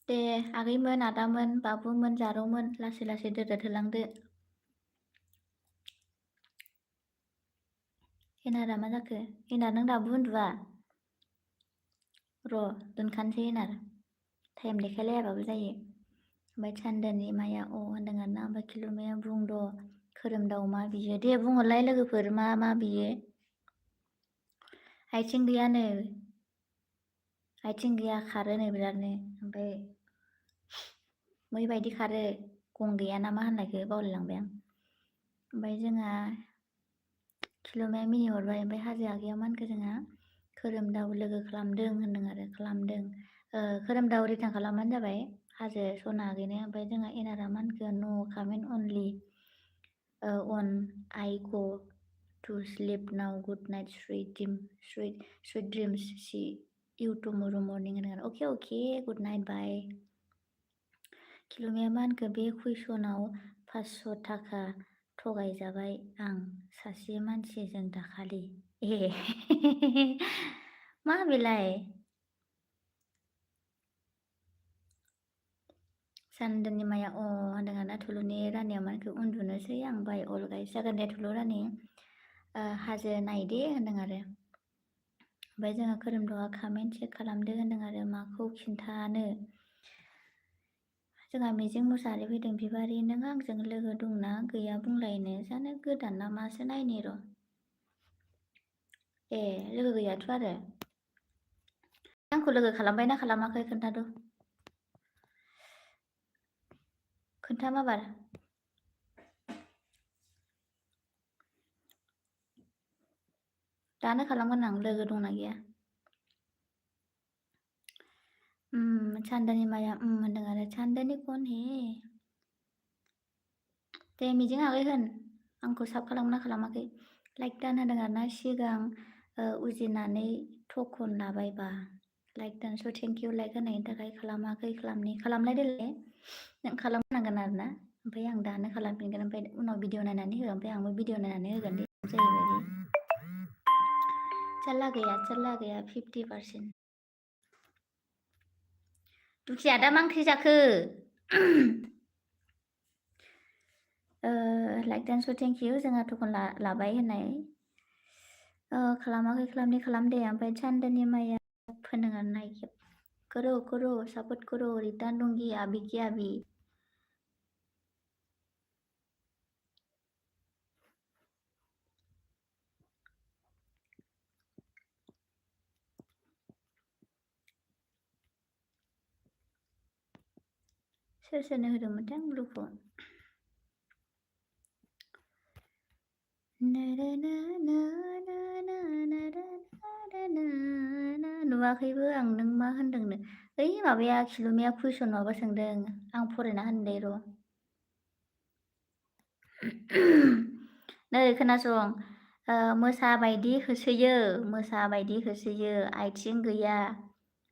दे आगैमोन आदामोन बाबुमोन जारौमोन लासै लासै दोरोद होलांदो एनारा मा जाखो एनार नों दाबो उन्दुआ र' दोनखानोसै एनार टाइम देखायलायाबाबो जायो ओमफ्राय चान्दनि माया होनदों आरोना ओमफ्राय किलुमाया बुंद' खोरोमदाव मा बियो दे बुंहरलाय लोगोफोर मा बियो आथिं गैया खारोनो बिरादनो ओमफ्राय मै बायदि खारो गं गैया ना मा होननायखौ बावलायलांबाय आं ओमफ्राय जोंहा किलुमाया मिनिहरबाय ओमफ्राय हाजो आगैया मा होनखो जोंहा खोरोमदाव लोगो खालामदों होनदों आरो खालामदों खोरोमदाव रिटार्न खालामबानो जाबाय हाजो सना आगैनो ओमफ्राय जोंहा एनारा मा होनखो न' comment only on I go to sleep now good night sweet dreams see you tomorrow morning होनदों अके गुड नाइट बाय किलुमाया मा होनखो बे कुइसनाव 500 थाखा थगायजाबाय आं सासे मानसिजों दाखालि मा बेलाय चान्दनि माया होनदों आरोना थुलुनि रानिया मा होनखो उन्दुनोसै आं बाय अल गाइस जागोन दे थुलु रानि हाजो नायदे होनदों आरो ओमफ्राय जोंहा खोरोमदावा कमेन्ट चेक खालामदो होनदों आरो माखौ खिन्थानो जोंहा मिजिं मुसाहारि फैदों बिबारि नों आंजों लोगो दंना गैया बुंलायनो जानो गोदान ना मासो नायनि र' लोगो गैयाथ' आरो आंखौ लोगो खालामबाय ना खालामाखै खोन्था माबार दानो खालामगोन आं लोगो दंना गैया चान्दनि माया होनदों आरो चान्दनि कौन हे दे मिजिं आगै होन आंखौ साब खालामना खालामाखै लाइक दान होदों आरोना सिगां उजिनानै टकन लाबायबा लाइक दान स' थेंक इउ लाइक होनायनि थाखाय खालामाखै खालामलाय देलाय नों खालामनांगोन आरोना ओमफ्राय आं दानो खालामफिनगोन ओमफ्राय उनाव भिडिअ नायनानै हो ओमफ्राय आंबो भिडिअ नायनानै होगोन दे जायैबायदि चल्ला गया 50% दुखिया दा मा ओंख्रि जाखो लाइक दान स' थेंक इउ जोंहा टकन लाबाय होननाय खालामाखै खालामदे ओमफ्राय चान्दनि माया फोनदों आरो नायखेब करो सपोर्ट करो रिटार्न दूंगी अभी की अभी सोर सोरनो होदोंमोनथाय आं ब्लुखौ नुवाखैबो आं नों मा होनदोंनो ओइ माबाया खिलुमिया कुइसन माबा सोंदों आं फरायना होनदे र' नै खोनासं मोसा बायदि होसोयो आथिं गैया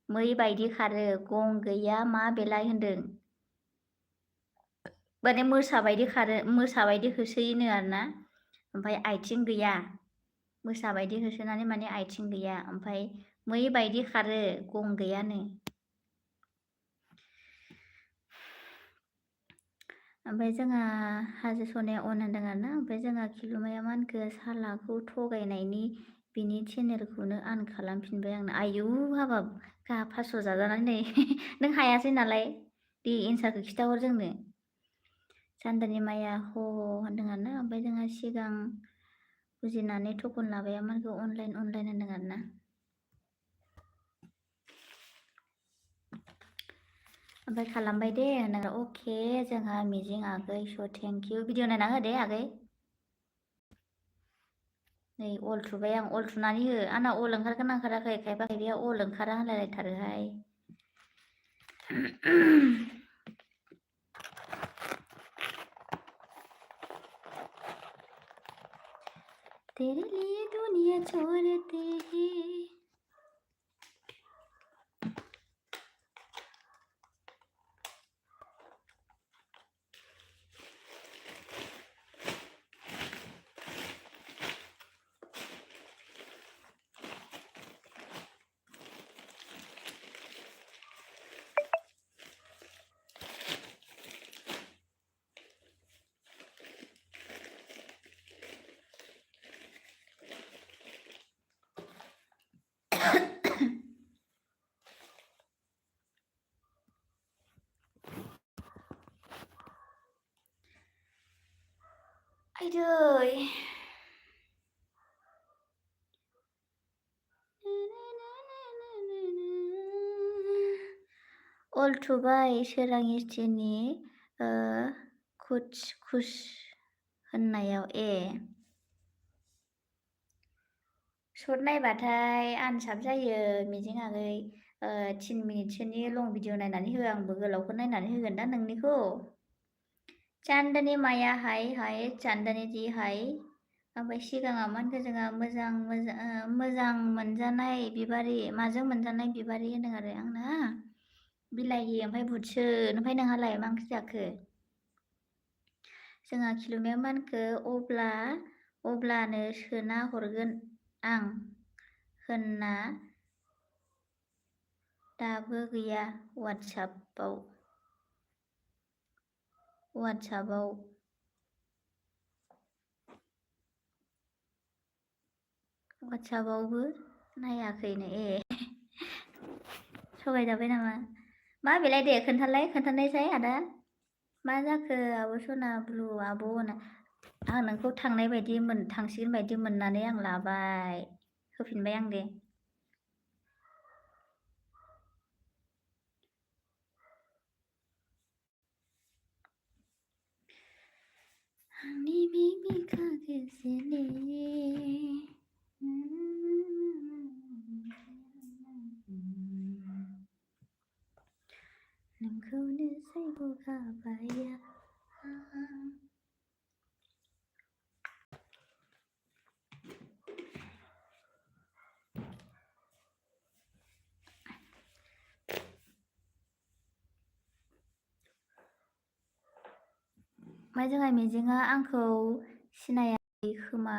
मै बायदि खारो गं गैया मा बेलाय होनदों माने मोसा बायदि होसोयोनो आरोना ओमफ्राय आथिं गैया मोसा बायदि होसोनानै माने आथिं गैया ओमफ्राय मै बायदि खारो गं गैयानो ओमफ्राय जोंहा हाजो सनाया अन होनदों आरोना ओमफ्राय जोंहा खिलुमाया मा होनखो सालाखौ थगायनायनि बिनि चेनेलखौनो आन खालामफिनबाय आंनो आयौ हाबाब गाहा फास्स' जाजानानै नै नों हायासै नालाय दे एन्सारखौ खिथाहर जोंनो चान्दानि माया ह होनदों आरोना ओमफ्राय जोंहा सिगां बुजिनानै थखन लाबाया मानखौ अनलाइन होनदों आरोना ओमफ्राय खालामबाय दे होनदों अके जोंहा मिजिं आगै स' थेंक इउ भिडिअ नायना हो दे आगै नै अल थुबाय आं अल थुनानै हो आंना अल ओंखारगोन ओंखाराखै खायफा खायफाया अल ओंखारा होनलायलायथारोहाय तेरे लिए दुनिया छोड़ते हैं आयदै अल थुबाय सोरां इस्टिनि खुस होननायाव सर्ट नायबाथाय आनसाब जायो मिजिं आगै 3 मिनिटसोनि लं भिडिअ नायनानै हो आंबो गोलावखौ नायनानै होगोन दा नोंनिखौ चान्दानि माया हाय चान्दानि दि हाय ओमफ्राय सिगाङाव मा होनखो जोंहा मोजां मोनजानाय बिबारि माजों मोनजानाय बिबारि होनदों आरो आंना बिलाहि ओमफ्राय बुटसो ओमफ्राय नोंहालाय मा ओंख्रि जाखो जोंहा खिलुमिया मा होनखो अब्लानो सोना हरगोन आं होनना दाबो गैया वाट्साबावबो नायाखैनो थगायजाबाय नामा मा बेलाय दे खोन्थानायसाय आदा मा जाखो आब' सना ब्लु आब' होना आं नोंखौ थांसिगोन बायदि मोननानै आं लाबाय होफिनबाय आं दे आंनि बिबिखा गोसोनि नोंखौनो सायख'खाबाय ओमफ्राय जोंहा मिजिङा आंखौ सिनायाखै खोमा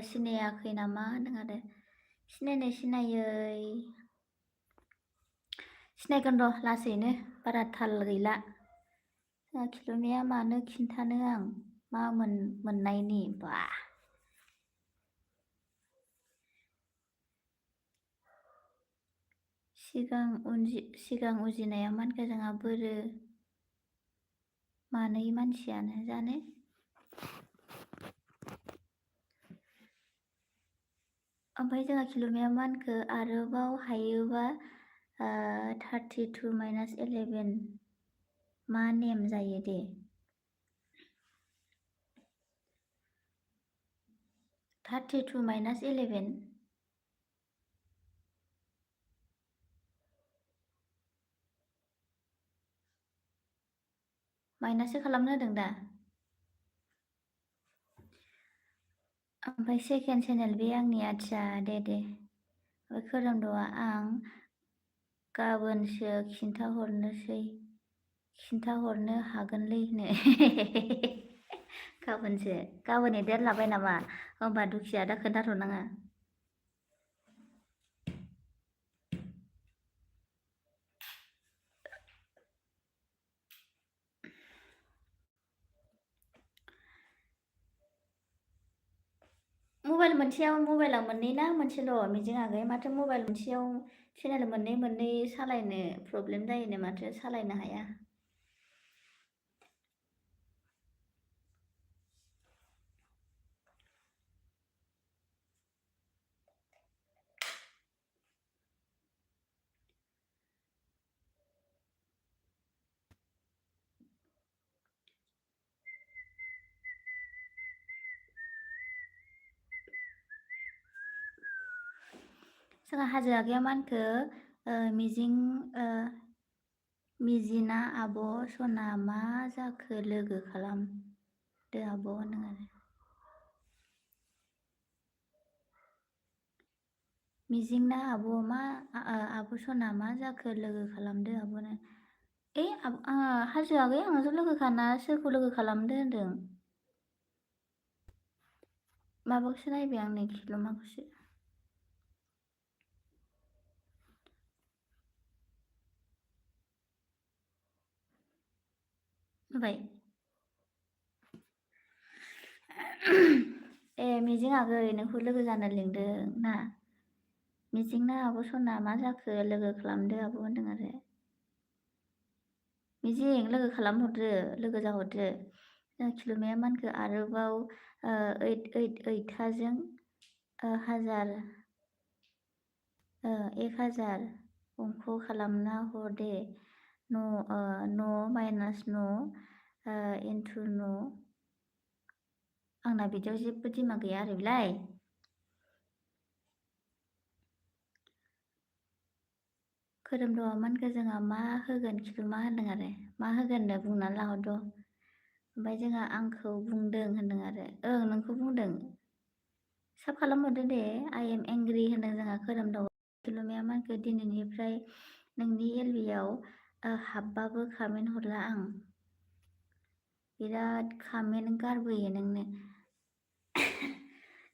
सिनायाखै नामा होनदों आरो सिनायगोन र' लासैनो बारा थाल गैला जोंहा खिलुमिया मानो खिन्थानो आं मा मोननायनि बा सिगां उजिनाया मा होनखो जोंहा बोरो मानै मानसियानो जानो ओमफ्राय जोंहा खिलुमिया मा होनखो आरोबाव हायोबा 32 - 11 मा नेम जायो दे (32 - 11) माइनाससो खालामनो होदों दा ओमफ्राय सेकेन्ड चेनेल बे आंनि आदसा दे ओमफ्राय खोरोमदावआ आं गाबोनसो खिन्थाहरनो हागोनलै गाबोननि डेट लाबाय नामा होमबा दुखिया दा खोन्थाथ'नाङा मबाइला मोननै ना मोनसेल' मिजिं आगै माथो मबाइल मोनसेयाव चेनेल मोननै सालायनो प्रब्लेम जायोनो माथो सालायनो हाया जोंहा हाजो आगैया मा होनखो मिजिना आब' सना मा जाखो लोगो खालामदो आब' होनदों आरो मिजिंना आब' सना मा जाखो लोगो खालामदो आब'नो हाजो आगै आंनाथ' लोगोखाना सोरखौ लोगो खालामदो होनदों माबाखौसो नायबाय आं नै खिल'माखौसो नुबाय मिजिं आगै नोंखौ लोगो जानो लिंदों ना मिजिंना आब' सना मा जाखो लोगो खालामदो आब' होनदों आरो मिजिं लोगो खालामहरदो लोगो जाहरदो खिलुमाया मा होनखो आरोबाव 888थाजों 1000 अंक खालामना हर दे इन्टु आंना बिदियाव जेबो दिमाग गैया आरो बेलाय खोरोमदावआ मा होनखो जोंहा मा होगोन खिलुमा होनदों आरो मा होगोननो बुंनानै लाहरद' ओमफ्राय जोंहा आंखौ बुंदों होनदों आरो नोंखौ बुंदों साब खालामहरदो दे आइ एम एंग्रि होनदों जोंहा खोरोमदाव खिलुमाया मा होनखो दिनैनिफ्राय नोंनि एलबियाव हाबबाबो कामेन्ट हरला आं बिराद कामेन्ट गारबोयो नोंनो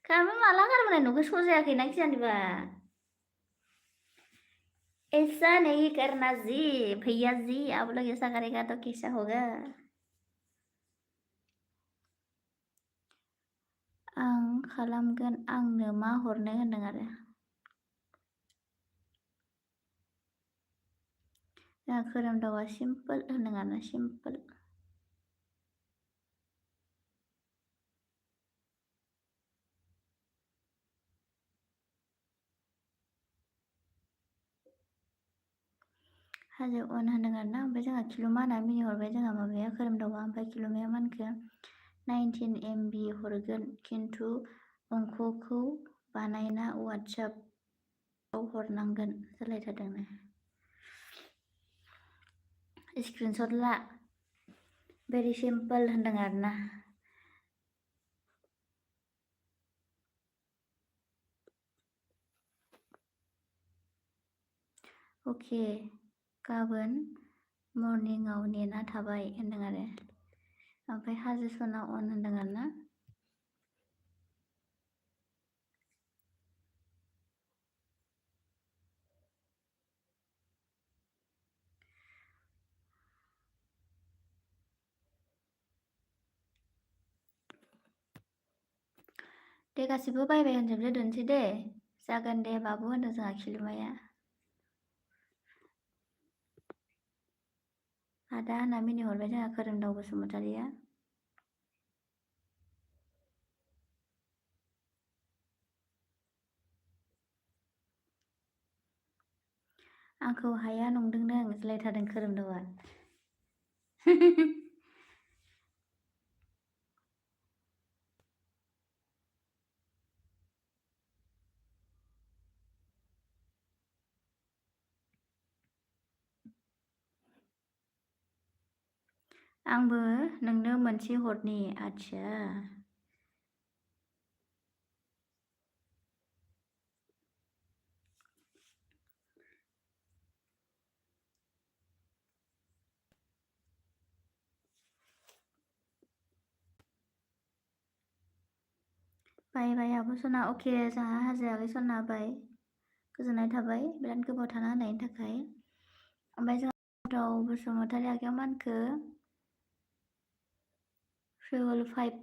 कामेन्ट माला गारबोनाय नुखो स' जायाखैना खिजानिबा ऐसा नहीं करना जी भैया जी आप लोग ऐसा करेगा तो कैसा होगा आं खालामगोन आंनो मा हरनो होनदों आरो खोरोमदावआ सिम्पोल होनदों आरो सिम्पोल हाजो अन होनदों आरो ना ओमफ्राय जोंहा खिलुमा होनना मिनिहरबाय जोंहा माबाया खोरोमदावआ ओमफ्राय खिलुमाया मा होनखो 19 MB हरगोन खिन्थु अंकखौ बानायना वाट्सएपआव हरनांगोन जालायथारदोंनो स्क्रिनशट ला भेरि सिम्पोल होनदों आरो ना अके गाबोन मर्निंआव नेना थाबाय होनदों आरो ओमफ्राय हाजो सना अन होनदों आरो ना दे गासिबो बाय होनजोबदो दोनसै दे जागोन दे बाबु होनदों जोंहा खिलुमाया आदा होनना मिनिहरबाय जोंहा खोरोमदाव बसुमतारिया आंखौ हाया नंदों नों जालायथारदों खोरोमदावआ आंबो नोंनो मोनसे हरनि आच्छा बाय आब' सना अके जोंहा हाजिराखै सना बाय गोजोननाय थाबाय बिराद गोबाव थाना होनायनि थाखाय ओमफ्राय जोंहा बसुमतारी आगैया मा होनखो फ्रिवल 5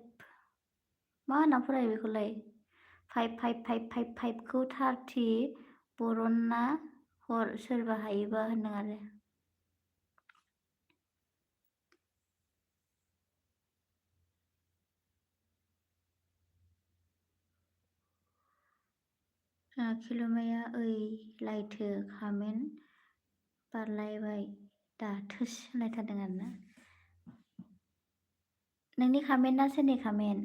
मा होनना फरायो बेखौलाय 5 खौ 30 बरनना हर सोरबा हायोबा होनदों आरो खिलुमाया ओइ लायथो खामेन बारलायबाय दा थोस होनलायथारदों आरोना नोंनि खामेन्टना सोरनि खामेन्ट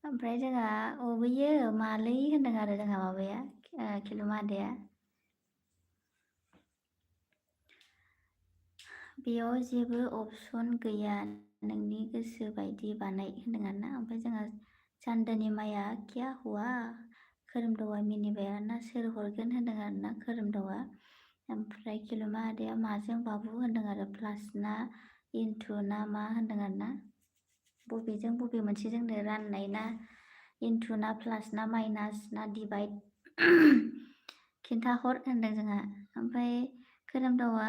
ओमफ्राय जोंहा अबैयो मालै होनदों आरो जोंहा माबाया खिलुमा आदाया बेयाव जेबो अपसन गैया नोंनि गोसो बायदि बानाय होनदों आरोना ओमफ्राय जोंहा चान्दोनि माया क्या हुआ खोरोमदावा मिनिबाय आरोना सोर हरगोन होनदों आरोना खोरोमदावा ओमफ्राय खिलुमा आदाया माजों बाबु होनदों आरो प्लास ना इन्टु ना मा होनदों आरोना बबेजों बबे मोनसे जोंनो राननाय ना इन्टु ना प्लास ना माइनास ना डिभाइड खिन्थाहर होनदों जोंहा ओमफ्राय खोरोमदावा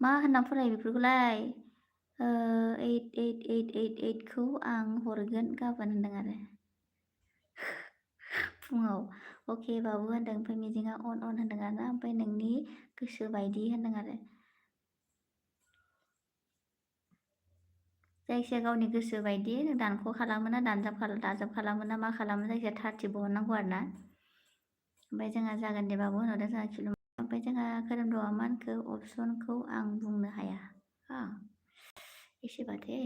मा होनना फरायो बेफोरखौलाय 888888खौ आं हरगोन गाबोन होनदों आरो फुङाव अके बाबु होनदों ओमफ्राय मिजिङा अन होनदों आरोना ओमफ्राय नोंनि गोसो बायदि होनदों आरो जायखिजाया गावनि गोसो बायदि दानख' खालामो ना दाजाब खालामो ना मा खालामो जायखिजाया 30 बहननांगौ आरो ना ओमफ्राय जोंहा जागोन दे बाबु होनहरदों जोंहा खिलुमा ओमफ्राय जोंहा खोरोमदावा मा होनखो अपसनखौ आं बुंनो हाया एसे बाथे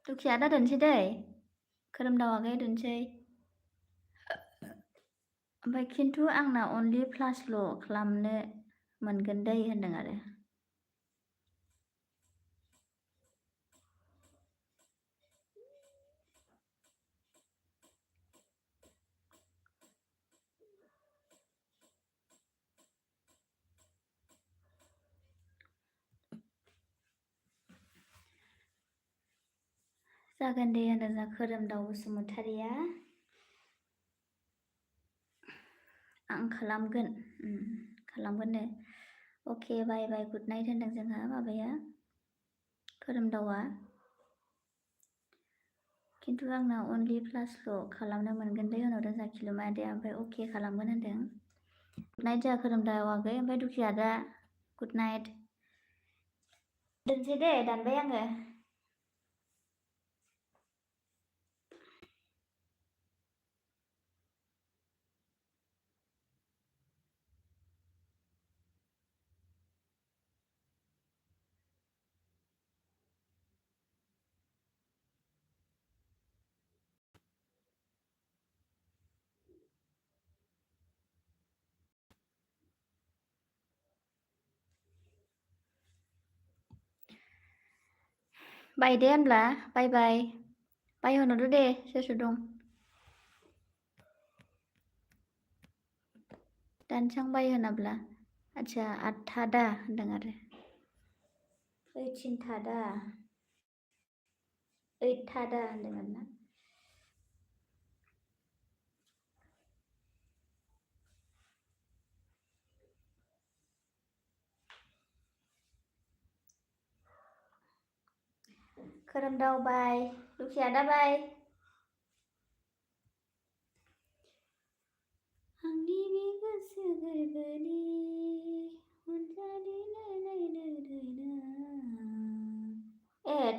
दुखिया दा दोनसै दै खोरोमदावाखै दोनसै ओमफ्राय खिन्थु आंना अनलि प्लासल' खालामनो मोनगोन दै होनदों आरो जागोन दे होनदों जोंहा खोरोमदाव बसुमतारिया आं खालामगोन खालामगोन दे अके बाय गुड नाइट होनदों जोंहा माबाया खोरोमदावा खिन्थु आंना अनलि प्लासल' खालामनो मोनगोन दे होनहरदों जोंहा खिलुमा आदाया ओमफ्राय अके खालामगोन होनदों गुड नाइट जोंहा खोरोमदावाखै ओमफ्राय दुखिया दा गुड नाइट दोनसै दे दानबाय आङो बाय दे होनब्ला बाय होनहरदो दे सोर दं दानसांबाय होनाब्ला आच्छा 8था दा होनदों आरो 18था दा 8था दा होनदों आरोना खोरोमदाव बाय दुखिया दा बाय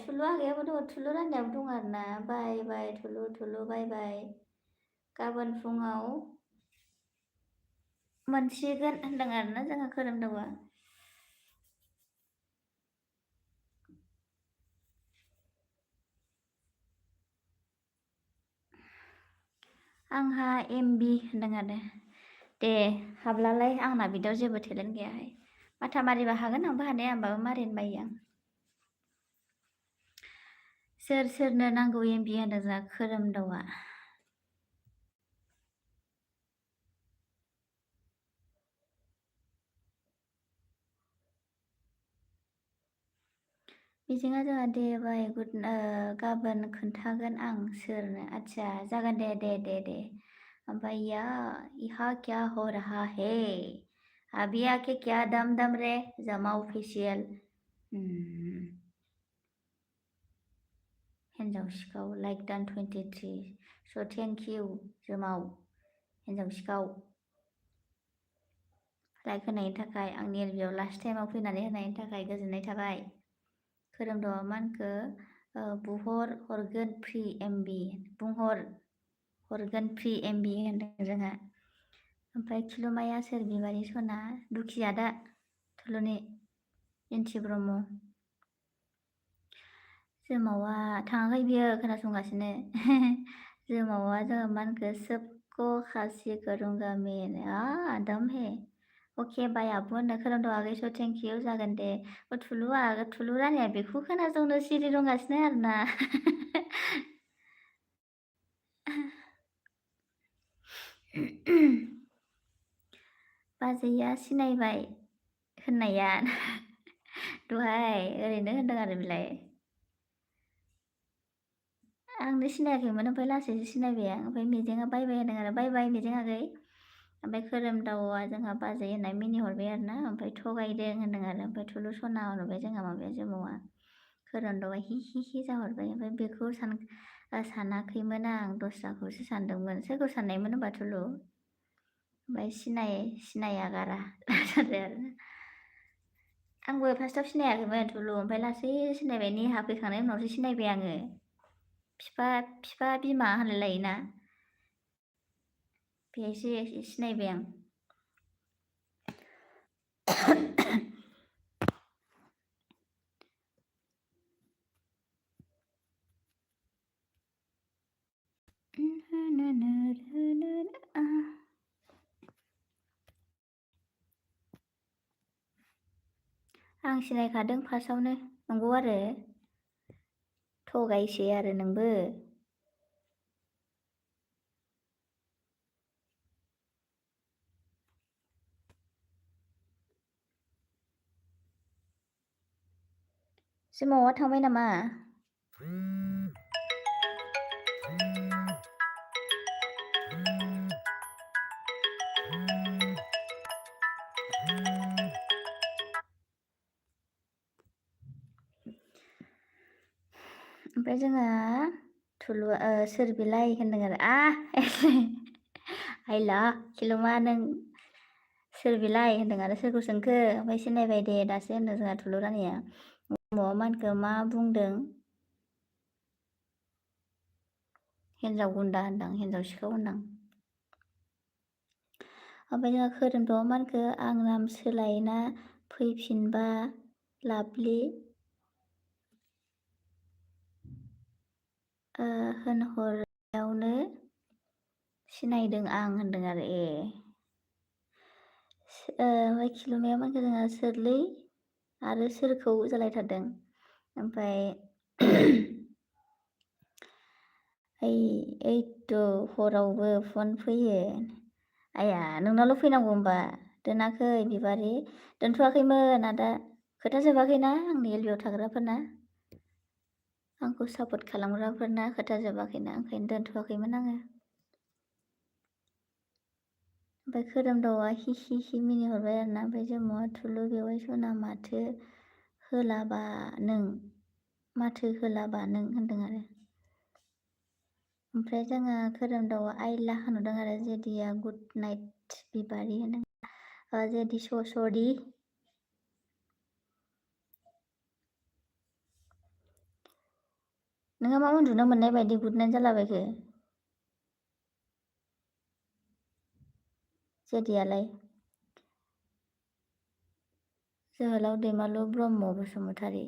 थुलु आगैयाबो दङ थुलु राननायाबो दं आरोना बाय बाय थुलु थुलु बाय बाय गाबोन फुङाव मोनसिगोन होनदों आरोना जोंहा खोरोमदावआ आंहा MB होनदों आरो दे हाब्लालाय आंना बिदियाव जेबो टेलेन्ट गैयाहाय माथा मारिबा हागोन आंबो हानाया होमबाबो मारिनो बायो आं सोर सोरनो नांगौ MB होनदों जोंहा खोरोमदावआ बिजोंआ जोंहा दे बाय गुड गाबोन खोन्थागोन आं सोरनो आच्छा जागोन दे ओमफ्राय यहाँ क्या हो रहा है अभी आके क्या दम दम रे जमा अफिसियेल हिन्जाव सिखाव लाइक डान 23 स' थेंक इउ जोमाव हिन्जाव सिखाव लाइक होनायनि थाखाय आंनि एलबियाव लास्ट टाइमाव फैनानै होनायनि थाखाय गोजोननाय थाबाय खोरोमदावआ मा होनखो बुहर हरगोन फ्रि MB बुंहर हरगोन फ्रि MB होनदों जोंहा ओमफ्राय खिलुमाया सोर बिबारि सना दुखिया दा थुलुनि इन्थि ब्रह्म जोमावा थाङाखै बियो खोनासंगासिनो जोमावा जोङो मा होनखो सबको खासि करूंगा मैं दम है अके बाय आब' होननो खोरोमदाव आगै स' थेंक इउ जागोन दे थुलु रानिया बेखौ खोनासंनो सिरि दंगासिनो आरोना बाजैया सिनायबाय होननाया दहाय ओरैनो होनदों आरो बिलाय आंनो सिनायाखैमोन ओमफ्राय लासैसो सिनायबाय आं ओमफ्राय मिजिङा बायबाय होनदों आरो बाय मिजिं आगै ओमफ्राय खोरोमदावआ जोंहा बाजै होननाय मिनिहरबाय आरोना ओमफ्राय थगायदों होनदों आरो ओमफ्राय थुलु सना हरबाय जोंहा माबाया जोमावा खोरोमदावआ हि जाहरबाय ओमफ्राय बेखौ सानाखैमोन आं दस्राखौसो सानदोंमोन सोरखौ साननायमोन होनबा थुलु ओमफ्राय सिनाया गारा जाबाय आरो आंबो फार्स्टआव सिनायाखैमोन थुलु ओमफ्राय लासै सिनायबाय नेहा फैखांनायनि उनावसो सिनायबाय आङो बिफा बिमा होनलाय लायोना बेहायसो सिनायबाय आं आं सिनायखादों फार्स्टआवनो नंगौ आरो थगायसै आरो नोंबो जोमावा थांबाय नामा ओमफ्राय जोंहा थुलु सोर बिलाय होनदों आरो आइला खिलुमा नों सोर बिलाय होनदों आरो सोरखौ सोंखो ओमफ्राय सिनायबाय दे दासो होनदों जोंहा थुलु रानिया माबा मानखो मा बुंदों हिन्जाव गुन्दा होनदां हिन्जाव सिखाव होनदां ओमफ्राय जोंहा खोरोमदावआ मा होनखो आं नाम सोलायना फैफिनबा लाभलि होनहरनायावनो सिनायदों आं होनदों आरो ओमफ्राय खिलुमाया मा होनखो जोंहा सोरलै आरो सोरखौ जालायथारदों ओमफ्राय ओइथ' हरावबो फन फैयो आया नोंनावल' फैनांगौ होनबा दोनाखै बिबारि दोनथ'वाखैमोन आदा खोथा जोबाखैना आंनि एलबियाव थाग्राफोरना आंखौ सापर्ट खालामग्राफोरना खोथा जोबाखैना ओंखायनो दोनथ'वाखैमोन आङो ओमफ्राय खोरोमदावआ हि मिनिहरबाय आरोना ओमफ्राय जोमावा थुलु बेवाइ सना माथो होलाबा नों होनदों आरो ओमफ्राय जोङो खोरोमदावआ आइला होनहरदों आरो जेदिया गुड नाइट बिबारि होनदों जेदि सरि नोंहा मा उन्दुनो मोननाय बायदि गुड नाइट जालाबायखो? जेदियालाय? जोहोलाव दैमालु ब्रह्म बसुमतारी।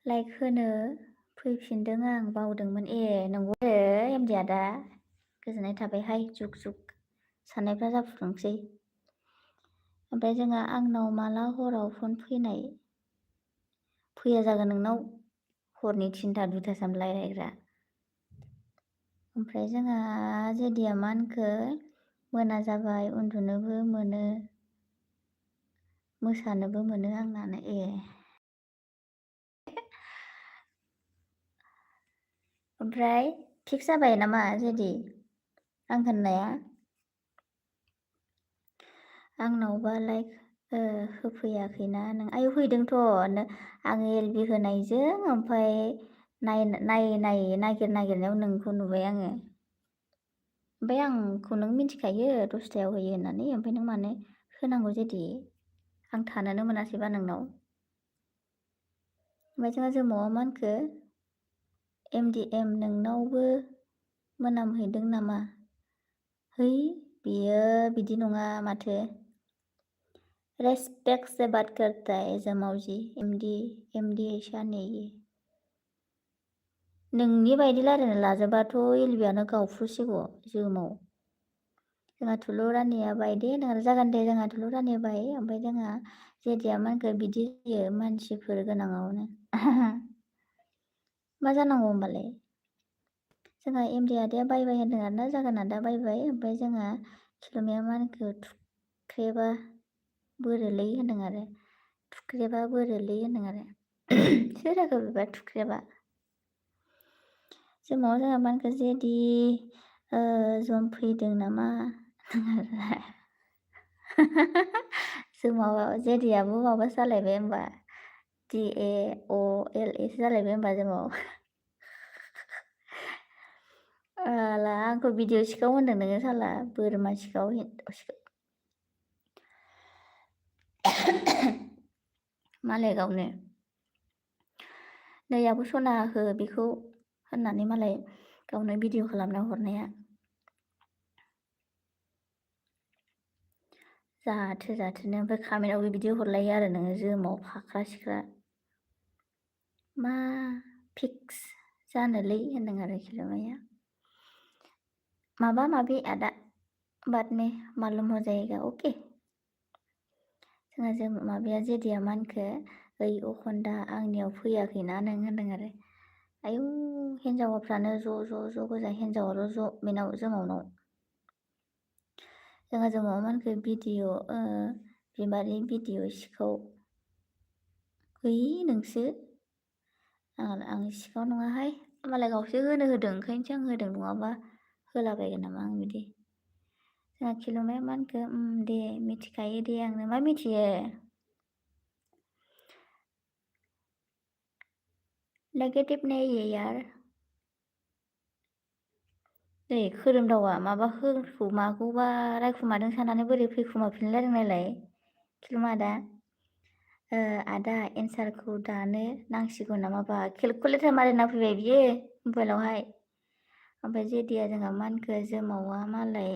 लाइक होनो फैफिनदों आं बावदोंमोन। ए नंगौ एमडि आदा गोजोननाय थाबाय हाय जुग जुग साननायफ्रा जाफुंथोंसै। ओमफ्राय जोंहा आंनाव माला हराव फन फैया जागोन नोंनाव हरनि 3टा 2टासिम रायज्लायग्रा। ओमफ्राय जोंहा जेदिया मा होनखो मोना जाबाय उन्दुनोबो मोनो मोसानोबो मोनो आंनानो। ए ओमफ्राय फिक्स जाबाय नामा जेदि आं होननाया? आंनावबा लाइक होफैयाखैना नों? आयौ हैदोंथ' आङो एलबि होनायजों ओमफ्राय नायै नागिरनायाव नोंखौ नुबाय आङो। ओमफ्राय आंखौ नों मिथिखायो 10टायाव होयो होननानै, ओमफ्राय नों मानो होनांगौ जेदि? आं थानोनो मोनासैबा नोंनाव। ओमफ्राय जोंहा जोमावा मा होनखो MDM नोंनावबो मोनामहैदों नामा? है बियो बिदि नङा माथो। रेस्पेक्ट से बात करता है जमावजी MD ऐसा नहीं है। नोंनि बायदि रायलायनो लाजोबाथ' एलबियानो गावफ्रुसिगौ जोमाव। जोंहा थुलु रानिया बाय दे होनदों जागोन दे जोंहा थुलु रानिया बाय। ओमफ्राय जोंहा जेदिया मा होनखो बिदि जायो मानसिफोर गोनाङावनो। मा जानांगौ होमबालाय? जोंहा MD आदाया बायबाय होनदों आरोना जागोन आदा बायबाय। ओमफ्राय जोंहा खिलुमिया मा होनखो थुख्रेबा बोरोलै होनदों आरो। थुख्रेबा बोरोलै होनदों आरो। सोर होखो बेबा थुख्रेबा? जोमावा जोंहा मा होनखो जेदि जम फैदों नामा? जोमावा जेदियाबो माबा जालायबाय होमबा DAOLA जालायबाय होमबा जोमाव। आंखौ भिडिअ सिखाव होनदों नोङो साला बोरमा सिखाव मालाय गावनो नै आब' सना हो बेखौ होननानै मालाय गावनो भिडिअ खालामना हरनाया। जाथोनो ओमफ्राय कामेन्टआवबो बिदि हरलायो आरो नोङो जोमाव फाख्रा सिख्रा। मा फिक्स जानोलै होनदों आरो खिलुमाया। माबा माबि आदा बाद में मालूम हो जाएगा अके। जोंहा माबाया जेदिया मा होनखो ओइ अखन्दा आंनियाव फैयाखैना नों होनदों आरो। आयौ हिन्जावफ्रानो ज' गोजा हिन्जावाल' ज' बेनाव जोमावनाव। जोंहा जोमावा मा होनखो भिडिअ बिमारि भिडिअ सिखाव। है नोंसो आं सिखाव नङाहाय मालाय गावसो होनो होदों ओंखायनोसो आं होदों नङाबा होलाबायगोन नामा आं बिदि। जोंहा खिलुमाया मा होनखो दे मिथिखायो दे आंनो मा मिथियो? नेगेटिव नहीं है यार। नै खोरोमदावआ माबा माखौबा रायखुमादों साननानै बोरै फैखुमाफिनलायदों नायलाय खिलुमा आदा। आदा एन्सारखौ दानो नांसिगौ नामाबा केलकुलेटार मारिना फैबाय बियो मबाइलावहाय। ओमफ्राय जेदिया जोंहा मा होनखो जोमावा मालाय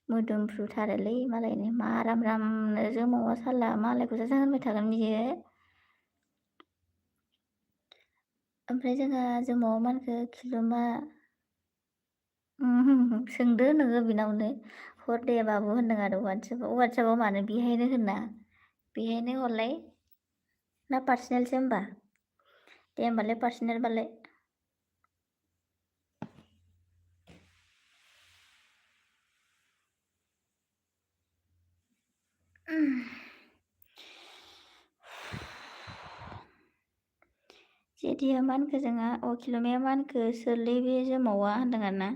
मोदोमफ्रुथारोलै मालायनो मा आरामनो जोमावा साला मालायखौसो होनबाय थागोन बियो। ओमफ्राय जोंहा जोमावा मा होनखो खिलुमा सोंदो नोङो बिनावनो हर दे बाबु होनदों आरो वाट्सएपाव मानो बेहायनो होनना बेहायनो हरलाय ना पार्सनेलसो होमबा? दे होमबालाय पार्सनेलबालाय। जेदिया मा होनखो जोंहा खिलुमाया मा होनखो सोरलै बे जोमावा होनदों आरो ना।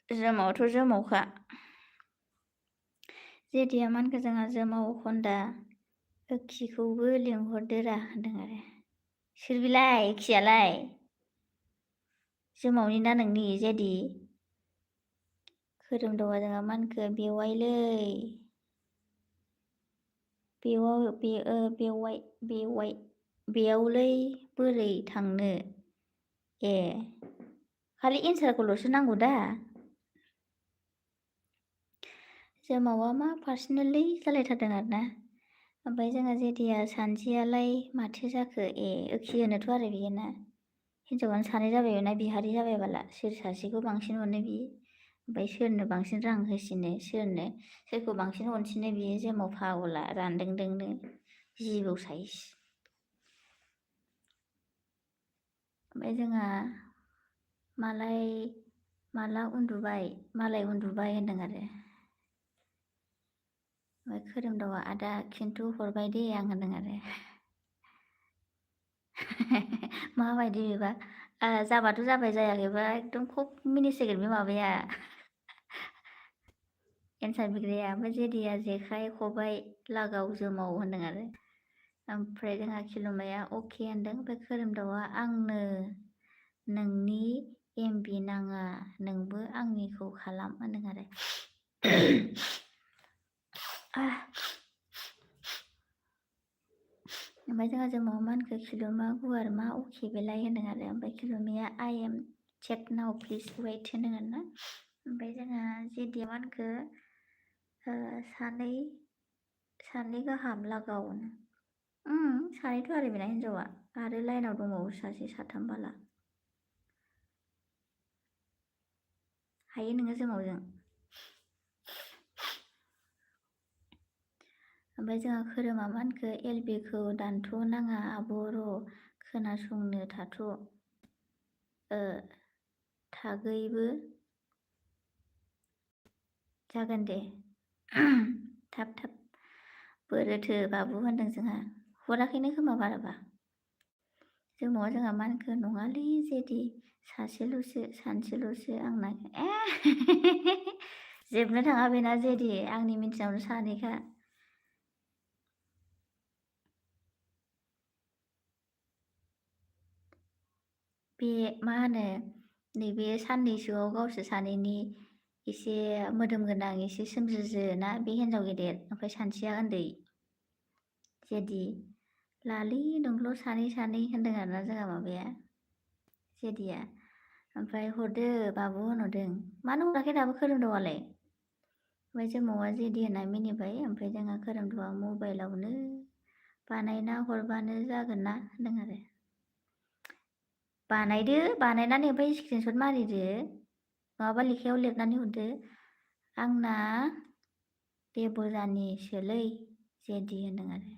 जोमावाथ' जोमावखा। जेदिया मा होनखो जोंहा जोमाव अखन्दा खिखौबो लिंहरदोरा होनदों आरो। सोर बिलाय खियालाय? जोमावनि ना नोंनि जेदि? खोरोमदावआ जोंहा मा होनखो बेवाइलै बेयावलै बोरै थांनो ए खालि एन्सारखौल'सो नांगौ दा जोमावा मा पार्सनेलि जालायथारदों आरोना ओमफ्राय जोंहा जेदिया सानसेयालाय माथो जाखो ए ओखि होनोथ' आरो बियो ना हिन्जावानो सानै जाबायना बिहारि जाबायबाला सोर सासेखौ बांसिन अनो बियो ओमफ्राय सोरनो बांसिन रां होसिनो सोरखौ बांसिन अनसिनो बियो जोमाव फागला रानदोंदोंनो जिबौ साइज ओमफ्राय जोंहा मालाय उन्दुबाय होनदों आरो ओमफ्राय खोरोमदावआ आदा खिन्थु हरबाय दे आं होनदों आरो माबायदि बेबा जाबाथ' जाबाय जायाखैबा एकदम खब मिनिसिगोन बे माबाया एन्सार बिग्राया ओमफ्राय जेदिया जेखाइ खबाइ लागाव जोमाव होनदों आरो ओमफ्राय जोंहा खिलुमाया अके होनदों ओमफ्राय खोरोमदावआ आंनो नोंनि एमबि नाङा नोंबो आंनिखौ खालाम होनदों आरो ओमफ्राय जोंहा जोमाव मा होनखो खिलुमा गुवार मा अके बेलाय होनदों आरो ओमफ्राय खिलुमाया I am check now please wait होनदों आरो ना ओमफ्राय जोंहा जेदिया मा होनखो सानै गाहाम लागावनो सानैथ' आरो बेना हिन्जावा आरो लाइनाव दंबावो सासे साथाम बाला हायो नोङो जोमावजों ओमफ्राय जोंहा खोरोमा मा होनखो एलबिखौ दानथ' नाङा आब' र' खोनासंनो थागैबो जागोन दे थाब बोरोथो बाबु होनदों जोंहा हराखैनो खोमा बाराबा जोंहा मा होनखो नङालै जेदि सानसेल'सो आंना जोबनो थाङा बेना जेदि आंनि मिन्थिनायावनो सानैखा बे मा होनो नैबे साननैसोआव गावसोर सानैनि एसे मोदोम गोनां एसे सोमजिजो ना बे हिन्जाव गेदेर ओमफ्राय सानसेया उन्दै जेदि लालै नोंल' सानै होनदों आरोना जोंहा माबाया जेदिया ओमफ्राय हरदो बाबु होनहरदों मानो हराखै दाबो खोरोमदावआलाय ओमफ्राय जोमावा जेदि होनना मिनिबाय ओमफ्राय जोंहा खोरोमदावआ मबाइलावनो बानायना हरबानो जागोन ना होनदों आरो बानायनानै ओमफ्राय स्क्रिनसट मारिदो नङाबा लेखायाव लिरनानै हरदो आंना देबजानिसोलै जेदि होनदों आरो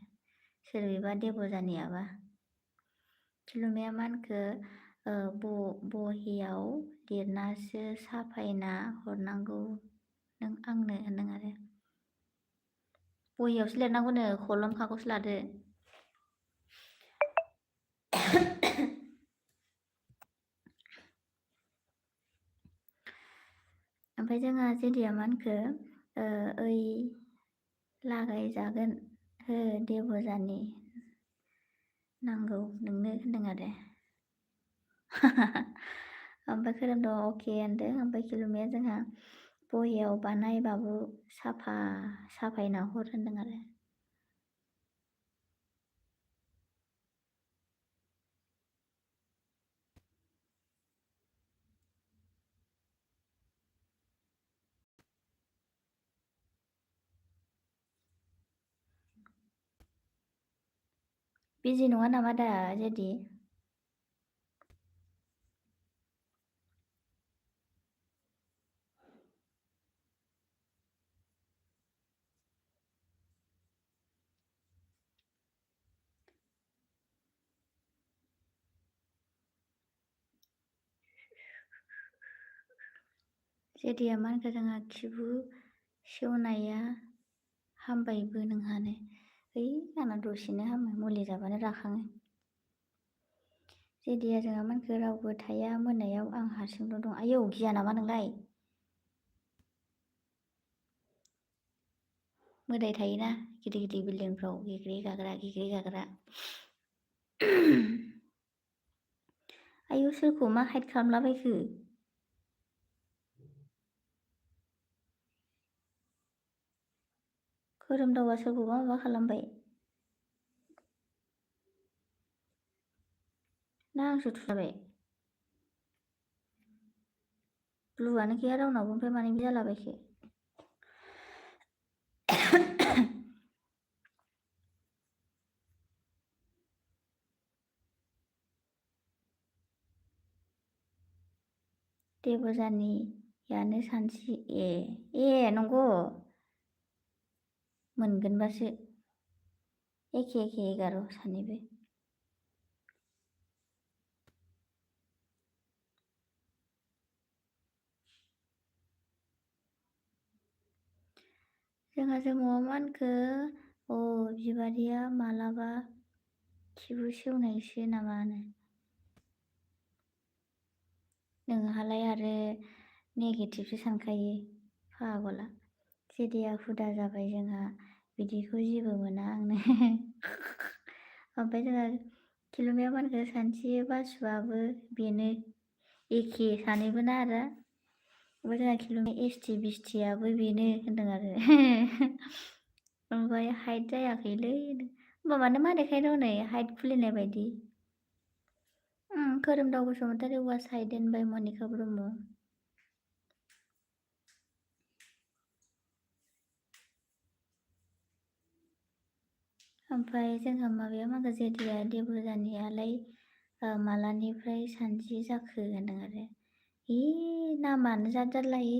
सोर बेबा देबजानियाबा खिलुमाया मा होनखो बहियाव लिरनासो साफायना हरनांगौ नों आंनो होनदों आरो बहियावसो लिरनांगौनो कलम खागज लादो ओमफ्राय जोंहा जेदिया मा होनखो ओइ लागायजागोन हो देबजानि नांगौ नोंनो होनदों आरो ओमफ्राय खोरोमदावआ अके होनदों ओमफ्राय खिलुमाया जोंहा बहियाव बानाय बाबु साफायना हर होनदों आरो बिजि नङा नामा दा जेदि जेदिया मा होनखो जोंहा खिबु सेवनाया हामबायबो नोंहानो ओइ आंना दसेनो हामो मुलि जाबानो राखाङो जेदिया जोंहा मा होनखो रावबो थाया मोनायाव आं हारसिंल' दं आयौ गिया नामा नोंलाय मोदाय थायोना गिदिर बिल्डिंफ्राव गेग्रे गाग्रा आयौ सोरखौ मा हाइद खालामलाबायखो खोरोमदावआ सोरखौबा माबा खालामबाय ना आंसो थुलाबाय ब्लुआनो गैया रावनावबो ओमफ्राय मानो बिदि जालाबायखो देबजानियानो सानसि ए नंगौ मोनगोनबासो एखे 11 सानैबो जोंहा जोमावा मा होनखो बिबारिया मालाबा खिबु सेवनायसो नामानो नोंहालाय आरो नेगेटिभसो सानखायो फागला जेदिया हुदा जाबाय जोंहा बिदिखौ जेबो मोना आंनो ओमफ्राय जोंहा किलुमिया मा होनखो सानसि बासुआबो बेनो एखे सानैबो ना आरो ओमफ्राय जोंहा किलुमिया एसटि बिसटियाबो बेनो होनदों आरो ओमफ्राय हाइट जायाखैलै होमबा मानो मा देखायदों हनै हाइट खुलिनाय बायदि खोरोमदाव बसुमतारी वाज हाइडेन बाय मनिका ब्रह्म ओमफ्राय जोंहा माबाया माखा जेदिया देबजानियालाय मालानिफ्राय सानसि जाखो होनदों आरो नामानो जाद जाद लायो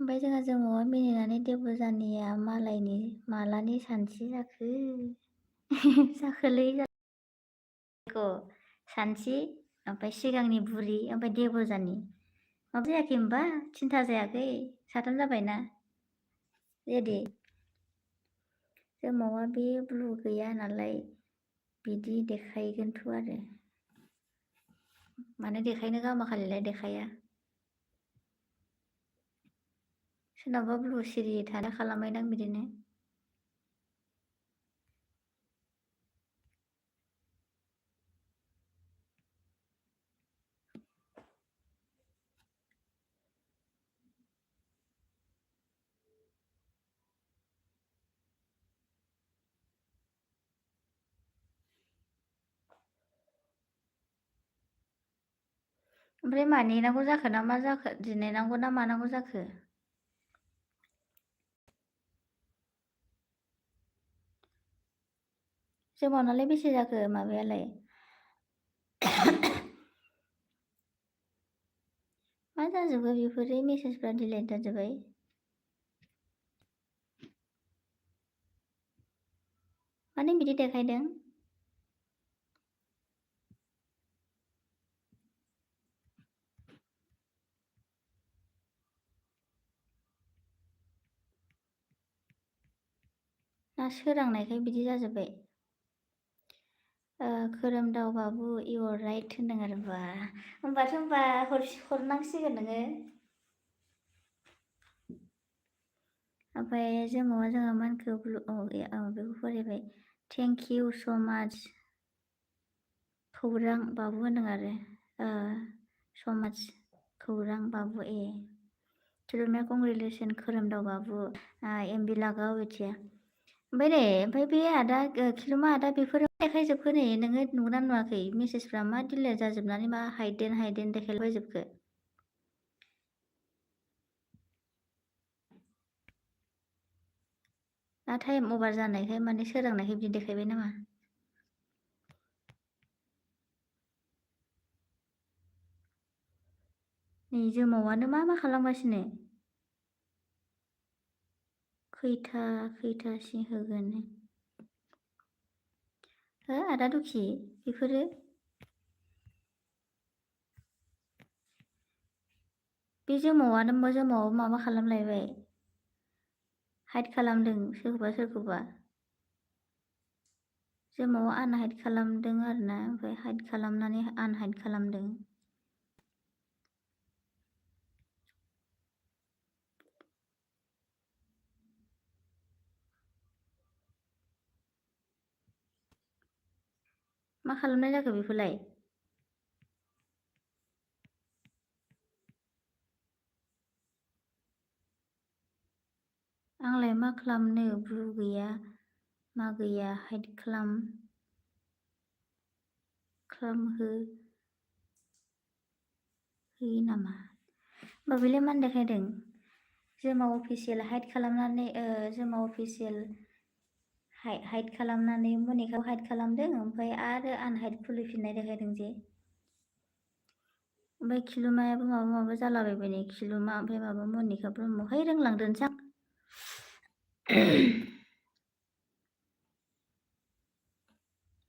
ओमफ्राय जोंहा जोमावा मिनिनानै देबजानिया मालानि सानसि जाखो जाखोलै सानसि ओमफ्राय सिगांनि बुरि ओमफ्राय देबजानि माबा जायाखै होमबा थिनथा जायाखै साथाम जाबायना जेदि जोमावा बे ब्लु गैया नालाय बिदि देखायगोनथ' आरो मानो देखायनो गामाखालिलाय देखाया सोरनावबा ब्लु सिरि थाना खालामबायदां बिदिनो ओमफ्राय मा नेनांगौ जाखो ना मा जाखो नेनांगौ ना मानांगौ जाखो जोमावनालाय बेसे जाखो माबायालाय मा जाजोबो बेफोरो मेसेजफ्रा डिलेट जाजोब्बाय माने बिदि देखायदों ना सोरांनायखाय बिदि जाजोब्बाय खोरोमदाव बाबु इउर राइट होनदों आरो होमबा हरनांसिगोन नोङो ओमफ्राय जोमावा जोंहा मा होनखो बेखौ फरायबाय थेंक इउ स' माच खौरां बाबु होनदों आरो समाज खौरां बाबु किलुमिया कंग्रेचुलेसन खोरोमदाव बाबु एमबि लागाव एथिया ओमफ्राय बे आदा किलुमा आदा बेफोरो देखायजोबखो नै नोङो नुगोना नुवाखै मेसेजफ्रा मा डिलेट जाजोबनानै मा हाइडेन देखायलाबायजोबखो ना टाइम अभार जानायखाय माने सोरांनायखाय बिदि देखायबाय नामा नै जोमावानो मा खालामगासिनो खैथासिम होगोन हो आदा दुखि बेफोरो बे जोमावाबो माबा खालामलायबाय हाइड खालामदों सोरखौबा जोमावा आनहाइड खालामदों आरोना ओमफ्राय हाइड खालामनानै आनहाइड खालामदों मा खालामनाय जाखो बेखौलाय आंलाय मा खालामनो ब्लु गैया मा गैया हाइड खालाम खालामहो होयो नामा? होमबा बेलाय मानो देखायदों? जोमा अफिसियेल हाइड खालामनानै जोमा अफिसियेल हाइड खालामनानै मनिकाखौ हाइड खालामदों ओमफ्राय आरो आनहाइड खुलिफिननाय देखायदों जे। ओमफ्राय खिलुमायाबो माबा माबा जालाबायबाय नै खिलुमा ओमफ्राय माबा मनिका ब्रह्म है रोंलांदोंसो आं।